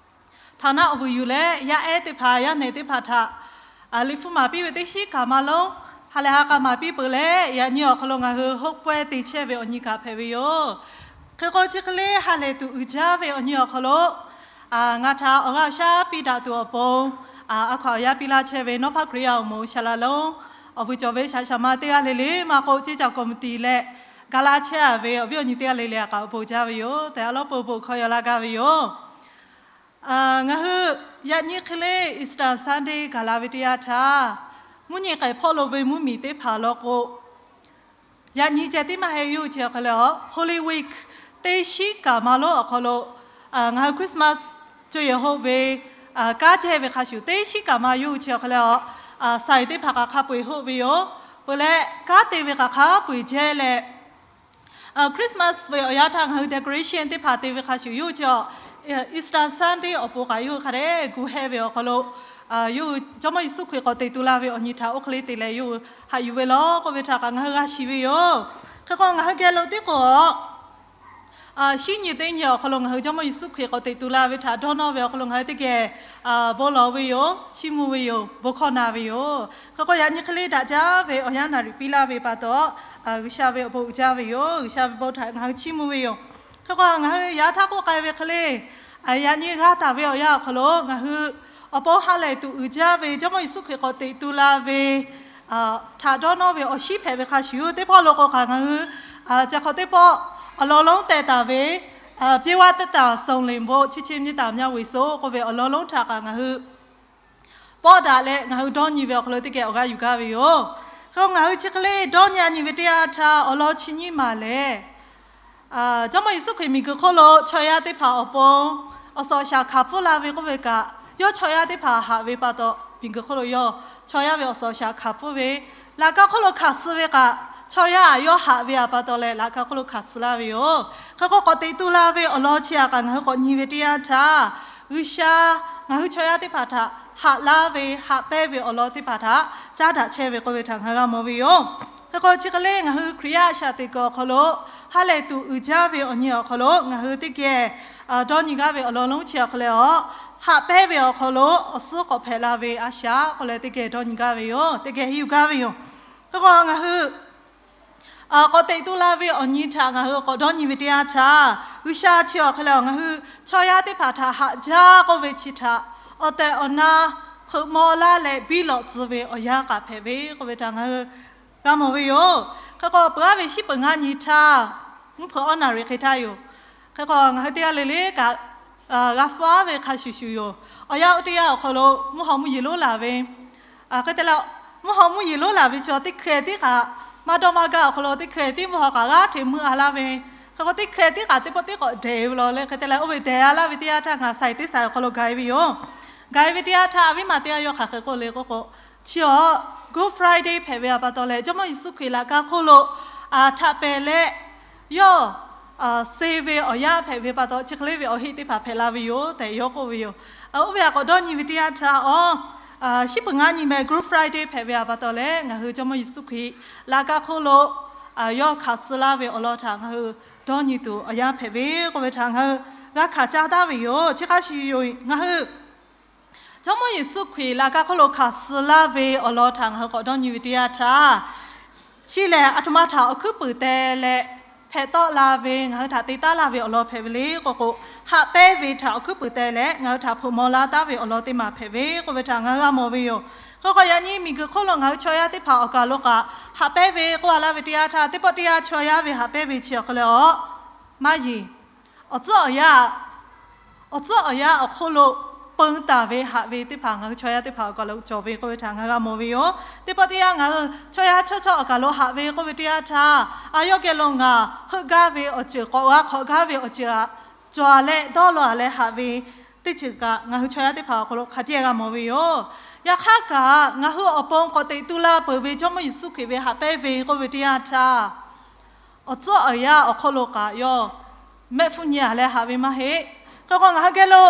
htaꞈ na awˬ vuiˬ yuˬ leh, yaˇ ehˉ teˇ hpaˍ yaˇ nehˬ teˇ hpaˍ htaꞈ liꞈ hpu maˍ piˇ ve teˇ shiˉ kaꞈ ma lonˉ ha lehˬ ha k'a maˍ piˇ peuˬ leh, yaꞈ nyi awˬ hk'aw lo ngaˬ hui hoˆ pawehˇ te chehˇ ve awˬ nyi kaꞈ hpehꞈ ve yoˬ. Hk'e k'o, chi hk'e le ha lehˬ tuˬ uiˍ jaˇ ve awˬ nyi awˬ hk'aw lo ngaˬ htaꞈ awˬ g'aˇ awˬ shaˉ piˇ daꞈ tuˬ awˬ pon, a hkaw-anˬ yaˇ piˇ laˇ chehˇ ve Nawˉ hpaˇ Hkriꞈ yaˇ awˬ moˍ Shaˍ laꞈ lonˉ awˬ vuiˬ cawˬ ve shaˍ shaˍ ma teˇ g'aˇ le le maˇ k'oˆ, ceˇ caˬ ကော်မတီ leh ga laˇ chehˇ a ve awˬ viˉ awˬ nyi teˇ g'aˇ le le a kaꞈ awˬ bon jaˇ ve yoˬ tehꞈ, awˉ lawˉ peuˬ bon hkawˇ yaw laˇ gaˇ ve yoˬ. Ngaˬ hui yaꞈ nyi hk'e le Easter Sunday gaˬ la ve teˇ yanˇ htaˇ, mvuhˇ nyi k'ai hpawˇ lo ve mvuhˇmiˬ teˇ hpaˍ law k'o, yaꞈ nyi ceh tiˉ maˇ heˆ, yawˇ hui chi awˬ hk'e le a Holy Week teˇ shiˉ kaꞈ ma lonˉ awˬ hk'aw lo ngaˬ hui Christmas co yehˬ hoˆ ve kanˉ jehˇ ve hk'a shuˍ, teˇ shiˉ kaꞈ ma yawˇ hui chi awˬ hk'e le a saiˍ teˇ hpaˍ kaꞈ hk'a peu-eˬ hoˆ ve yoˬ. Peuˬ leh, kanˉ te ve kaꞈ hk'a peu-eˬ jehˇ leh, Christmas ve awˬ yanˇ htaˇ ngaˬ hui decoration teˇ hpaˍ te ve hk'a shuˍ, yawˇ hui chi a Easter Sunday awˬ pon kaꞈ yawˇ hui hk'a dehꞈ gu heh ve awˬ hk'aw lo, yawˇ hui Jawˇmawˇ Yeˍsuˆ Hkriꞈ k'awꞈ teꞈ tu la ve awˬ nyi htaꞈ oˇ hk'e le te leh yawˇ hui haꞈ yuˬ ve law k'oˆ ve htaꞈ kaꞈ ngaˬ hui g'a shiˍ ve yoˬ. Hk'e k'o, ngaˬ hui geh lo tiˉ k'o a shinˉ nyi teˇ nyi awˬ hk'aw lo ngaˬ hui Jawˇmawˇ Yeˍsuˆ Hkriꞈ k'awꞈ teꞈ tu la ve htaꞈ dawˇ nawˇ ve awˬ hk'aw lo ngaˬ hui teˇ geh bon lawˬ ve yoˬ, chiˇ mvuh ve yoˬ, bon hkawˇ na ve yoˬ. Hk'e k'o, yaꞈ nyi hk'e le daꞈ jaˇ ve awˬ yanˇ naˍ riˍ piˇ laˇ ve pa taw, G'uiˬsha ve awˬ bon uiˍ jaˇ ve yoˬ. G'uiˬsha ve bon htaꞈ ngaˬ hui chiˇ mvuh ve yoˬ. Hk'e k'o, ngaˬ hui yaꞈ htaˇ k'oˆ k'ai ve hk'e le, yaꞈ nyi g'a taˍ ve awˬ yanˇ awˬ hk'aw lo ngaˬ hui awˬ pon ha lehˬ tuˬ uiˍ jaˇ ve Jawˇmawˇ Yeˍsuˆ Hkriꞈ k'awꞈ teꞈ tu la ve htaꞈ dawˇ nawˇ ve awˬ shinˉ hpehꞈ ve hk'a shuˍ, teˇ pawˆ lo k'o kaꞈ ngaˬ hui ca hk'awꞈ teˇ pawˆ awˬ lawn lonˉ teh taˍ ve ပြည့်ဝတတ်တာစုံလင်ဖို့ ချစ်ခြင်းမေတ္တာမျှဝေစို့ k'oˆ ve awˬ lawn lonˉ htaꞈ kaꞈ ngaˬ hui pawˆ daꞈ leh ngaˬ hui dawˇ nyi ve awˬ hk'aw lo teˇ geh awˬ g'aˇ yuˬ gaˇ ve yoˬ. Hk'e k'o, ngaˬ hui chi hk'e le dawˇ nyi a nyi ve teˇ yanˇ htaˇ, awˬ lawn chi nyiˇ maˬ lehˬ, Jawˇmawˇ Yeˍsuˆ Hkriꞈ miˬguiˬ hk'oˆ lo chaw yaˇ teˇ hpaˍ awˬ pon awˬ suhˍ awˬ shaˍ hkanˍ pfuhˇ la ve k'oˆ ve kaꞈ, yawˇ chaw yaˇ teˇ hpaˍ haꞈ ve pa taw, miˬguiˬ hk'oˆ lo yawˇ chaw yaˇ ve awˬ suhˍ awˬ shaˍ hkanˍ pfuhˇ ve, laꞈ ka hk'oˆ lo hkanˍ suh ve kaꞈ, chaw yaˇ yawˇ haꞈ ve a pa taw leh laꞈ ka hk'oˆ lo hkanˍ suh laˇ ve yoˬ. Hk'e k'o, k'awꞈ teꞈ tu la ve awˬ lawn chi a kaꞈ ngaˬ hui k'awꞈ nyi ve teˇ yanˇ htaˇ, G'uiˬsha ngaˬ hui chaw yaˇ teˇ hpaˍ htaꞈ haꞈ laˇ ve, haꞈ pehnˇ ve awˬ lawn teˇ hpaˍ htaꞈ caˉ daꞈ chehˇ ve k'oˆ ve htaꞈ ngaˬ hui g'a mawˬ ve yoˬ. Hk'e k'o, chi hk'e le ngaˬ hui Hkriꞈ yaˇ a shaꞈ teꞈ kuiˬ awˬ hk'aw lo ha lehˬ tuˬ uiˍ jaˇ ve awˬ nyi awˬ hk'aw lo ngaˬ hui teˇ geh dawˇ nyi gaˇ ve awˬ lawn lonˉ chi awˬ hk'aw lo, haꞈ pehnˇ ve awˬ hk'aw lo awˬ suhˉ k'awꞈ hpehꞈ la ve a shaꞈ k'oˆ leh teˇ geh dawˇ nyi gaˇ ve yoˬ. Teˇ geh henˇ yuˬ gaˇ ve yoˬ. Hk'e k'o, ngaˬ hui k'awꞈ teꞈ tu la ve awˬ nyi htaꞈ ngaˬ hui k'awꞈ dawˇ nyi ve teˇ yanˇ htaˇ, G'uiˬsha chi awˬ hk'e leh ngaˬ hui chaw yaˇ teˇ hpaˍ htaꞈ haꞈ jaˇ k'oˆ ve chi htaꞈ awˬ tehˬ awˬ na hpeuꞈ maw laˇ leh biˇ lawꞈ tcuh ve awˬ yanˇ k'aꞈ hpehꞈ ve k'oˆ ve htaꞈ ngaˬ hui g'a mawˬ ve yoˬ. Hk'e k'o, peuˬ aˉ ve shiˉ peuˬ ngaˇ nyi htaˇ, mvuhˇ hpeuꞈ awˉ naˍ riˍ hk'e htaˇ yoˬ. Hk'e k'o, ngaˬ hui teˇ g'aˇ le le kaꞈ g'a hpfuhˇ ve hk'a shuˍ shuˍ yoˬ. Awˬ yanˇ oˇ teˇ yanˇ awˬ hk'aw lo mvuhˇ haw mvuhˇ yeˬ lonˉ laˬ ve, hk'e te leh, mvuhˇ haw mvuhˇ yeˬ lonˉ laˬ ve chi teˇ hkeh tiˉ kaꞈ, maˇ dawˇ maˇ gaˇ awˬ hk'aw lo teˇ hkeh tiˉ mvuhˇ haw kaꞈ g'aˇ hteꞈ meuˇ a laˇ ve, hk'e k'o teˇ hkeh tiˉ kaꞈ teˇ pawˆ tiˉ k'awꞈ dehˬ ve law leh, hk'e te leh oˇ ve dehˬ a laˇ ve teˇ yanˇ htaˇ ngaˬ saiˍ teˇ saiˍ awˬ hk'aw lo gaˬ e ve yoˬ. Gaˬ e ve teˇ yanˇ htaˇ, a viˉ maˬ teˇ g'aˇ yawˇ hk'aˬ hk'e k'oˆ le k'oˆ k'o, chi awˬ Good Friday hpehꞈ ve a pa taw leh, Jawˇmawˇ Yeˍsuˆ Hkriꞈ laꞈ ka hk'oˆ lo htaꞈ pehˍ leh, yawˇ suh ve awˬ yanˇ hpehꞈ ve pa taw, chi hk'e le ve awˬ heˆ teˇ hpaˍ hpehꞈ la ve yoˬ tehꞈ yawˇ k'oˆ ve yoˬ. Oˇ ve htaꞈ k'awꞈ dawˇ nyi ve teˇ yanˇ htaˇ, awˬ shiˉ peuˬ ngaˇ nyi meh Good Friday hpehꞈ ve a pa taw leh, ngaˬ hui Jawˇmawˇ Yeˍsuˆ Hkriꞈ laꞈ ka hk'oˆ lo yawˇ hkanˍ suh laˇ ve awˬ lawn htaꞈ ngaˬ hui dawˇ nyi tuˬ awˬ yanˇ hpehꞈ ve k'oˆ ve htaꞈ ngaˬ hui g'a hkanˍ caˇ taˍ ve yoˬ. Chi hk'a shuˍ yoˬ, ngaˬ hui Jawˇmawˇ Yeˍsuˆ Hkriꞈ laꞈ ka hk'oˆ lo hkanˍ suh laˇ ve awˬ lawn htaꞈ ngaˬ hui k'awꞈ dawˇ nyi ve teˇ yanˇ htaˇ, chi lehˬ aˬ htoꞈ ma htaꞈ awˬ hkuiˉ puiˍ te leh hpehꞈ tawˆ la ve, ngaˬ hui htaꞈ te taˉ laˇ ve awˬ lawn hpehꞈ ve le k'oˆ k'o, haꞈ pehnˇ ve htaꞈ awˬ hkuiˉ puiˍ te leh ngaˬ hui htaꞈ hpeuꞈ maw laˇ taˉ ve awˬ lawn teˇ maˬ hpehꞈ ve k'oˆ ve htaꞈ ngaˬ hui g'a mawˬ ve yoˬ. Hk'e k'o, yaꞈ nyi miˬguiˬ hk'oˆ lo ngaˬ hui chaw yaˇ teˇ hpaˍ awˬ kaˬ lo kaꞈ haꞈ pehnˇ ve k'oˆ a laˇ ve teˇ yanˇ htaˇ, teˇ pawˆ teˇ yanˇ chaw yaˇ ve haꞈ pehnˇ ve chi awˬ hk'e leh awˬ maˇ yeˬ, awˬ tcuhˉ awˬ yanˇ awˬ tcuhˉ awˬ yanˇ awˬ hk'oˆ lo peun taˍ ve haꞈ ve teˇ hpaˍ ngaˬ hui chaw yaˇ teˇ hpaˍ awˬ kaˬ lo cawˬ ve k'oˆ ve htaꞈ ngaˬ hui g'a mawˬ ve yoˬ. Teˇ pawˆ teˇ yanˇ ngaˬ hui chaw yaˇ chawˇ chawˇ awˬ kaˬ lo haꞈ ve k'oˆ ve teˇ yanˇ htaˇ, a yawˇ geh lo ngaˬ heuˆ gaˇ ve awˬ ceuˬ, k'awꞈ g'a hk'awꞈ gaˇ ve awˬ ceuˬ aꞈ cawˬ a leh dawˇ law a leh haꞈ ve teˇ ceuˬ kaꞈ ngaˬ hui chaw yaˇ teˇ hpaˍ awˬ hk'aw lo hk'a dehꞈ g'a mawˬ ve yoˬ. Yaꞈ hk'aˇ kaꞈ, ngaˬ hui awˬ pon k'awꞈ teꞈ tu la peuˬ ve Jawˇmawˇ Yeˍsuˆ Hkriꞈ ve haꞈ pehnˇ ve k'oˆ ve teˇ yanˇ htaˇ, awˬ tcuhˉ awˬ yanˇ awˬ hk'oˆ lo kaꞈ yawˇ mehˆ hpfuhˇ nyi a leh haꞈ ve maˇ heˆ. Hk'e k'o, ngaˬ hui geh lo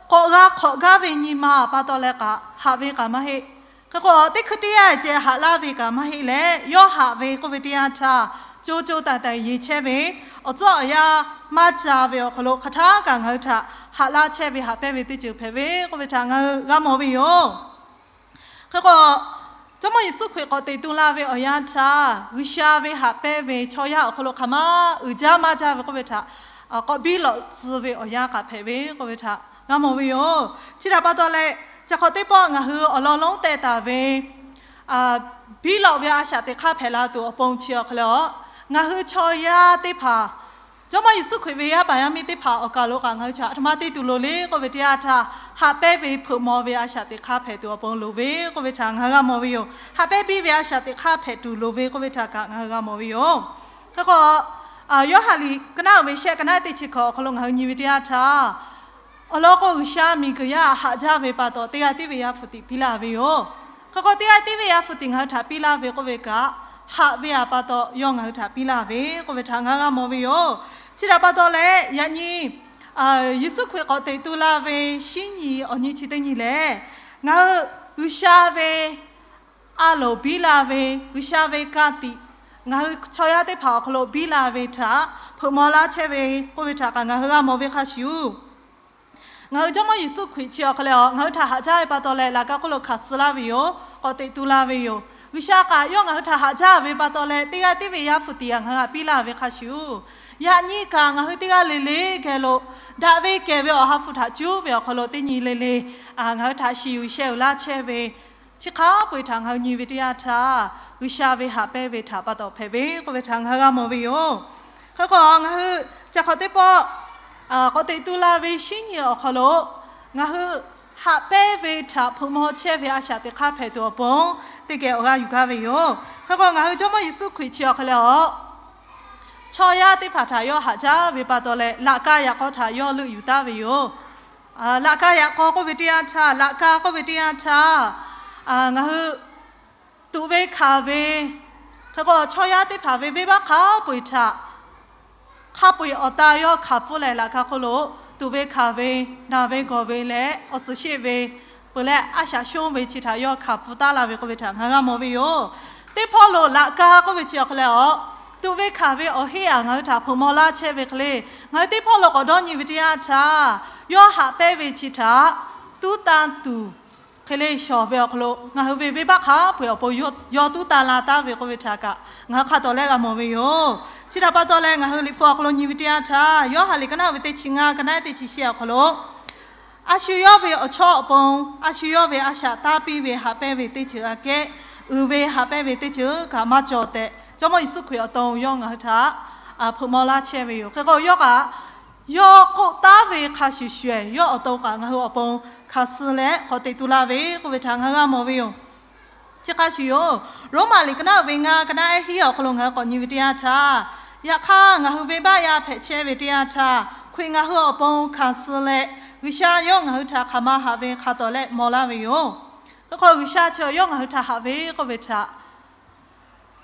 k'awꞈ g'a hk'awꞈ gaˇ ve nyi ma pa taw leh kaꞈ haꞈ ve kaꞈ maˇ heˆ. Hk'e k'o, teˇ hkui teˇ yanˇ ceh haꞈ laˇ ve kaꞈ maˇ heˆ leh, yawˇ haꞈ ve k'oˆ ve teˇ yanˇ htaˇ, co co taiˍ taiˍ yeˬ chehˇ ve, awˬ tcuhˉ awˬ yanˇ maˇ ca ve awˬ hk'aw lo hk'aˬ htaˇ kaꞈ ngaˬ hui htaꞈ haꞈ laˇ chehˇ ve haꞈ pehnˇ ve teˇ ceuˬ hpehꞈ ve k'oˆ ve htaꞈ ngaˬ hui g'a mawˬ ve yoˬ. Hk'e k'o, Jawˇmawˇ Yeˍsuˆ Hkriꞈ k'awꞈ teꞈ tu la ve awˬ yanˇ htaˇ, G'uiˬsha ve haꞈ pehnˇ ve chaw yaˇ awˬ hk'aw lo hk'aˬ ma uiˍ jaˇ maˇ jaˇ ve k'oˆ ve htaꞈ k'awꞈ biˇ lawꞈ tcuh ve awˬ yanˇ k'aꞈ hpehꞈ ve k'oˆ ve htaꞈ g'a mawˬ ve yoˬ. Chi htaꞈ pa taw leh, ca hk'awꞈ teˇ pawˆ ngaˬ hui awˬ lawn lonˉ teh taˍ ve biˇ lawꞈ ve a shaꞈ teꞈ hk'aˇ hpehꞈ la tuˬ awˬ pon chi awˬ hk'e leh, ngaˬ hui chaw yaˇ teˇ hpaˍ Jawˇmawˇ Yeˍsuˆ Hkriꞈ ve yaˇ paˍ yaˇ miˇ teˇ hpaˍ awˬ kaˬ lo kaꞈ ngaˬ hui chaw aˬ htoꞈ ma te tuˬ loˍ le k'oˆ ve teˇ yanˇ htaˇ, haꞈ pehnˇ ve hpeuꞈ maw ve a shaꞈ teꞈ hk'aˇ hpehꞈ tuˬ awˬ pon loˍ ve k'oˆ ve htaꞈ ngaˬ hui g'a mawˬ ve yoˬ. Haꞈ pehnˇ biˇ ve a shaꞈ teꞈ hk'aˇ hpehꞈ tuˬ loˍ ve k'oˆ ve htaꞈ kaꞈ ngaˬ hui g'a mawˬ ve yoˬ. Hk'e k'o, Yoˇhanˬ liꞈ ka naˉ uiˍ ve shehˆ ka naˉ teˇ chi hkawꞈ awˬ hk'aw lo ngaˬ hui nyi ve teˇ yanˇ htaˇ, awˬ lawn k'o, G'uiˬsha miˬguiˬ yaˇ haꞈ jaˇ ve pa taw, teˇ g'aˇ tiˉ ve Yaˇ hpu tiꞈ piˇ laˇ ve yoˬ. Hk'e k'o, teˇ g'aˇ tiˉ ve Yaˇ hpu tiꞈ ngaˬ hui htaꞈ piˇ laˇ ve k'oˆ ve kaꞈ, haꞈ ve a pa taw yawˇ ngaˬ hui htaꞈ piˇ laˇ ve k'oˆ ve htaꞈ ngaˬ hui g'a mawˬ ve yoˬ. Chi htaꞈ pa taw leh, yaꞈ nyi Yeˍsuˆ Hkriꞈ k'awꞈ teꞈ tu la ve shinˉ nyi awˬ nyi chi teˇ nyi lehˬ, ngaˬ hui G'uiˬsha ve a loˍ biˇ la ve, G'uiˬsha ve ka tiꞈ ngaˬ hui chaw yaˇ teˇ hpaˍ awˬ hk'aw lo biˇ la ve htaꞈ hpeuꞈ maw laˇ chehˇ ve k'oˆ ve htaꞈ kaꞈ ngaˬ hui g'a mawˬ ve hk'a shuˍ, ngaˬ hui Jawˇmawˇ Yeˍsuˆ Hkriꞈ chi awˬ hk'e leh ngaˬ hui htaꞈ haꞈ jaˇ ve pa taw leh laꞈ ka hk'oˆ lo hkanˍ suh laˇ ve yoˬ. K'awꞈ teꞈ tu la ve yoˬ. G'uiˬsha kaꞈ yawˇ ngaˬ hui htaꞈ haꞈ jaˇ ve pa taw leh, teˇ g'aˇ tiˉ ve Yaˇ hpu tiꞈ a ngaˬ hui htaꞈ piˇ laˇ ve hk'a shuˍ, yaꞈ nyi kaꞈ ngaˬ hui teˇ g'aˇ le le geh lo daꞈ ve kehˬ ve awˬ ha hpu htaꞈ cuˉ ve awˬ hk'aw lo teˇ nyi le le ngaˬ hui htaꞈ shiˍ yuˬ sheh uˬ laˇ chehˇ ve, chi hk'a peu-eˬ htaꞈ ngaˬ hui nyi ve teˇ yanˇ htaˇ, G'uiˬsha ve haꞈ pehnˇ ve htaꞈ pa taw hpehꞈ ve k'oˆ ve htaꞈ ngaˬ hui g'a mawˬ ve yoˬ. Hk'e k'o, ngaˬ hui ca hk'awꞈ teˇ pawˆ k'awꞈ teꞈ tu la ve shinˉ nyi awˬ hk'aw lo ngaˬ hui haꞈ pehnˇ ve htaꞈ hpeuꞈ maw chehˇ ve a shaꞈ teꞈ hk'aˇ hpehꞈ tuˬ awˬ pon, teˇ geh awˬ g'aˇ yuˬ gaˇ ve yoˬ. Hk'e k'o, ngaˬ hui Jawˇmawˇ Yeˍsuˆ Hkriꞈ chi awˬ hk'e leh awˬ chaw yaˇ teˇ hpaˍ htaꞈ yawˇ haꞈ jaˇ ve pa taw leh, laꞈ ka yaꞈ k'aw htaꞈ yawˇ leuˆ yuˬ taˍ ve yoˬ. Laꞈ ka yaꞈ k'aw k'oˆ ve teˇ yanˇ htaˇ, laꞈ ka k'oˆ ve teˇ yanˇ htaˇ, ngaˬ hui tuꞈ ve hkanˍ ve, hk'e k'o chaw yaˇ teˇ hpaˍ ve venˇbaˆ hk'a peu-eˬ htaꞈ hk'a peu-eˬ awˬ ta yawˇ hkanˍ pfuhˇ leh, laꞈ ka hk'oˆ lo tuꞈ ve hkanˍ ve, naˬ ve gawˬ ve leh awˬ suhˍ sheˆ ve, peuˬ leh a shaꞈ shonˇ ve chi htaꞈ yawˇ hkanˍ pfuhˇ taˍ laˇ ve k'oˆ ve htaꞈ ngaˬ hui g'a mawˬ ve yoˬ. Teˇ hpawˇ lo laꞈ ka k'oˆ ve chi awˬ hk'e leh awˬ tuꞈ ve hkanˍ ve awˬ heˆ aꞈ ngaˬ hui htaꞈ hpeuꞈ maw laˇ chehˇ ve hk'e le, ngaˬ hui teˇ hpawˇ lo k'awꞈ dawˇ nyi ve teˇ yanˇ htaˇ, yawˇ haꞈ pehnˇ ve chi htaꞈ tuˉ tanˇ tuˬ hk'e le shawˍ ve awˬ hk'aw lo, ngaˬ hui ve venˇbaˆ hk'a peu-eˬ awˬ pon yawˇ tuˉ tanˇ la taˍ ve k'oˆ ve htaꞈ kaꞈ ngaˬ hui hk'a tawˍ leh g'a mawˬ ve yoˬ. Chi htaꞈ pa taw leh ngaˬ hui Liꞈ hpu awˬ hk'aw lo nyi ve teˇ yanˇ htaˇ, Yoˇhanˬ liꞈ ka naˆ ve teˇ chi ngaˇ, ka naˆ teˇ chi shehˆ awˬ hk'aw lo, a shu yawˇ ve awˬ chawˇ awˬ pon, a shu yawˇ ve a shaꞈ taˇ piˇ ve haꞈ pehnˇ ve teˇ ceuˬ aꞈ kehˉ, uiˍ ve haꞈ pehnˇ ve teˇ ceuˬ kaꞈ maˇ cawˬ tehꞈ, Jawˇmawˇ Yeˍsuˆ Hkriꞈ awˬ to yawˇ ngaˬ hui htaꞈ hpeuꞈ maw laˇ chehˇ ve yoˬ. Hk'e k'o, yawˇ kaꞈ yawˇ k'oˆ taˍ ve hk'a shuˍ shuˍ, yawˇ awˬ to kaꞈ ngaˬ hui awˬ pon hkanˍ suh leh k'awꞈ teꞈ tu la ve k'oˆ ve htaꞈ ngaˬ hui g'a mawˬ ve yoˬ. Chi hk'a shuˍ yoˬ, Roˉmaꞈ liꞈ ka naˆ ve ngaˇ, ka naˆ ehˉ hiˉ awˬ hk'aw lo ngaˬ hui k'awꞈ nyi ve teˇ yanˇ htaˇ, yaꞈ hk'aˇ ngaˬ hui venˇbaˆ yaˇ hpehꞈ chehˇ ve teˇ yanˇ htaˇ, Hkriꞈ ngaˬ hui awˬ pon hkanˍ suh leh, G'uiˬsha yawˇ ngaˬ hui htaꞈ hk'aˬ ma haꞈ ve hk'a tawˍ leh maw laˇ ve yoˬ. Hk'e k'o, G'uiˬsha chi yawˇ ngaˬ hui htaꞈ haꞈ ve k'oˆ ve htaꞈ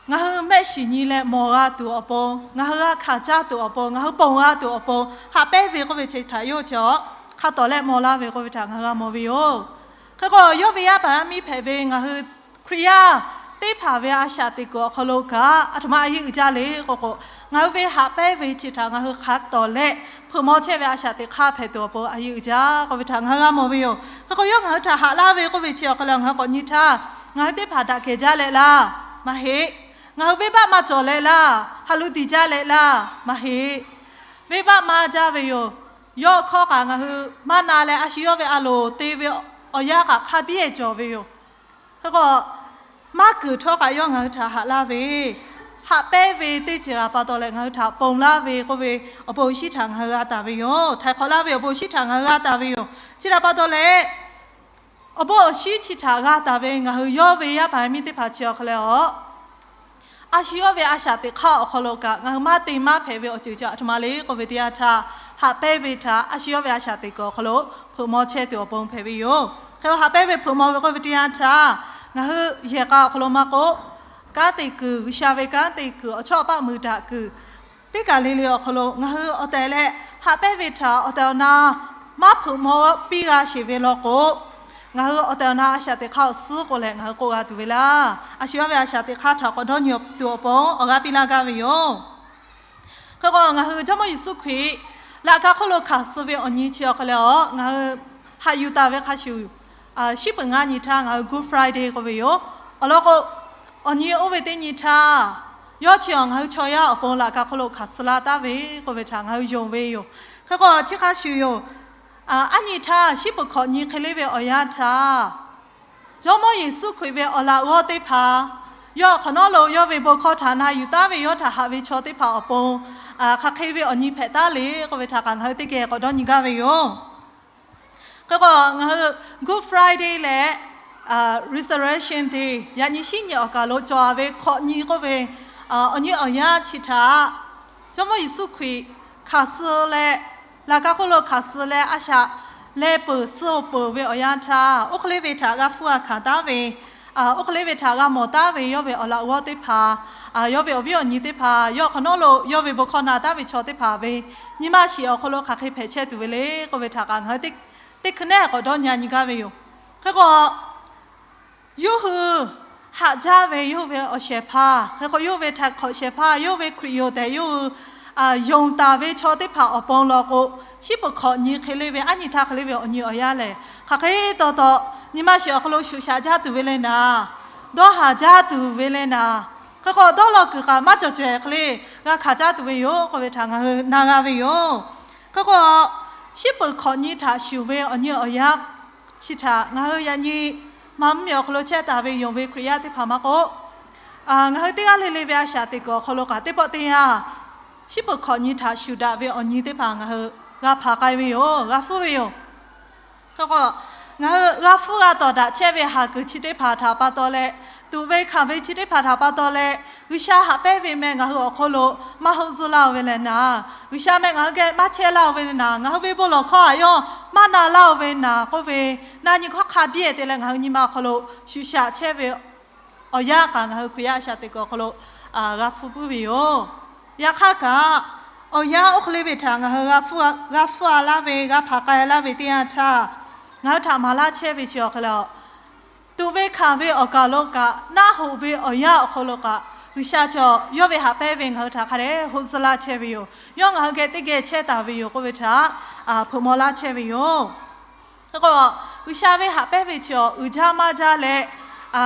ngaˬ hui mehˆ shiˍ nyi leh mawˬ g'a tuˬ awˬ pon, ngaˬ hui g'a hkanˍ caˇ tuˬ awˬ pon, ngaˬ hui ponˬ g'a tuˬ awˬ pon haꞈ pehnˇ ve k'oˆ ve chi htaꞈ yawˇ chi awˬ hk'a tawˍ leh maw laˇ ve k'oˆ ve htaꞈ ngaˬ hui g'a mawˬ ve yoˬ. Hk'e k'o, yawˇ ve yaˇ paˍ yaˇ miˇ hpehꞈ ve ngaˬ hui Hkriꞈ yaˇ teˇ hpaˍ ve a shaꞈ teꞈ kuiˬ awˬ hk'aw lo kaꞈ, aˬ htoꞈ ma a yeˇ uiˍ jaˇ le k'o k'o, ngaˬ hui ve haꞈ pehnˇ ve chi htaꞈ ngaˬ hui hk'a tawˍ leh hpeuꞈ maw chehˇ ve a shaꞈ teꞈ hk'aˇ hpehꞈ tuˬ awˬ pon a yeˇ uiˍ jaˇ k'oˆ ve htaꞈ ngaˬ hui g'a mawˬ ve yoˬ. Hk'e k'o, yawˇ ngaˬ hui htaꞈ haꞈ laˇ ve k'oˆ ve chi awˬ hk'aw lo ngaˬ hui k'awꞈ nyi htaˇ, ngaˬ hui teˇ hpaˍ daꞈ kehˬ jaˇ leh laˇ, maˇ heˆ. Ngaˬ hui venˇbaˆ maˇ cawˬ leh laˇ, ha lu diˬ jaˇ leh laˇ, maˇ heˆ. Venˇbaˆ maˇ jaˇ ve yoˬ. Yawˇ hkawˇ kaꞈ ngaˬ hui maˇ na leh, a shu yawˇ ve a loˍ te ve awˬ yanˇ kaꞈ hk'a biˇ cawˬ ve yoˬ. Hk'e k'o, maˇ kuiˬ htawˇ kaꞈ yawˇ ngaˬ hui htaꞈ haꞈ laˇ ve, haꞈ pehnˇ ve teˇ ceuˬ a pa taw leh ngaˬ hui htaꞈ ponˬ laˇ ve k'oˆ ve awˬ bon awˬ shinˉ htaꞈ ngaˬ hui g'a taˍ ve yoˬ. Htaiˍ hk'awꞈ laˇ ve awˬ bon awˬ shinˉ htaꞈ ngaˬ hui g'a taˍ ve yoˬ. Chi htaꞈ pa taw leh, awˬ bon awˬ shinˉ chi htaꞈ g'a taˍ ve ngaˬ hui yawˇ ve yaˇ paˍ yaˇ miˇ teˇ hpaˍ chi awˬ hk'aw lo, a shu yawˇ ve a shaꞈ teꞈ hk'aˇ awˬ hk'aw lo kaꞈ ngaˬ hui maˇ te maˇ hpehꞈ ve awˬ ceuˬ chi aˬ htoꞈ ma le k'oˆ ve teˇ yanˇ htaˇ, haꞈ pehnˇ ve htaꞈ a shu yawˇ ve a shaꞈ teꞈ kuiˬ awˬ hk'aw lo hpeuꞈ maw chehˇ tuˬ awˬ pon hpehꞈ ve yoˬ. Hk'e haꞈ pehnˇ ve hpeuꞈ maw ve k'oˆ ve teˇ yanˇ htaˇ, ngaˬ hui yehˬ k'a awˬ hk'aw lo maˇ k'oˆ, kanˉ te kuiˬ, G'uiˬsha ve kanˉ te kuiˬ, awˬ chawˇ awˬ paˆ mui daꞈ kuiˬ teˇ kaˬ le le awˬ hk'aw lo ngaˬ hui awˬ tehˬ leh haꞈ pehnˇ ve htaꞈ awˬ tehˬ awˬ na maˇ hpeuꞈ maw piˇ g'a sheˍ ve law k'o, ngaˬ hui awˬ tehˬ awˬ na a shaꞈ teꞈ hk'aˇ awˬ suhˉ k'o leh ngaˬ hui k'oˆ g'a tuˬ ve laˇ. A shu yawˇ ve a shaꞈ teꞈ hk'aˇ htaꞈ k'awꞈ dawˇ nyi tuˬ awˬ pon awˬ g'aˇ piˇ laˇ gaˇ ve yoˬ. Hk'e k'o, ngaˬ hui Jawˇmawˇ Yeˍsuˆ Hkriꞈ laꞈ ka hk'oˆ lo hkanˍ suh ve awˬ nyi chi awˬ hk'aw lo, ngaˬ hui haꞈ yuˬ taˍ ve hk'a shuˍ, shiˉ peuˬ ngaˇ nyi htaˇ ngaˬ hui Good Friday k'oˆ ve yoˬ. Awˬ lawn k'o, awˬ nyi oˇ ve teˇ nyi htaˇ, yawˇ chi awˬ ngaˬ hui chaw yaˇ awˬ pon laꞈ ka hk'oˆ lo hkanˍ suh laˇ taˍ ve k'oˆ ve htaꞈ ngaˬ hui yonˍ ve yoˬ. Hk'e k'o, chi hk'a shuˍ yoˬ. Aˉ nyi htaˇ, shiˉ peuˬ hkawꞈ nyi hk'e le ve awˬ yanˇ htaˇ, Jawˇmawˇ Yeˍsuˆ Hkriꞈ ve awˬ laꞈ g'awˇ teˇ hpaˍ, yawˇ awˬ hk'awꞈ nawˉ lo yawˇ ve bon hkawˇ htaꞈ na yuˬ taˍ ve yawˇ htaꞈ haꞈ ve chaw teˇ hpaˍ awˬ pon, hk'aˬ hk'e ve awˬ nyi hpehꞈ taˉ le k'oˆ ve htaꞈ kaꞈ ngaˬ hui teˇ geh k'awꞈ dawˇ nyi gaˇ ve yoˬ. Hk'e k'o, ngaˬ hui Good Friday leh Resurrection Day, yaꞈ nyi shiˉ nyi awˬ kaˬ lo cawˬ ve hkawꞈ nyi k'oˆ ve awˬ nyi awˬ yanˇ chi htaꞈ Jawˇmawˇ Yeˍsuˆ Hkriꞈ hkanˍ suh leh, laꞈ ka hk'oˆ lo hkanˍ suh leh a shaꞈ leh peuˬ suh peuˬ ve awˬ yanˇ htaˇ, oˇ hk'e le ve htaꞈ g'a hpfuhˇ g'a hkanˍ taˉ ve, oˇ hk'e le ve htaꞈ g'a mawˬ taˉ ve yawˇ ve awˬ laꞈ g'awˇ teˇ hpaˍ, yawˇ ve awˬ viˉ awˬ nyi teˇ hpaˍ, yawˇ awˬ hk'awꞈ nawˉ lo yawˇ ve bon hkawˇ na taˉ ve chaw teˇ hpaˍ ve nyi ma shiˍ awˬ hk'aw lo hk'aˬ hk'e hpehꞈ chehˇ tuˬ ve le k'oˆ ve htaꞈ kaꞈ ngaˬ hui teˇ hkui neˉ k'awꞈ dawˇ nyi nyi gaˇ ve yoˬ. Hk'e k'o, yawˇ hui haꞈ jaˇ ve yawˇ hui ve awˬ shehˍ hpaˇ, hk'e k'o yawˇ hui ve htaiˍ hk'awꞈ shehˍ hpaˇ, yawˇ hui ve Hkriꞈ yoˬ tehꞈ yawˇ hui yonˍ taˍ ve chaw teˇ hpaˍ awˬ pon law k'o, shiˉ peuˬ hkawꞈ nyi hk'e le ve, aˉ nyi htaˇ hk'e le ve awˬ nyi awˬ yanˇ lehˬ, hk'aˬ hk'e taw taw nyi ma shiˍ awˬ hk'aw lo shuˍ shaꞈ jaˇ tuˬ ve le naˍ, dawˇ haˍ jaˇ tuˬ ve le naˍ, hk'e k'o dawˇ law kuiˬ kaꞈ maˇ cawˬ cawehˬ hk'e le g'a hkanˍ caˇ tuˬ ve yoˬ k'oˆ ve htaꞈ ngaˬ hui na g'a ve yoˬ. Hk'e k'o, shiˉ peuˬ hkawꞈ nyi htaꞈ shuˍ ve awˬ nyi awˬ yanˇ chi htaꞈ ngaˬ hui yaꞈ nyi maˇ mvuhˇmiˬ awˬ hk'aw lo chehˇ taˍ ve yonˍ ve Hkriꞈ yaˇ teˇ hpaˍ maˇ k'oˆ, ngaˬ hui teˇ g'aˇ le le ve a shaꞈ teꞈ kuiˬ awˬ hk'aw lo kaꞈ teˇ pawˆ teˇ yanˇ, shiˉ peuˬ hkawꞈ nyi htaꞈ shuˍ daꞈ ve awˬ nyi teˇ hpaˍ ngaˬ hui g'a hpanˍ k'ai ve yoˬ, g'a hpfuhˇ ve yoˬ. Hk'e k'o, ngaˬ hui g'a hpfuhˇ g'a tawˍ daꞈ chehˇ ve haˍ kuiˬ chi teˇ hpaˍ htaꞈ pa taw leh, Tuꞈ ve hkanˍ ve chi teˇ hpaˍ htaꞈ pa taw leh, G'uiˬsha haꞈ pehnˇ ve meh ngaˬ hui awˬ hk'oˆ lo maˇ hoˆ zuhˆ laˇ-oˬ ve lehˬ naˍ, G'uiˬsha meh ngaˬ hui geh maˇ chehˇ laˇ-oˬ ve naˍ, ngaˬ hui ve bon lawˬ hkawˇ htaꞈ yawˇ maˇ na laˇ-oˬ ve naˍ k'oˆ ve, na nyi hkawˇ hk'a biˇ-ehˍ te leh ngaˬ hui nyi ma awˬ hk'aw lo shuˍ shaꞈ chehˇ ve awˬ yanˇ kaꞈ ngaˬ hui Hkriꞈ yaˇ a shaꞈ teꞈ kuiˬ awˬ hk'aw lo g'a hpuˇ puiˉ ve yoˬ. Yaꞈ hk'aˇ kaꞈ, awˬ yanˇ oˇ hk'e le ve htaꞈ ngaˬ hui g'a hpuˇ a laˇ ve, g'a hpanˍ k'ai laˇ ve teˇ yanˇ htaˇ, ngaˬ hui htaꞈ maˍ laˇ chehˇ ve chi awˬ hk'e leh, tuꞈ ve hkanˍ ve awˬ kaˬ lo kaꞈ, naˆ hoꞈ ve awˬ yanˇ awˬ hk'aw lo kaꞈ, G'uiˬsha cawˬ yawˇ ve haꞈ pehnˇ ve ngaˬ hui htaꞈ hk'a dehꞈ hoˆ zuhˆ laˇ chehˇ ve yoˬ. Yawˇ ngaˬ hui geh teˇ geh chehˇ taˍ ve yoˬ k'oˆ ve htaꞈ hpeuꞈ maw laˇ chehˇ ve yoˬ. Hk'e k'o, G'uiˬsha ve haꞈ pehnˇ ve chi awˬ uiˍ jaˇ maˇ jaˇ leh,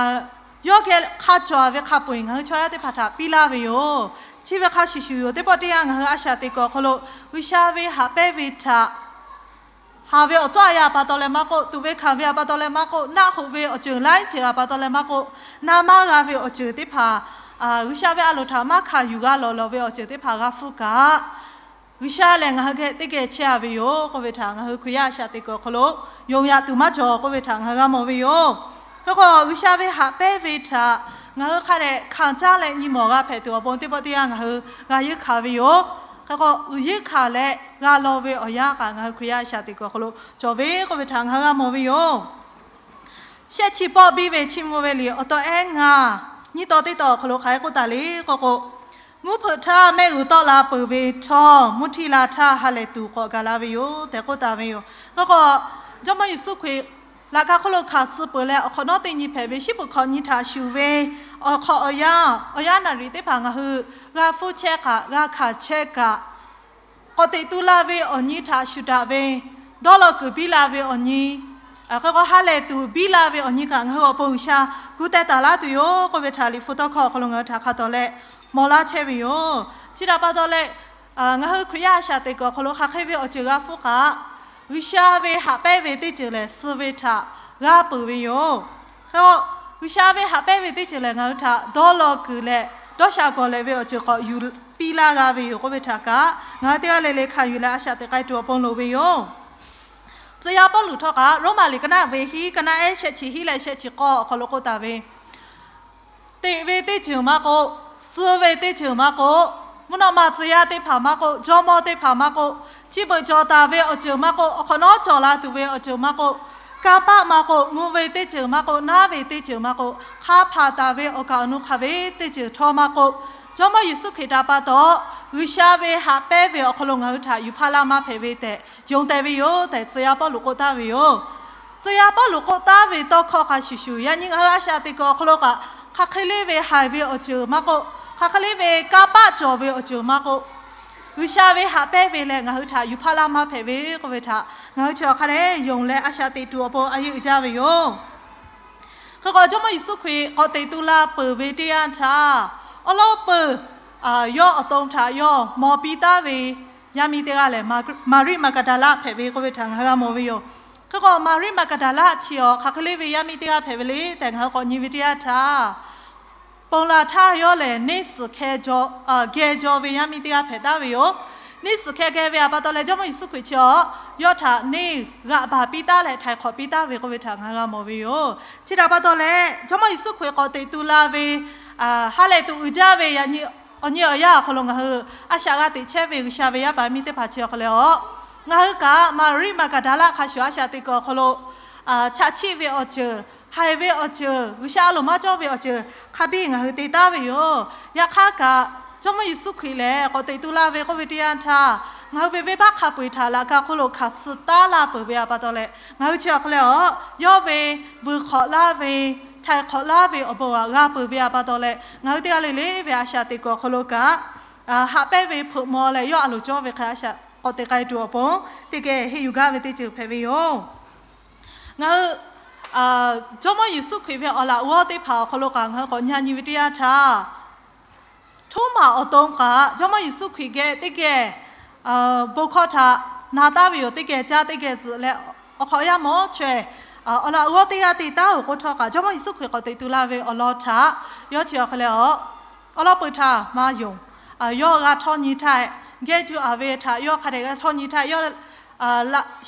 yawˇ geh hk'a cawˬ ve hk'a peu-eˬ ngaˬ hui chaw yaˇ teˇ hpaˍ htaꞈ piˇ laˇ ve yoˬ. Chi ve hk'a shuˍ shuˍ yoˬ. Teˇ pawˆ teˇ yanˇ ngaˬ hui a shaꞈ teꞈ kuiˬ awˬ hk'aw lo G'uiˬsha ve haꞈ pehnˇ ve htaꞈ haˍ ve awˬ tcuhˉ a yanˇ a pa taw leh maˇ k'oˆ, tuꞈ ve hkanˍ ve a pa taw leh maˇ k'oˆ, naˆ hoꞈ ve awˬ ceuˬ laiˉ ceuˬ a pa taw leh maˇ k'oˆ, na maˇ g'a ve awˬ ceuˬ teˇ hpaˍ, G'uiˬsha ve a loˍ htaꞈ maˇ hkanˍ yuˬ g'a lawˬ lawˬ ve awˬ ceuˬ teˇ hpaˍ g'a hpuˇ kaꞈ, G'uiˬsha lehˬ ngaˬ hui geh teˇ geh chehˇ a ve yoˬ k'oˆ ve htaꞈ ngaˬ hui Hkriꞈ yaˇ a shaꞈ teꞈ kuiˬ awˬ hk'aw lo yonˍ yaꞈ tuˬ maˇ cawˬ k'oˆ ve htaꞈ ngaˬ hui g'a mawˬ ve yoˬ. Hk'e k'o, G'uiˬsha ve haꞈ pehnˇ ve htaꞈ ngaˬ hui hk'a dehꞈ hkanˍ caˇ leh nyi mawˬ g'a hpehꞈ tuˬ awˬ pon teˇ pawˆ teˇ yanˇ ngaˬ hui g'a yeunˇ hkanˍ ve yoˬ. Hk'e k'o, uiˍ yeunˇ hkanˍ leh g'a law ve awˬ yanˇ kaꞈ ngaˬ hui Hkriꞈ yaˇ a shaꞈ teꞈ kuiˬ awˬ hk'aw lo cawˬ ve k'oˆ ve htaꞈ ngaˬ hui g'a mawˬ ve yoˬ. Shehˆ chi pawˆ biˇ ve chiˇ mvuh ve liꞈ awˬ taw ehˉ ngaˇ, nyiˇ taw teˇ taw awˬ hk'aw lo hk'aˬ hk'e k'oˆ taˍ le k'oˆ k'o, mvuhˇ hpeuꞈ htaˇ mehˆ g'uiˬ tawˆ la peuˬ ve htawˇ, mvuhˇ htiˇ la htaˇ ha lehˬ tuˬ k'awꞈ gaˬ la ve yoˬ tehꞈ k'oˆ taˍ ve yoˬ. K'oˆ k'o, Jawˇmawˇ Yeˍsuˆ Hkriꞈ laꞈ ka hk'oˆ lo hkanˍ suh peuˬ leh awˬ hk'awꞈ nawˉ teˇ nyi hpehꞈ ve shiˉ peuˬ hkawꞈ nyi htaꞈ shuˍ ve awˬ hk'awꞈ awˬ yanˇ, awˬ yanˇ naˍ riˍ teˇ hpaˍ ngaˬ hui g'a hpuˇ chehˇ kaꞈ g'a hkanˍ chehˇ kaꞈ, k'awꞈ teꞈ tu la ve awˬ nyi htaꞈ shuˍ daꞈ ve, dawˇ law kuiˬ biˇ la ve awˬ nyi, hk'e k'o ha lehˬ tuˬ biˇ la ve awˬ nyi kaꞈ ngaˬ hui awˬ pon G'uiˬsha gu teh taˍ laˇ tuˬ yoˬ k'oˆ ve htaꞈ Liꞈ hpu tawˇ hkawˇ awˬ hk'aw lo ngaˬ hui htaꞈ hk'a tawˍ leh mawˬ laˇ chehˇ ve yoˬ. Chi htaꞈ pa taw leh, ngaˬ hui Hkriꞈ yaˇ a shaꞈ teꞈ kuiˬ awˬ hk'aw lo hk'aˬ hk'e ve awˬ ceuˬ g'a hpuˇ kaꞈ, G'uiˬsha ve haꞈ pehnˇ ve teˇ ceuˬ lehˬ suh ve htaꞈ g'a peuˬ ve yoˬ. Hk'e k'o, G'uiˬsha ve haꞈ pehnˇ ve teˇ ceuˬ lehˬ ngaˬ hui htaꞈ dawˇ law kuiˬ leh dawˇ sha gawˬ leh ve awˬ ceuˬ k'awꞈ yuˬ piˇ laˇ g'a ve yoˬ k'oˆ ve htaꞈ kaꞈ, ngaˬ hui teˇ g'aˇ le le hkanˍ yuˬ leh a shaꞈ teꞈ k'ai tuˬ awˬ pon loˍ ve yoˬ. Tcuh yaˇ Pawˇluꞈ htawˇ kaꞈ, Roˉmaꞈ liꞈ ka naˆ ve hiˉ, ka naˆ ehˉ shehˆ chi hiˉ leh shehˆ chi k'awˇ awˬ hk'aw lo k'oˆ taˍ ve, teꞈ ve teˇ ceuˬ maˇ k'oˆ, suh ve teˇ ceuˬ maˇ k'oˆ, mvuhˇ naw ma tcuh yaˇ teˇ hpaˍ maˇ k'oˆ, jawˇmawˇ teˇ hpaˍ maˇ k'oˆ, chi beuꞈ cawˬ taˍ ve awˬ ceuˬ maˇ k'oˆ, awˬ hk'awꞈ nawˉ cawˬ la tuˬ ve awˬ ceuˬ maˇ k'oˆ, kanˇ paˆ maˇ k'oˆ, mvuh ve teˇ ceuˬ maˇ k'oˆ, naˉ ve teˇ ceuˬ maˇ k'oˆ, hk'a hpanˍ taˍ ve awˬ kaˍ awˬ nu hk'aˬ ve teˇ ceuˬ htawˇ maˇ k'oˆ, Jawˇmawˇ Yeˍsuˆ Hkriꞈ htaꞈ pa taw G'uiˬsha ve haꞈ pehnˇ ve awˬ hk'aw lo ngaˬ hui htaꞈ yuˬ hpaˇ laˇ maˇ hpehꞈ ve tehꞈ yonˍ tehꞈ ve yoˬ tehꞈ tcuh yaˇ Pawˇluꞈ k'oˆ taˍ ve yoˬ. Tcuh yaˇ Pawˇluꞈ k'oˆ taˍ ve tawˇ hkawˇ hk'a shuˍ shuˍ, yaꞈ nyi ngaˬ hui a shaꞈ teꞈ kuiˬ awˬ hk'aw lo kaꞈ, hk'aˬ hk'e le ve haiˬ ve awˬ ceuˬ maˇ k'oˆ, hk'aˬ hk'e le ve kanˇ paˆ cawˬ ve awˬ ceuˬ maˇ k'oˆ, G'uiˬsha ve haꞈ pehnˇ ve leh ngaˬ hui htaꞈ yuˬ hpaˇ laˇ maˇ hpehꞈ ve k'oˆ ve htaꞈ ngaˬ hui chi awˬ hk'a dehꞈ yonˍ leh a shaꞈ teꞈ tuˬ awˬ pon a yeˇ uiˍ jaˇ ve yoˬ. Hk'e k'o, Jawˇmawˇ Yeˍsuˆ Hkriꞈ k'awꞈ teꞈ tu la peuˬ ve teˇ yanˇ htaˇ, awˉ lawˉ peuˬ yawˇ awˬ to htaꞈ yawˇ mawˬ piˇ taˉ ve yaˇ miˇ teˇ g'aˇ lehˬ, Maˍriˆ Maˍgaˍdaˍlaˆ hpehꞈ ve k'oˆ ve htaꞈ ngaˬ hui g'a mawˬ ve yoˬ. Hk'e k'o, Maˍriˆ Maˍgaˍdaˍlaˆ chi awˬ hk'aˬ hk'e le ve yaˇ miˇ teˇ g'aˇ hpehꞈ ve le tehꞈ ngaˬ hui k'awꞈ nyi ve teˇ yanˇ htaˇ, ponˬ laˬ htaˇ yawˇ lehˬ neˇ suhˍ hkeh geh jaw ve yaˇ miˇ teˇ g'aˇ hpehꞈ taˍ ve yoˬ. Neˇ suhˍ hkeh geh ve a pa taw leh Jawˇmawˇ Yeˍsuˆ Hkriꞈ chi awˬ yawˇ htaꞈ neˇ g'aꞈ baˬ piˇ taˉ leh htaiˍ hk'awꞈ piˇ taˍ ve k'oˆ ve htaꞈ ngaˬ hui g'a mawˬ ve yoˬ. Chi htaꞈ pa taw leh Jawˇmawˇ Yeˍsuˆ Hkriꞈ k'awꞈ teꞈ tu la ve ha lehˬ tuˬ uiˍ jaˇ ve yaꞈ nyi awˬ nyi awˬ yanˇ awˬ hk'aw lo ngaˬ hui a shaꞈ g'a teꞈ chehˇ ve G'uiˬsha ve yaˇ paˍ miˇ teˇ hpaˍ chi awˬ hk'aw lo, ngaˬ hui kaꞈ Maˍriˆ Maˍgaˍdaˍlaˆ hk'a shuˍ a shaꞈ teꞈ kuiˬ awˬ hk'aw lo chaꞈ chiˆ ve awˬ ceuˬ, haiˬ ve awˬ ceuˬ, G'uiˬsha a loˍ maˇ cawˇ ve awˬ ceuˬ hk'a biˇ ngaˬ hui te taˍ ve yoˬ. Yaꞈ hk'aˇ kaꞈ, Jawˇmawˇ Yeˍsuˆ Hkriꞈ lehˬ k'awꞈ teꞈ tu la ve k'oˆ ve teˇ yanˇ htaˇ, ngaˬ hui ve venˇbaˆ hk'a peu-eˬ htaꞈ laꞈ ka hk'oˆ lo hkanˍ suh taˉ laˇ peuˬ ve a pa taw leh, ngaˬ hui chi awˬ hk'aw lo yawˇ ve vuiˬ hk'awꞈ laˇ ve, htaiˍ hk'awꞈ laˇ ve awˬ bon aꞈ g'a peuˬ ve a pa taw leh, ngaˬ hui teˇ g'aˇ le le ve a shaꞈ teꞈ kuiˬ awˬ hk'aw lo kaꞈ, haꞈ pehnˇ ve hpeuꞈ maw leh yawˇ a loˍ cawˇ ve hk'e a shaꞈ k'awꞈ teꞈ k'ai tuˬ awˬ pon teˇ geh henˇ yuˬ gaˇ ve teˇ ceuˬ hpehꞈ ve yoˬ. Ngaˬ hui Jawˇmawˇ Yeˍsuˆ Hkriꞈ ve awˬ laꞈ g'awˇ teˇ hpaˍ awˬ hk'aw lo kaꞈ ngaˬ hui k'awꞈ nyi nyi ve teˇ yanˇ htaˇ, Htoˉmaꞈ awˬ to kaꞈ Jawˇmawˇ Yeˍsuˆ Hkriꞈ geh teˇ geh bon hkawˇ htaꞈ na taˍ ve yoˬ. Teˇ geh caˇ teˇ geh zuhꞈ leh, awˬ hk'awꞈ yaˇ mawˬ chaweh awˬ laꞈ g'awˇ teˇ g'aˇ te taˉ-oˬ k'oˆ htawˇ kaꞈ, Jawˇmawˇ Yeˍsuˆ Hkriꞈ k'awꞈ teꞈ tu la ve awˬ lawn htaꞈ yawˇ chi awˬ hk'e leh, awˬ lawn peuˬ htaꞈ maˇ yonˍ. Yawˇ g'a htawˇ nyi htaˇ, geh juˇ-a ve htaꞈ yawˇ hk'a dehꞈ g'a htawˇ nyi htaˇ, yawˇ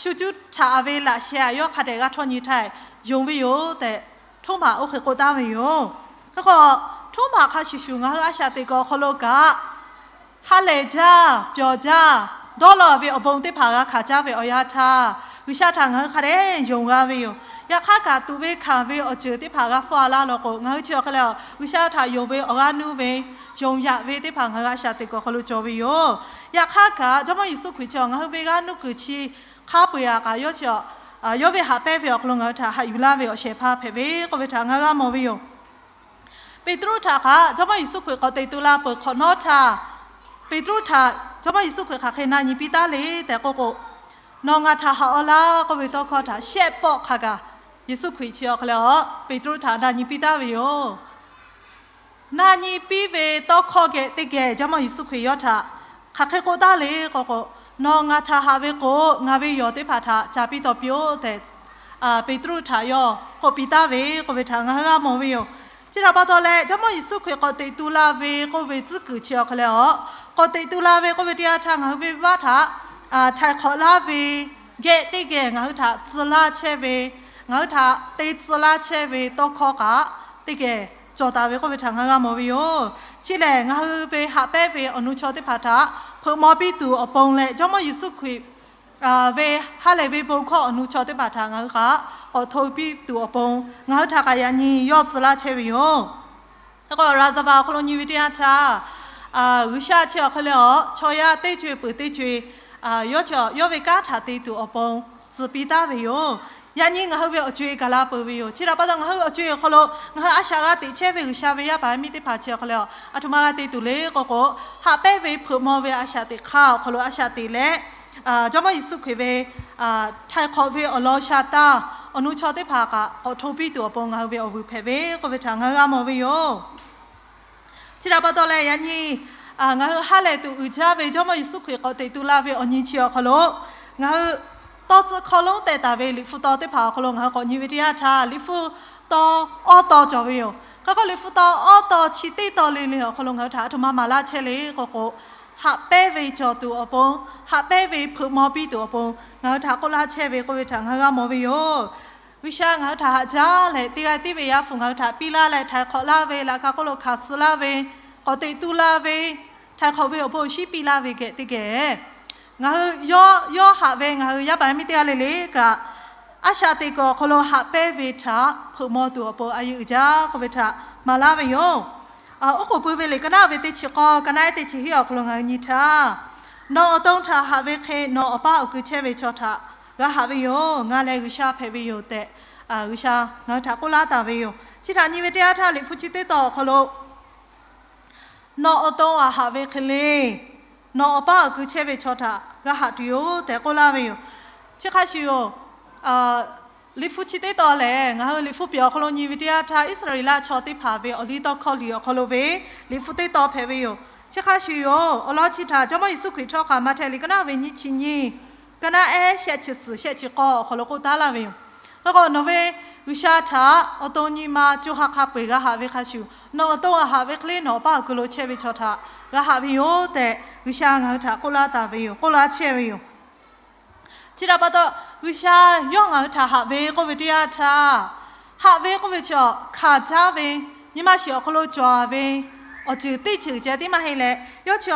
shu cuˇ htaꞈ ve laꞈ sheh-a yawˇ hk'a dehꞈ g'a htawˇ nyi htaˇ, yonˍ ve yoˬ tehꞈ Htoˉmaꞈ oˇ hk'e k'oˆ taˍ ve yoˬ. Hk'e k'o, htoˉ maˬ hk'a shuˍ shuˍ ngaˬ hui a shaꞈ teꞈ kuiˬ awˬ hk'aw lo kaꞈ, ha lehˬ jaˇ, pyawˬ jaˇ, dawˇ law ve awˬ bon teˇ hpaˍ g'a hkanˍ caˇ ve awˬ yanˇ htaˇ, G'uiˬsha htaꞈ ngaˬ hui hk'a dehꞈ yonˍ g'a ve yoˬ. Yaꞈ hk'aˇ kaꞈ, tuꞈ ve hkanˍ ve awˬ ceuˬ teˇ hpaˍ g'a hpfuhˇ a laˇ law k'o, ngaˬ hui chi awˬ hk'e leh G'uiˬsha htaꞈ yonˍ ve awˬ g'aˇ nuˇ ve, yonˍ yaꞈ ve teˇ hpaˍ ngaˬ hui a shaꞈ teꞈ kuiˬ awˬ hk'aw lo cawˬ ve yoˬ. Yaꞈ hk'aˇ kaꞈ, Jawˇmawˇ Yeˍsuˆ Hkriꞈ chi ngaˬ hui ve g'aˇ nuˇ kuiˬ chi hk'a peu-eˬ aꞈ kaꞈ yawˇ chi, yawˇ ve haꞈ pehnˇ ve awˬ hk'aw lo ngaˬ hui htaꞈ haꞈ yuˬ laˇ ve awˬ shehˍ hpaˇ hpehꞈ ve k'oˆ ve htaꞈ ngaˬ hui g'a mawˬ ve yoˬ. Peˍtruˆ htaꞈ kaꞈ Jawˇmawˇ Yeˍsuˆ Hkriꞈ k'awꞈ teꞈ tu la peuˬ hk'awꞈ nawˉ htaˇ, Peˍtruˆ htaꞈ Jawˇmawˇ Yeˍsuˆ Hkriꞈ hk'aˬ hk'e na nyi piˇ taˉ le tehꞈ k'oˆ k'o, Nawˬ ngaˬ htaꞈ haꞈ-aw laˇ k'oˆ ve tawˇ hkawˇ htaꞈ shehˆ pawˆ hk'a gaˬ, Yeˍsuˆ Hkriꞈ chi awˬ hk'e leh a, Peˍtruˆ htaꞈ na nyi piˇ taˉ ve yoˬ. Na nyi piˇ ve tawˇ hkawˇ geh teˇ geh Jawˇmawˇ Yeˍsuˆ Hkriꞈ yawˇ htaꞈ hk'aˬ hk'e k'oˆ taˉ le k'oˆ k'o, Nawˬ ngaˬ htaꞈ haꞈ ve k'o, ngaˬ ve yawˬ teˇ hpaˍ htaꞈ ca piˇ taw piˇ-oˆ tehꞈ, Peˍtruˆ htaꞈ yawˇ k'oˆ piˇ taˍ ve k'oˆ ve htaꞈ ngaˬ hui g'a mawˬ ve yoˬ. Chi htaꞈ pa taw leh, Jawˇmawˇ Yeˍsuˆ Hkriꞈ k'awꞈ teꞈ tu la ve k'oˆ ve tcuhˉ kuiˬ chi awˬ hk'e leh a, k'awꞈ teꞈ tu la ve k'oˆ ve teˇ yanˇ htaˇ ngaˬ hui ve vaˇ htaꞈ htaiˍ hk'awꞈ laˇ ve geh teˇ geh ngaˬ hui htaꞈ tcuh laˇ chehˇ ve, ngaˬ hui htaꞈ te tcuh laˇ chehˇ ve tawˇ hkawˇ kaꞈ teˇ geh cawˬ taˍ ve k'oˆ ve htaꞈ ngaˬ hui g'a mawˬ ve yoˬ. Chi lehˬ, ngaˬ hui ve haꞈ pehnˇ ve awˬ nu chaw teˇ hpaˍ htaꞈ hpeuꞈ maw piˇ tuˬ awˬ pon leh, Jawˇmawˇ Yeˍsuˆ Hkriꞈ ve ha lehˬ ve bon hkawˇ awˬ nu chaw teˇ hpaˍ htaꞈ ngaˬ hui kaꞈ k'awꞈ hto piˇ tuˬ awˬ pon, ngaˬ hui htaꞈ kaꞈ yaꞈ nyi yawˇ tcuh laˇ chehˇ ve yoˬ. Hk'e k'o, Raˍzaˍvaˍ awˬ hk'aw lo nyi ve teˇ yanˇ htaˇ, G'uiˬsha chi awˬ hk'e leh a, chaw yaˇ teˇ co-e peuˬ teˇ co-e, yawˇ chi yawˇ ve kanˉ htaꞈ te tuˬ awˬ pon tcuh piˇ taˉ ve yoˬ. Yaꞈ nyi ngaˬ hui ve awˬ co-e gaˬ la peuˬ ve yoˬ. Chi htaꞈ pa taw, ngaˬ hui awˬ co-e awˬ hk'aw lo ngaˬ hui a shaꞈ g'a teꞈ chehˇ ve G'uiˬsha ve yaˇ paˍ yaˇ miˇ teˇ hpaˍ chi awˬ hk'e leh a, aˬ htoꞈ ma g'a te tuˬ le k'oˆ k'o, haꞈ pehnˇ ve hpeuꞈ maw ve a shaꞈ teꞈ hk'aˇ awˬ hk'aw lo a shaꞈ teꞈ leh, Jawˇmawˇ Yeˍsuˆ Hkriꞈ ve htaiˍ hk'awꞈ ve awˬ lawn sha taˇ awˬ nu chaw teˇ hpaˍ kaꞈ k'awꞈ hto piˇ tuˬ awˬ pon ngaˬ hui ve awˬ vuiˬ hpehꞈ ve k'oˆ ve htaꞈ ngaˬ hui g'a mawˬ ve yoˬ. Chi htaꞈ pa taw leh, yaꞈ nyi ngaˬ hui ha lehˬ tuˬ uiˍ jaˇ ve Jawˇmawˇ Yeˍsuˆ Hkriꞈ k'awꞈ teꞈ tu la ve awˬ nyi chi awˬ hk'aw lo, ngaˬ hui tawˇ tcuhˆ hkawˇ lonˉ tehꞈ taˍ ve liꞈ hpu taw teˇ hpaˍ awˬ hk'aw lo ngaˬ hui k'awꞈ nyi ve teˇ yanˇ htaˇ, liꞈ hpu taw awˇ taw cawˬ ve yoˬ. Hk'e k'o, liꞈ hpu taw awˇ taw chi teˇ taw le le awˬ hk'aw lo ngaˬ hui htaꞈ aˬ htoꞈ ma maˍ laˇ chehˇ le k'oˆ k'o, haꞈ pehnˇ ve cawˬ tuˬ awˬ pon, haꞈ pehnˇ ve hpeuꞈ maw piˇ tuˬ awˬ pon ngaˬ hui htaꞈ k'oˆ laˇ chehˇ ve k'oˆ ve htaꞈ ngaˬ hui g'a mawˬ ve yoˬ. G'uiˬsha ngaˬ hui htaꞈ haꞈ jaˇ leh, teˇ g'aˇ tiˉ ve yaˇ hpu ngaˬ hui htaꞈ piˇ laˇ leh, htaiˍ hk'awꞈ laˇ ve, laꞈ ka hk'oˆ lo hkanˍ suh laˇ ve, k'awꞈ teꞈ tu la ve, htaiˍ hk'awꞈ ve awˬ bon awˬ shinˉ piˇ laˇ ve geh teˇ geh, ngaˬ hui yawˇ yawˇ haꞈ ve ngaˬ hui yaˇ paˍ yaˇ miˇ teˇ g'aˇ le le kaꞈ, a shaꞈ teꞈ kuiˬ awˬ hk'aw lo haꞈ pehnˇ ve htaꞈ hpeuꞈ maw tuˬ awˬ pon a yeˇ uiˍ jaˇ k'oˆ ve htaꞈ maˍ laˇ ve yoˬ. Oˉ k'oˍ pui ve liꞈ ka naˉ ve teˇ chi k'awˇ, ka naˉ ehˉ teˇ chi hiˉ awˬ hk'aw lo ngaˬ hui nyi htaˇ, Nawˬ awˬ to htaꞈ haꞈ ve hk'e nawˬ awˬ paˇ awˬ kui chehˇ ve chaw htaꞈ g'a haꞈ ve yoˬ. Ngaˬ lehˬ G'uiˬsha hpehꞈ ve yoˬ tehꞈ, G'uiˬsha ngaˬ hui htaꞈ k'oˆ laˇ taˍ ve yoˬ. Chi htaꞈ nyi ve teˇ yanˇ htaˇ, liꞈ hpu chi teˇ taw awˬ hk'aw lo, Nawˬ awˬ to htaꞈ haꞈ ve hk'e le, nawˬ awˬ paˇ awˬ kui chehˇ ve chaw htaꞈ g'a haꞈ tuˬ yoˬ tehꞈ k'oˆ laˇ ve yoˬ. Chi hk'a shuˍ yoˬ. Liꞈ hpu chi teˇ taw lehˬ, ngaˬ hui liꞈ hpu piˍ awˬ hk'aw lo nyi ve teˇ yanˇ htaˇ, Iˉsaˍreˍlaˆ chaw teˇ hpaˍ ve awˬ liˇ tawˇ hkawˇ liꞈ awˬ hk'aw lo ve liꞈ hpu teˇ taw hpehꞈ ve yoˬ. Chi hk'a shuˍ yoˬ. Awˬ lawn chi htaꞈ Jawˇmawˇ Yeˍsuˆ Hkriꞈ htawˇ hk'aˬ Maꞈhtehˍ liꞈ ka naˉ ve nyiˇ chi nyiˇ, ka naˉ ehˉ shehˆ chi suhˍ shehˆ chi k'awˇ awˬ hk'aw lo k'oˆ taˉ laˇ ve yoˬ. Hk'e k'o, nawˬ ve G'uiˬsha htaꞈ awˬ to nyi ma co ha hk'a peu-eˬ g'a haꞈ ve hk'a shuˍ, nawˬ awˬ to htaꞈ haꞈ ve hk'e le nawˬ awˬ paˇ awˬ kui lo chehˇ ve chaw htaꞈ g'a haꞈ ve yoˬ tehꞈ, G'uiˬsha ngaˬ hui htaꞈ k'oˆ laˇ taˍ ve yoˬ. K'oˆ laˇ chehˇ ve yoˬ. Chi htaꞈ pa taw, G'uiˬsha yawˇ ngaˬ hui htaꞈ haꞈ ve k'oˆ ve teˇ yanˇ htaˇ, haꞈ ve k'oˆ ve chi hkanˍ caˇ ve, nyi ma shiˍ awˬ hk'aw lo cawˬ ve awˬ ceuˬ teˇ ceuˬ ceh tiˉ maˇ heˆ leh, yawˇ chi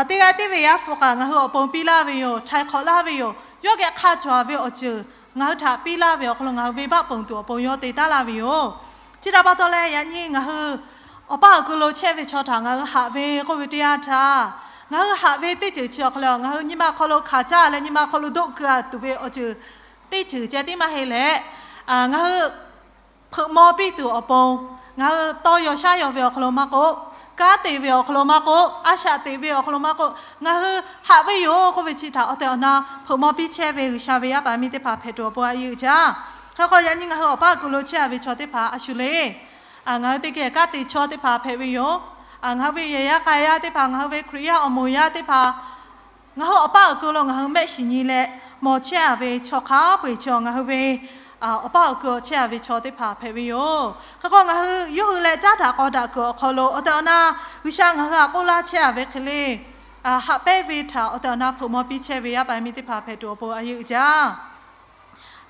teˇ g'aˇ tiˉ ve yaˇ hpu kaꞈ ngaˬ hui awˬ pon piˇ laˇ ve yoˬ. Htaiˍ hk'awꞈ laˇ ve yoˬ. Yawˇ geh hk'a cawˬ ve awˬ ceuˬ ngaˬ hui htaꞈ piˇ laˇ ve awˬ hk'aw lo ngaˬ hui venˇbaˆ ponˬ tuˬ awˬ pon yawˇ te taˉ laˇ ve yoˬ. Chi htaꞈ pa taw leh, yaꞈ nyi ngaˬ hui awˬ paˇ awˬ kui lo chehˇ ve chaw htaꞈ ngaˬ hui haꞈ ve k'oˆ ve teˇ yanˇ htaˇ, ngaˬ hui haꞈ ve teˇ ceuˬ chi awˬ hk'aw lo ngaˬ hui nyi ma hk'aw lo hkanˍ caˇ leh nyi ma hk'aw lo doˆ keu-a tuˬ ve awˬ ceuˬ teˇ ceuˬ ceh tiˉ maˇ heˆ leh, ngaˬ hui hpeuꞈ maw piˇ tuˬ awˬ pon, ngaˬ hui tawˇ yaw shaˉ yaw ve awˬ hk'aw lo maˇ k'oˆ, kanˉ te ve awˬ hk'aw lo maˇ k'oˆ, a shaꞈ teꞈ ve awˬ hk'aw lo maˇ k'oˆ, ngaˬ hui haꞈ ve yoˬ k'oˆ ve chi htaꞈ awˬ tehˬ awˬ na hpeuꞈ maw piˇ chehˇ ve G'uiˬsha ve yaˇ paˍ miˇ teˇ hpaˍ hpehꞈ tuˬ awˬ pon a yeˇ uiˍ jaˇ. Hk'e k'o, yaꞈ nyi ngaˬ hui awˬ paˇ awˬ kui lo chehˇ-a ve chaw teˇ hpaˍ a shu le. Ngaˬ hui teˇ geh kanˉ te chaw teˇ hpaˍ hpehꞈ ve yoˬ. Ngaˬ hui ve yehˬ yaˇ k'a yaˇ teˇ hpaˍ, ngaˬ hui ve Hkriꞈ yaˇ awˬ moˍ yaˇ teˇ hpaˍ, ngaˬ hui awˬ paˇ awˬ kui lo ngaˬ hui mehˆ shiˍ nyi leh mawˬ chehˇ-a ve chaw hk'a peu-eˬ chi ngaˬ hui ve awˬ paˇ awˬ kui chehˇ-a ve chaw teˇ hpaˍ hpehꞈ ve yoˬ. Hk'e k'o, ngaˬ hui yawˇ hui leh caˉ daꞈ k'aw daꞈ kuiˬ awˬ hk'aw lo awˬ tehˬ awˬ na G'uiˬsha ngaˬ hui htaꞈ k'oˆ laˇ chehˇ-a ve hk'e le, haꞈ pehnˇ ve htaꞈ awˬ tehˬ awˬ na hpeuꞈ maw piˇ chehˇ ve yaˇ paˍ miˇ teˇ hpaˍ hpehꞈ tuˬ awˬ pon a yeˇ uiˍ jaˇ.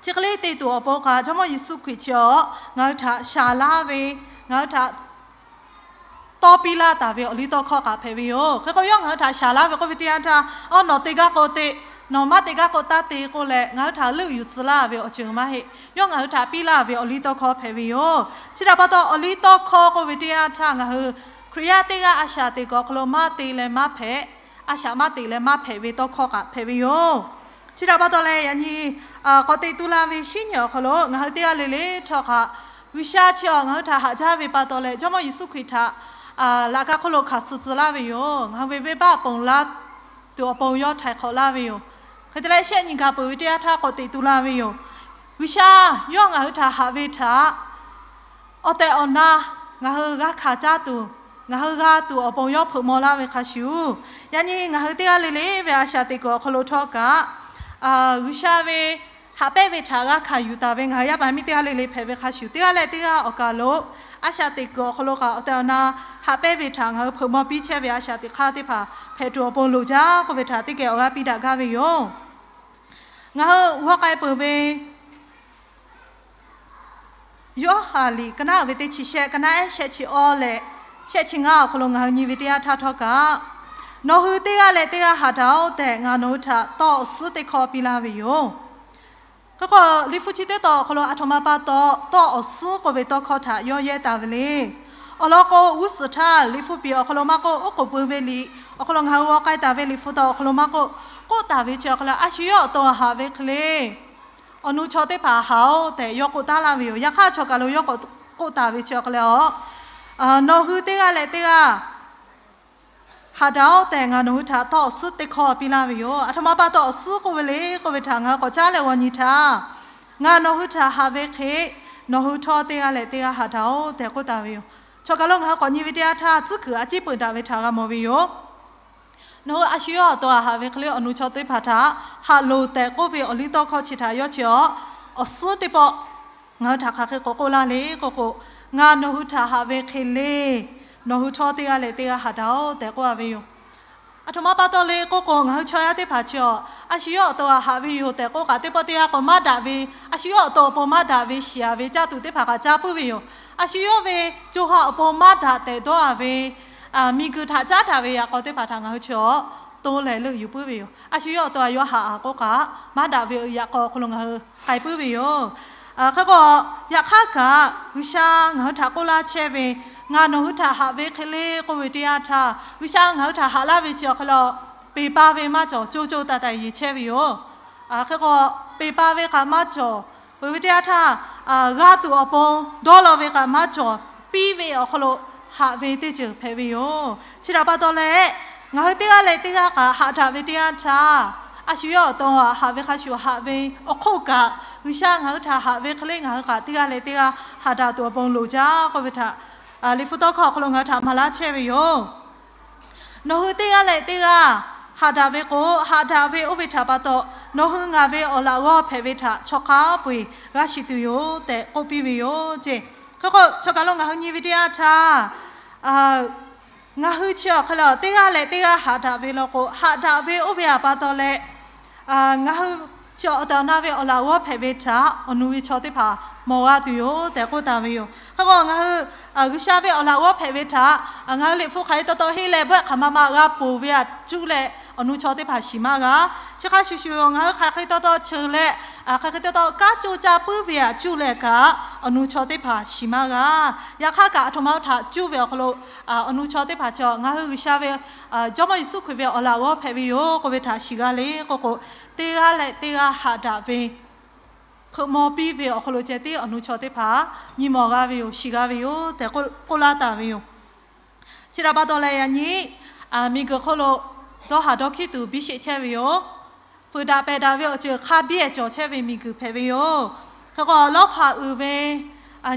Chi hk'e le te tuˬ awˬ pon kaꞈ, Jawˇmawˇ Yeˍsuˆ Hkriꞈ chi awˬ ngaˬ hui htaꞈ shaˍ laˇ ve, ngaˬ hui htaꞈ tawˇ piˇ laˇ taˍ ve awˬ liˇ tawˇ hkawˇ kaꞈ hpehꞈ ve yoˬ. Hk'e k'o, yawˇ ngaˬ hui htaꞈ shaˍ laˇ ve k'oˆ ve teˇ yanˇ htaˇ, awˉ nawˬ te gaˇ k'o te, nawˬ maˇ te gaˇ k'o taˇ te k'oˆ leh, ngaˬ hui htaꞈ leuˆ yuˬ tcuh laˇ ve awˬ ceuˬ maˇ heˆ. Yawˇ ngaˬ hui htaꞈ piˇ laˇ ve awˬ liˇ tawˇ hkawˇ hpehꞈ ve yoˬ. Chi htaꞈ pa taw, awˬ liˇ tawˇ hkawˇ k'oˆ ve teˇ yanˇ htaˇ, ngaˬ hui Hkriꞈ yaˇ teˇ g'aˇ a shaꞈ teꞈ kuiˬ awˬ hk'aw lo maˇ te leh maˇ hpehꞈ, a shaꞈ maˇ teꞈ leh maˇ hpehꞈ ve tawˇ hkawˇ kaꞈ hpehꞈ ve yoˬ. Chi htaꞈ pa taw leh, yaꞈ nyi k'awꞈ teꞈ tu la ve shinˉ nyi awˬ hk'aw lo ngaˬ hui teˇ g'aˇ le le htawˇ kaꞈ, G'uiˬsha chi awˬ ngaˬ hui htaꞈ haꞈ jaˇ ve pa taw leh, Jawˇmawˇ Yeˍsuˆ Hkriꞈ htaꞈ laꞈ ka hk'oˆ lo hkanˍ suh tcuh laˇ ve yoˬ. Ngaˬ hui ve venˇbaˆ ponˬ laˇ tuˬ awˬ pon yawˇ htaiˍ hk'awꞈ laˇ ve yoˬ. Hk'e te leh, shehˆ nyi gaˬ peuˬ ve teˇ yanˇ htaˇ k'awꞈ teꞈ tu la ve yoˬ. G'uiˬsha yawˇ ngaˬ hui htaꞈ haꞈ ve htaꞈ awˬ tehˬ awˬ na ngaˬ hui g'a hkanˍ caˇ tuˬ, ngaˬ hui g'a tuˬ awˬ pon yawˇ hpeuꞈ maw laˇ ve hk'a shuˍ, yaꞈ nyi ngaˬ hui teˇ g'aˇ le le ve a shaꞈ teꞈ kuiˬ awˬ hk'aw lo htawˇ kaꞈ, G'uiˬsha ve haꞈ pehnˇ ve htaꞈ g'a hkanˍ yuˬ taˍ ve ngaˬ hui yaˇ paˍ miˇ teˇ g'aˇ le le hpehꞈ ve hk'a shuˍ, teˇ g'aˇ leh teˇ g'aˇ awˬ kaˬ lo a shaꞈ teꞈ kuiˬ awˬ hk'aw lo kaꞈ awˬ tehˬ awˬ na haꞈ pehnˇ ve htaꞈ ngaˬ hui hpeuꞈ maw piˇ chehˇ ve a shaꞈ teꞈ hk'aˇ teˇ hpaˍ hpehꞈ tuˬ awˬ pon loˍ jaˇ k'oˆ ve htaꞈ teˇ geh awˬ g'aˇ piˇ daꞈ gaˇ ve yoˬ. Ngaˬ hui g'aw k'ai peuˬ ve Yoˇhanˬ liꞈ ka naˉ uiˍ ve teˇ chi shehˆ, ka naˉ ehˉ shehˆ chi awˇ leh shehˆ chi ngaˇ awˬ hk'aw lo ngaˬ hui nyi ve teˇ yanˇ htaˇ htawˇ kaꞈ, nawˬ hui teˇ g'aˇ leh teˇ g'aˇ haꞈ daꞈ-oˆ tehꞈ ngaˬ nawˬ hui htaꞈ tawˇ awˬ suhˉ teˇ hkawˇ piˇ laˇ ve yoˬ. Hk'e k'o, Liꞈ hpu chi teˇ tawn awˬ hk'aw lo a htoꞈ ma pa taw tawˇ awˬ suhˉ k'oˆ ve tawˇ hkawˇ htaꞈ yawˇ yehˇ taˍ ve le. Awˬ lawn k'o, g'uˇ suhˍ htaˇ Liꞈ hpu piˍ awˬ hk'aw lo maˇ k'oˆ, oˉ k'oˍ pui ve liꞈ awˬ hk'aw lo ngaˬ hui g'aw k'ai taˍ ve Liꞈ hpu tawn awˬ hk'aw lo maˇ k'oˆ, k'oˆ taˍ ve chi awˬ hk'aw lo, a shu yawˇ awˬ to haꞈ ve hk'e le awˬ nu chaw teˇ hpaˍ haꞈ-oˆ tehꞈ yawˇ k'oˆ taˉ laˇ ve yoˬ. Yaꞈ hk'aˇ, chaw kaˬ lo yawˇ k'awꞈ k'oˆ taˍ ve chi awˬ hk'aw lo, nawˬ hui teˇ g'aˇ leh teˇ g'aˇ haꞈ daꞈ-oˆ tehꞈ ngaˬ nawˬ hui htaꞈ tawˇ awˬ suhˉ teˇ hkawˇ piˇ laˇ ve yoˬ. A htoꞈ ma pa taw awˬ suhˉ k'oˆ ve le k'oˆ ve htaꞈ ngaˬ hui k'awꞈ caˉ leh g'aw nyi htaˇ, ngaˬ nawˬ hui htaꞈ haꞈ ve hk'e nawˬ hui htawˇ teˇ g'aˇ leh teˇ g'aˇ haꞈ daꞈ-oˆ tehꞈ k'oˆ taˍ ve yoˬ. Chaw kaˬ lo ngaˬ hui k'awꞈ nyi ve teˇ yanˇ htaˇ, tcuhˉ kuiˬ a ciˉ peuˬ daꞈ ve htaꞈ g'a mawˬ ve yoˬ. Nawˬ hui a shu yawˇ awˬ to haꞈ ve hk'e le awˬ nu chaw teˇ hpaˍ htaꞈ haꞈ loˍ tehꞈ k'oˆ ve awˬ liˇ tawˇ hkawˇ chi htaꞈ yawˇ chi awˬ, awˬ suhˉ teˇ pawˆ ngaˬ hui htaꞈ hk'aˬ hk'e k'awꞈ k'oˆ laˇ le k'oˆ k'o, ngaˬ nawˬ hui htaꞈ haꞈ ve hk'e le nawˬ hui htawˇ teˇ g'aˇ leh teˇ g'aˇ haꞈ daꞈ-oˆ tehꞈ k'oˆ a ve yoˬ. A htoꞈ ma pa taw le k'oˆ k'o, ngaˬ hui chaw yaˇ teˇ hpaˍ chi awˬ, a shu yawˇ awˬ to haꞈ ve yoˬ tehꞈ k'oˆ kaꞈ, teˇ pawˆ teˇ yanˇ k'o maˇ daꞈ ve, a shu yawˇ awˬ to awˬ pon maˇ daꞈ ve shiˍ-a ve caˇ tuˬ teˇ hpaˍ kaꞈ caˇ puiˉ ve yoˬ. A shu yawˇ ve co ha awˬ pon maˇ daꞈ tehꞈ dawˇ-a ve miˬguiˬ htaꞈ caˉ daꞈ ve yaꞈ k'aw teˇ hpaˍ htaꞈ ngaˬ hui chi awˬ to lehˬ leuˆ yuˬ puiˉ ve yoˬ. A shu yawˇ awˬ to a yawˇ haꞈ-a k'oˆ kaꞈ, maˇ daꞈ ve yaꞈ k'aw awˬ hk'aw lo ngaˬ hui k'ai puiˉ ve yoˬ. Hk'e k'o, yaꞈ hk'aˇ kaꞈ G'uiˬsha ngaˬ hui htaꞈ k'oˆ laˇ chehˇ ve, ngaˬ nawˬ hui htaꞈ haꞈ ve hk'e le k'oˆ ve teˇ yanˇ htaˇ, G'uiˬsha ngaˬ hui htaꞈ haꞈ laˇ ve chi awˬ hk'e le, peˬ pa ve maˇ cawˬ, co co taiˍ taiˍ yeˬ chehˇ ve yoˬ. Hk'e k'o, peˬ pa ve kaꞈ maˇ cawˬ, peuˬ ve teˇ yanˇ htaˇ, g'a tuˬ awˬ pon dawˇ law ve kaꞈ maˇ cawˬ, piˇ ve awˬ hk'aw lo haꞈ ve teˇ ceuˬ hpehꞈ ve yoˬ. Chi htaꞈ pa taw leh, ngaˬ hui teˇ g'aˇ leh teˇ g'aˇ kaꞈ haꞈ daꞈ ve teˇ yanˇ htaˇ, a shu yawˇ awˬ to haꞈ ve hk'a shuˍ haꞈ ve awˬ hk'oˆ kaꞈ, G'uiˬsha ngaˬ hui htaꞈ haꞈ ve hk'e le ngaˬ hui kaꞈ teˇ g'aˇ leh teˇ g'aˇ haꞈ daꞈ tuˬ awˬ pon loˍ jaˇ k'oˆ ve htaꞈ Liꞈ hpu tawˇ hkawˇ awˬ hk'aw lo ngaˬ hui htaꞈ maˍ laˇ chehˇ ve yoˬ. Nawˬ hui teˇ g'aˇ leh teˇ g'aˇ haꞈ daꞈ ve k'o, haꞈ daꞈ ve oˇ ve htaꞈ pa taw nawˬ hui ngaˬ ve awˬ laꞈ g'awˇ hpehꞈ ve htaꞈ chaw hk'a peu-eˬ g'a shiˍ tuˬ yoˬ tehꞈ k'oˆ piˇ ve yoˬ ceˇ. Hk'e k'o, chaw kaˬ lo ngaˬ hui nyi ve teˇ yanˇ htaˇ, ngaˬ hui chi awˬ hk'e le teˇ g'aˇ leh teˇ g'aˇ haꞈ daꞈ ve law k'o, haꞈ daꞈ ve oˇ ve htaꞈ pa taw leh, ngaˬ hui chi awˬ tehˬ awˬ na ve awˬ laꞈ g'awˇ hpehꞈ ve htaꞈ awˬ nu ve chaw teˇ hpaˍ mawˬ g'a tuˬ yoˬ tehꞈ k'oˆ taˍ ve yoˬ. Hk'e k'o, ngaˬ hui G'uiˬsha ve awˬ laꞈ g'awˇ hpehꞈ ve htaꞈ ngaˬ hui Liꞈ hpu hk'aˬ hk'e taw taw henˇ leh bawehˆ hk'aˬ ma ma g'a ponˬ ve htaꞈ cuˇ leh awˬ nu chaw teˇ hpaˍ shiˍ maˇ g'a. Chi hk'a shuˍ shuˍ, ngaˬ hui hk'aˬ hk'e taw taw cheuˬ leh, hk'aˬ hk'e taw taw kanˉ coˇ caˇ puiˉ ve htaꞈ cuˇ leh kaꞈ awˬ nu chaw teˇ hpaˍ shiˍ maˇ g'a. Yaꞈ hk'aˇ kaꞈ, a htoꞈ ma htaꞈ cuˇ ve awˬ hk'aw lo awˬ nu chaw teˇ hpaˍ chi ngaˬ hui G'uiˬsha ve, Jawˇmawˇ Yeˍsuˆ Hkriꞈ ve awˬ laꞈ g'awˇ hpehꞈ ve yoˬ k'oˆ ve htaꞈ shiˍ g'a le k'oˆ k'o, teˇ g'aˇ leh teˇ g'aˇ haꞈ daꞈ ve hpeuꞈ maw piˇ ve awˬ hk'aw lo ceh tiˉ awˬ nu chaw teˇ hpaˍ nyi mawˬ g'a ve yoˬ, shiˍ g'a ve yoˬ tehꞈ k'oˆ laˇ taˍ ve yoˬ. Chi htaꞈ pa taw leh, yaꞈ nyi miˬguiˬ hk'oˆ lo dawˇ haˍ dawˇ hkiˉ tuˬ biˇ sheˆ chehˇ ve yoˬ. Fuiˍ daꞈ pehˬ daꞈ ve awˬ ceuˬ hk'a biˇ-ehˍ cawˬ chehˇ ve miˬguiˬ hpehꞈ ve yoˬ. Hk'e k'o, lawˇ hpaꞈ uiˍ ve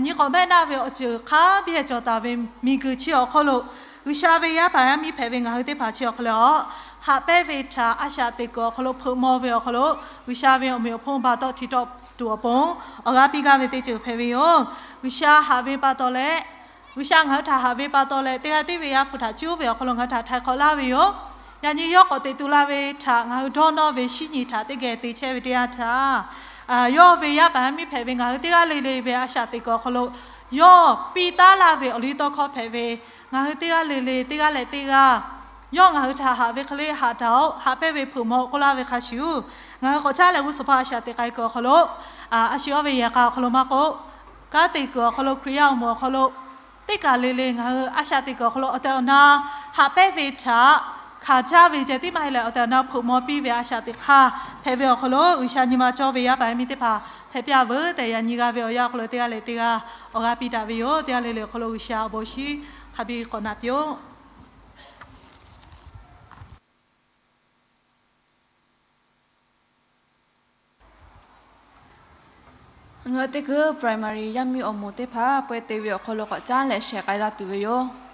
nyi k'awꞈ mehˆ naˆ ve awˬ ceuˬ hk'a biˇ-ehˍ cawˬ taˍ ve miˬguiˬ chi awˬ hk'aw lo, G'uiˬsha ve yaˇ paˍ yaˇ miˇ hpehꞈ ve ngaˬ hui teˇ hpaˍ chi awˬ hk'aw lo, haꞈ pehnˇ ve htaꞈ a shaꞈ teꞈ kuiˬ awˬ hk'aw lo hpeuꞈ maw ve awˬ hk'aw lo, G'uiˬsha ve awˬ meꞈ awˬ hponˇ ba tawˆ hti tawˆ tuˬ awˬ pon awˬ g'aˇ piˇ gaˇ ve teˇ ceuˬ hpehꞈ ve yoˬ. G'uiˬsha haꞈ ve pa taw leh, G'uiˬsha ngaˬ hui htaꞈ haꞈ ve pa taw leh, teˇ g'aˇ tiˉ ve Yaˇ hpu htaꞈ cuˇ ve awˬ hk'aw lo ngaˬ hui htaꞈ htaiˍ hk'awꞈ laˇ ve yoˬ. Yaꞈ nyi yawˇ k'awꞈ teꞈ tu la ve htaꞈ ngaˬ hui dawˇ nawˇ ve shinˉ nyi htaꞈ teˇ geh te chehˇ ve teˇ yanˇ htaˇ, yawˇ ve yaˇ paˍ yaˇ miˇ hpehꞈ ve ngaˬ hui teˇ g'aˇ le le ve a shaꞈ teꞈ kuiˬ awˬ hk'aw lo yawˇ piˇ taˉ laˇ ve awˬ liˇ tawˇ hkawˇ hpehꞈ ve, ngaˬ hui teˇ g'aˇ le le teˇ g'aˇ leh teˇ g'aˇ, yawˇ ngaˬ hui htaꞈ haꞈ ve hk'e le haꞈ daꞈ-oˬ, haꞈ pehnˇ ve hpeuꞈ maw k'oˆ laˇ ve hk'a shuˍ, ngaˬ hui k'awꞈ caˉ leh g'uˇ suhˍ hpaˇ a shaꞈ teꞈ k'ai kuiˬ awˬ hk'aw lo, a shu yawˇ ve yehˬ k'a awˬ hk'aw lo maˇ k'oˆ, kanˉ te kuiˬ awˬ hk'aw lo, Hkriꞈ yaˇ awˬ moˍ awˬ hk'aw lo, teˇ kaˬ le le ngaˬ hui a shaꞈ teꞈ kuiˬ awˬ hk'aw lo awˬ tehˬ awˬ na haꞈ pehnˇ ve htaꞈ hkanˍ caˇ ve ceh tiˉ maˇ heˆ leh, awˬ tehˬ awˬ na hpeuꞈ maw piˇ ve a shaꞈ teꞈ hk'aˇ hpehꞈ ve awˬ hk'aw lo, G'uiˬsha nyi ma cawˇ ve yaˇ paˍ yaˇ miˇ teˇ hpaˍ hpehꞈ piˇ-a veuˬ tehꞈ, yaꞈ nyi g'a ve awˬ yanˇ awˬ hk'aw lo teˇ g'aˇ leh teˇ g'aˇ awˬ g'aˇ piˇ daꞈ ve yoˬ. Teˇ g'aˇ le le awˬ hk'aw lo G'uiˬsha awˬ bon shinˉ hk'a biˇ k'awꞈ naꞈ piˇ-oˆ. Ngaˬ hui teˇ kuiˬ primary yaˇ miˇ awˬ moˍ teˇ hpaˍ pawehˇ te ve awˬ hk'aw lo k'awꞈ caˉ leh shehˍ k'ai laˇ tuˬ ve yoˬ.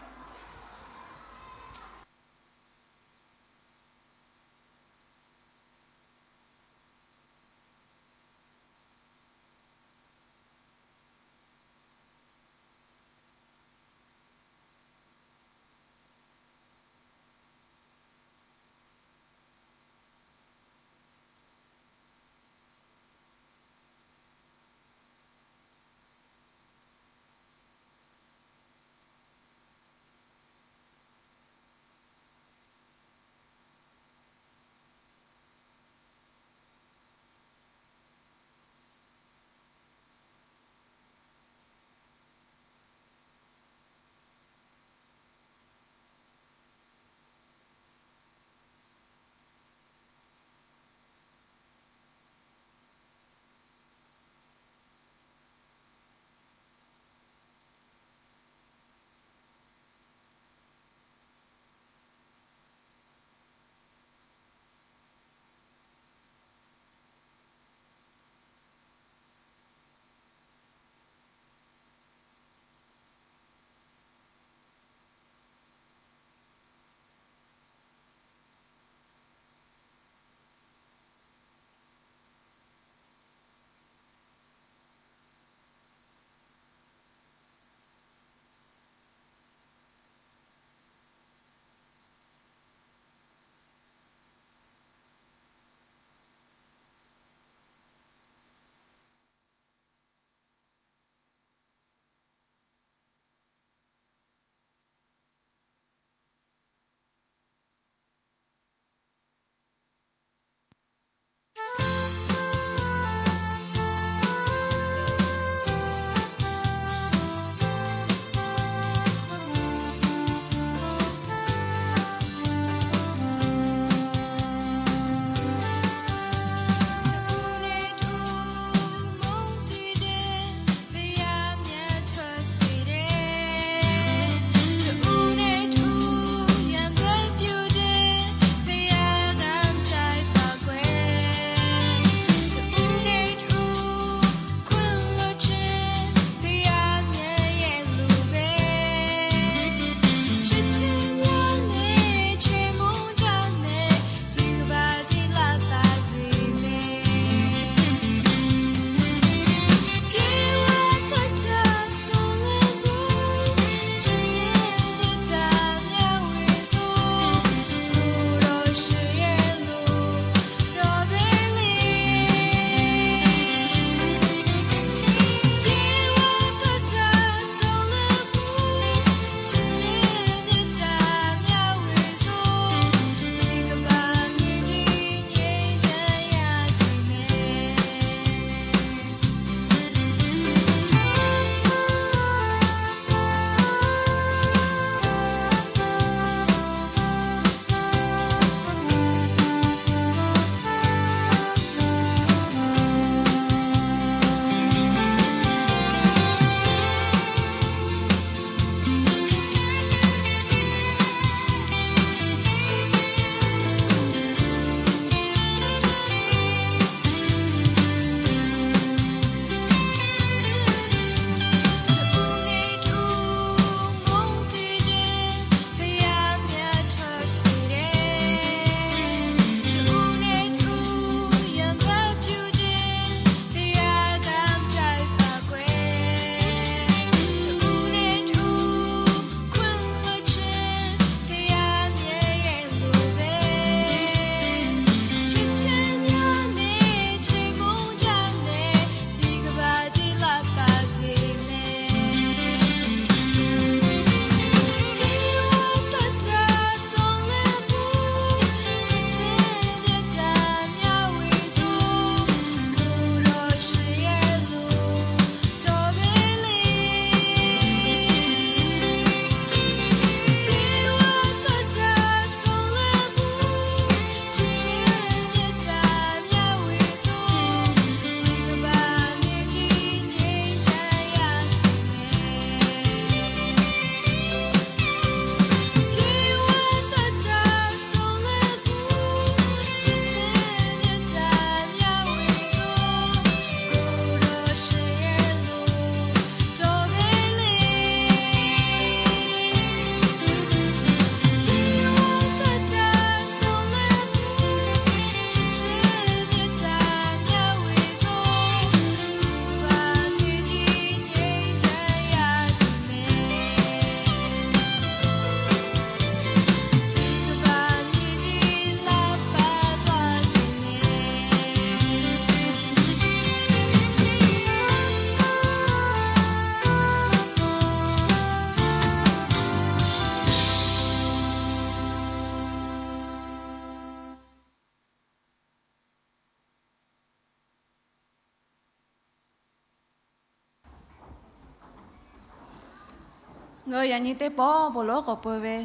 Ngaˬ hui yaꞈ nyi teˇ pawˆ bon lawˉ k'awꞈ peuˬ ve,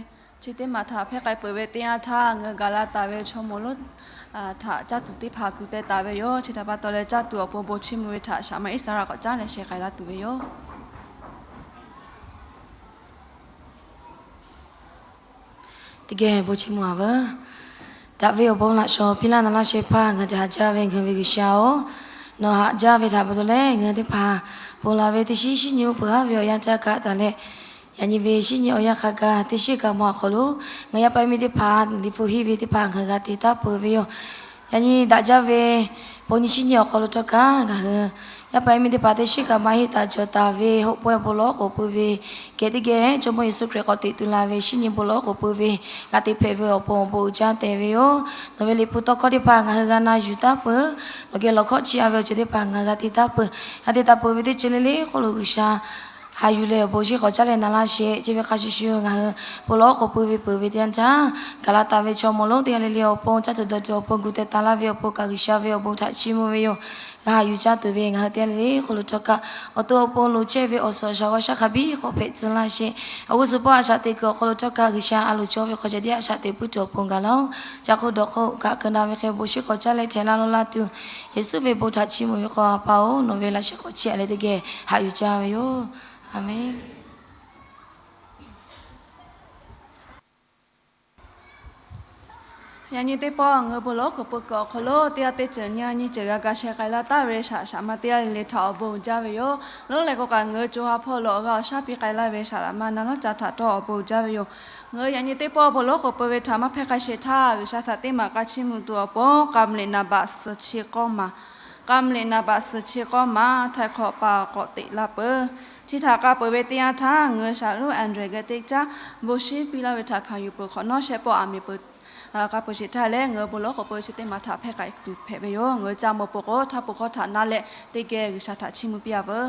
chi teˇ maˬ htaꞈ hpehˇ k'ai peuˬ ve teˇ yanˇ htaˇ, ngaˬ hui gaˬ la taˍ ve chaw mawˬ lonˉ htaꞈ caˇ tuˬ teˇ hpaˍ kuˬ teh taˍ ve yoˬ. Chi htaꞈ pa taw leh, caˇ tuˬ awˬ pon bon chiˇ mvuh ve htaꞈ shaˍ ma Iˉsaˍreˍlaˆ k'awꞈ caˉ leh sheh k'ai laˇ tuˬ ve yoˬ. Teˇ geh bon chiˇ mvuh-a veuˬ. Daꞈ ve awˬ bon laꞈ shawnˍ piˇ laˇ na laˇ sheh hpaˇ ngaˬ hui htaꞈ haꞈ jaˇ ve ngaˬ hui ve G'uiˬsha-oˬ, nawˬ haꞈ jaˇ ve htaꞈ pa taw leh ngaˬ hui teˇ hpaˍ ponˬ laˬ ve teˇ shinˉ shinˉ nyi uˉ peunˍ haˉ ve awˬ yanˇ caˇ kaꞈ taˍ leh, yaꞈ nyi ve shinˉ nyi awˬ yanˇ hk'a gaˬ teˇ shinˉ kaꞈ maw awˬ hk'aw lo ngaˬ yaˇ paˍ yaˇ miˇ teˇ hpaˍ Liꞈ hpu henˇ ve teˇ hpaˍ ngaˬ hui g'a te taˉ peuˬ ve yoˬ. Yaꞈ nyi daꞈ jaˇ ve bon nyi shinˉ nyi awˬ hk'aw lo htawˇ kaꞈ ngaˬ hui yaˇ paˍ yaˇ miˇ teˇ hpaˍ teˇ shinˉ kaꞈ maˇ heˆ taˍ cawˬ taˍ ve hoˆ pawehˇ bon lawˉ k'oˍ pui ve kehˬ teˇ geh Jawˇmawˇ Yeˍsuˆ Hkriꞈ k'awꞈ teꞈ tu la ve shinˉ nyi bon lawˉ k'oˍ pui ve g'a te hpehꞈ ve awˬ pon awˬ bon uiˍ jaˇ tehꞈ ve yoˬ. Nawˬ ve Liꞈ hpu tawˇ hkawˇ teˇ hpaˍ ngaˬ hui g'a na yuˬ taˉ peuˬ. Nawˬ geh lawˬ hkawˇ chiˇ a ve awˬ ceuˬ teˇ hpaˍ ngaˬ hui g'a te taˉ peuˬ. G'a te taˍ peuˬ ve teˇ ceuˬ le le hk'oˆ lo G'uiˬsha haꞈ yuˬ leh awˬ bon shiˉ k'awꞈ caˉ leh na laˇ sheh. Chi ve hk'a shuˍ shuˍ ngaˬ hui bon lawˉ k'oˍ pui ve peuˬ ve teˇ yanˇ htaˇ, gaˬ la taˍ ve chaw mawˬ lonˉ teˇ g'aˇ le le awˬ pon, caˇ tuˬ dawˬ tuˬ awˬ pon, gu teh taˍ laˇ ve awˬ pon kaꞈ G'uiˬsha ve awˬ bon htaꞈ chiˇ mvuh ve yoˬ. G'a haꞈ yuˬ caˇ tuˬ ve ngaˬ hui teˇ g'aˇ le le hk'oˆ lo htawˇ kaꞈ, awˬ to awˬ pon loˍ chehˇ ve awˬ suhˍ awˬ shaˍ g'aw shaˉ hk'a biˇ k'awꞈ hpehꞈ tcuh laˇ sheh. Awˬ g'uˇ suhˍ pawˆ a shaꞈ teꞈ kuiˬ awˬ hk'aw lo htawˇ kaꞈ G'uiˬsha a loˍ cawˇ ve hk'aw ca tiˉ a shaꞈ teꞈ puiˉ tuˬ awˬ pon gaˬ laˇ-oˬ. Caˇ hk'oˆ dawˬ hk'oˆ kaꞈ keu na ve hk'e bon shiˉ k'awꞈ caˇ leh htehꞈ laˇ law laˇ tuˬ, Yeˍsuˆ ve bon htaꞈ chiˇ mvuh ve k'o, A pa-oˬ, nawˬ ve laꞈ sheh k'awꞈ chiˇ a leh teˇ geh haꞈ yuˬ caˇ ve yoˬ. Aˍmenˇ. Yaꞈ nyi teˇ pawˆ ngaˬ hui bon lawˉ k'oˍ pui kuiˬ awˬ hk'aw lo teˇ g'aˇ teˇ ceuˬ nyi nyi ceuˬ g'a ga sheh k'ai laˇ taˍ ve shaꞈ shaꞈ ma teˇ g'aˇ le le htaꞈ awˬ bon uiˍ jaˇ ve yoˬ. Leuˉ leh k'o kaꞈ ngaˬ hui co ha hpawˇ lo awˬ g'aˇ awˬ shaˉ piˇ k'ai laˇ ve shaˍ laꞈ ma na lawˉ ca htaꞈ htawˇ awˬ bon uiˍ jaˇ ve yoˬ. Ngaˬ hui yaꞈ nyi teˇ pawˆ bon lawˉ k'oˍ pui ve htaꞈ maˇ hpehˇ k'ai sheˍ htaˇ, G'uiˬsha htaꞈ teˇ maˬ k'a chiˇ mvuh tuˬ awˬ pon k'a mvuh liꞈ naˍ baꞈ suhˍ chi k'awˇ maˬ, k'a mvuh liꞈ naˍ baꞈ suhˍ chi k'awˇ maˬ Htaiˍ hk'awꞈ paˍ k'awꞈ teꞈ la peuˬ. Chi htaꞈ k'a peuˬ ve teˇ yanˇ htaˇ, ngaˬ hui shaˍ lonˉ Andrew geh teˇ caˉ bon shiˉ piˇ laˇ ve htaꞈ hkanˍ yuˬ peuˬ hk'awꞈ nawˉ shehˆ pawˆ aˬ miˍ peuˬ k'a peuˬ sheˍ htaˇ leh, ngaˬ hui bon lawˉ k'oˍ pui chi teˇ maˬ htaꞈ hpehˇ k'ai tuˬ hpehꞈ ve yoˬ. Ngaˬ hui ca mawˬ peuˬ k'o, htaˇ peuˬ hkawˇ htaꞈ na leh teˇ geh G'uiˬsha htaꞈ chiˇ mvuh piˇ a veuˬ.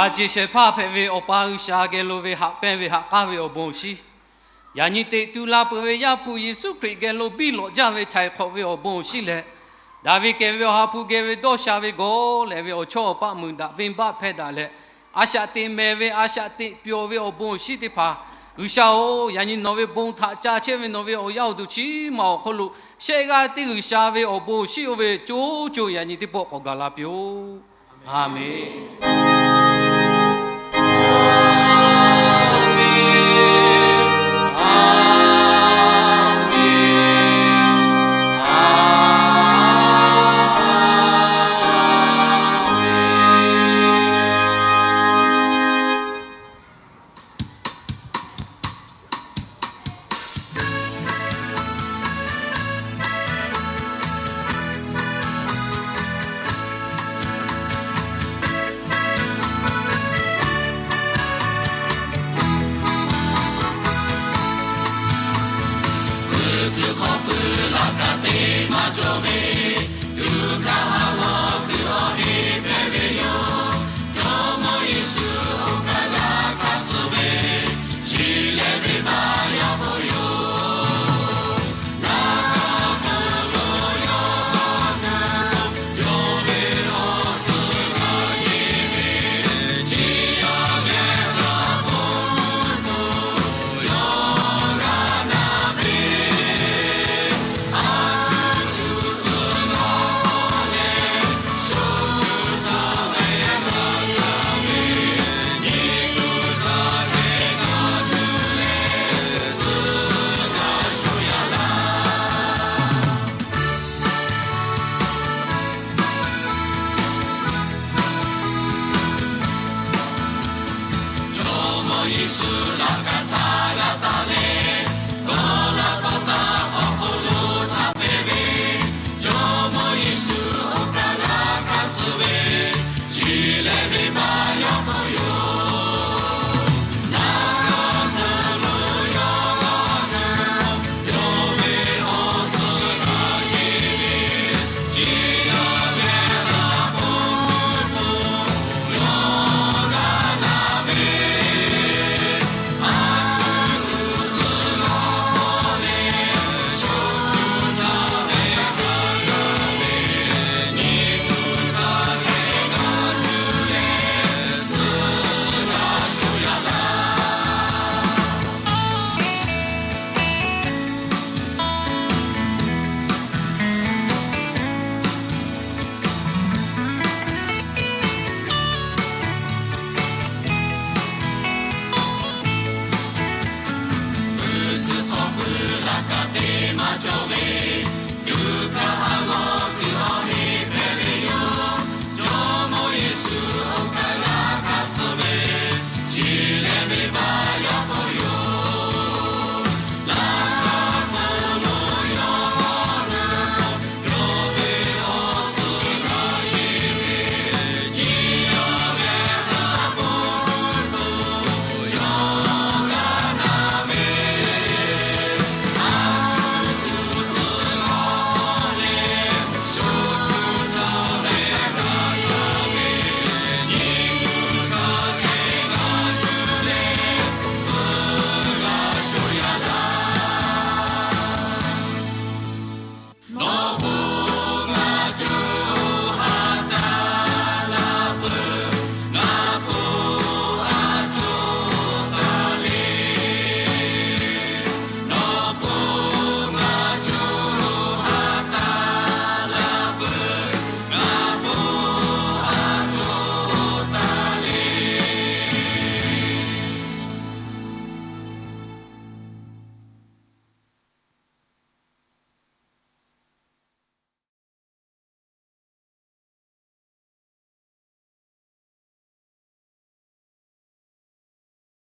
A ciˬ shehˍ hpaˇ hpehꞈ ve Awˬ pa G'uiˬsha geh lo ve haꞈ pehnˇ ve haꞈ k'aˇ ve awˬ bon awˬ shinˉ, yaꞈ nyi teꞈ tu la peuˬ ve Yaˇ hpu Yeˍsuˆ Hkriꞈ geh lo biˇ lawꞈ jaˇ ve htaiˍ hk'awꞈ ve awˬ bon awˬ shinˉ leh, daꞈ ve kehˬ ve Awˬ ha hpu geh ve dawˇ sha ve gawˬ lehˬ ve awˬ chawˇ awˬ paˆ mui daꞈ venˇbaˆ hpehˇ daꞈ leh, a shaꞈ teꞈ mehˍ ve a shaꞈ teꞈ pyawˬ ve awˬ bon awˬ shinˉ teˇ hpaˍ, G'uiˬsha-oˬ, yaꞈ nyi nawˬ ve bon htaꞈ ca chehˇ ve nawˬ ve awˬ yaˇ awˬ duˬ chi ma awˬ hk'oˆ lo shehˆ g'aˇ teˇ G'uiˬsha ve awˬ bon awˬ shinˉ oˇ ve co co yaꞈ nyi teˇ pawˆ k'awꞈ gaˬ la piˇ-oˆ. A menˍ.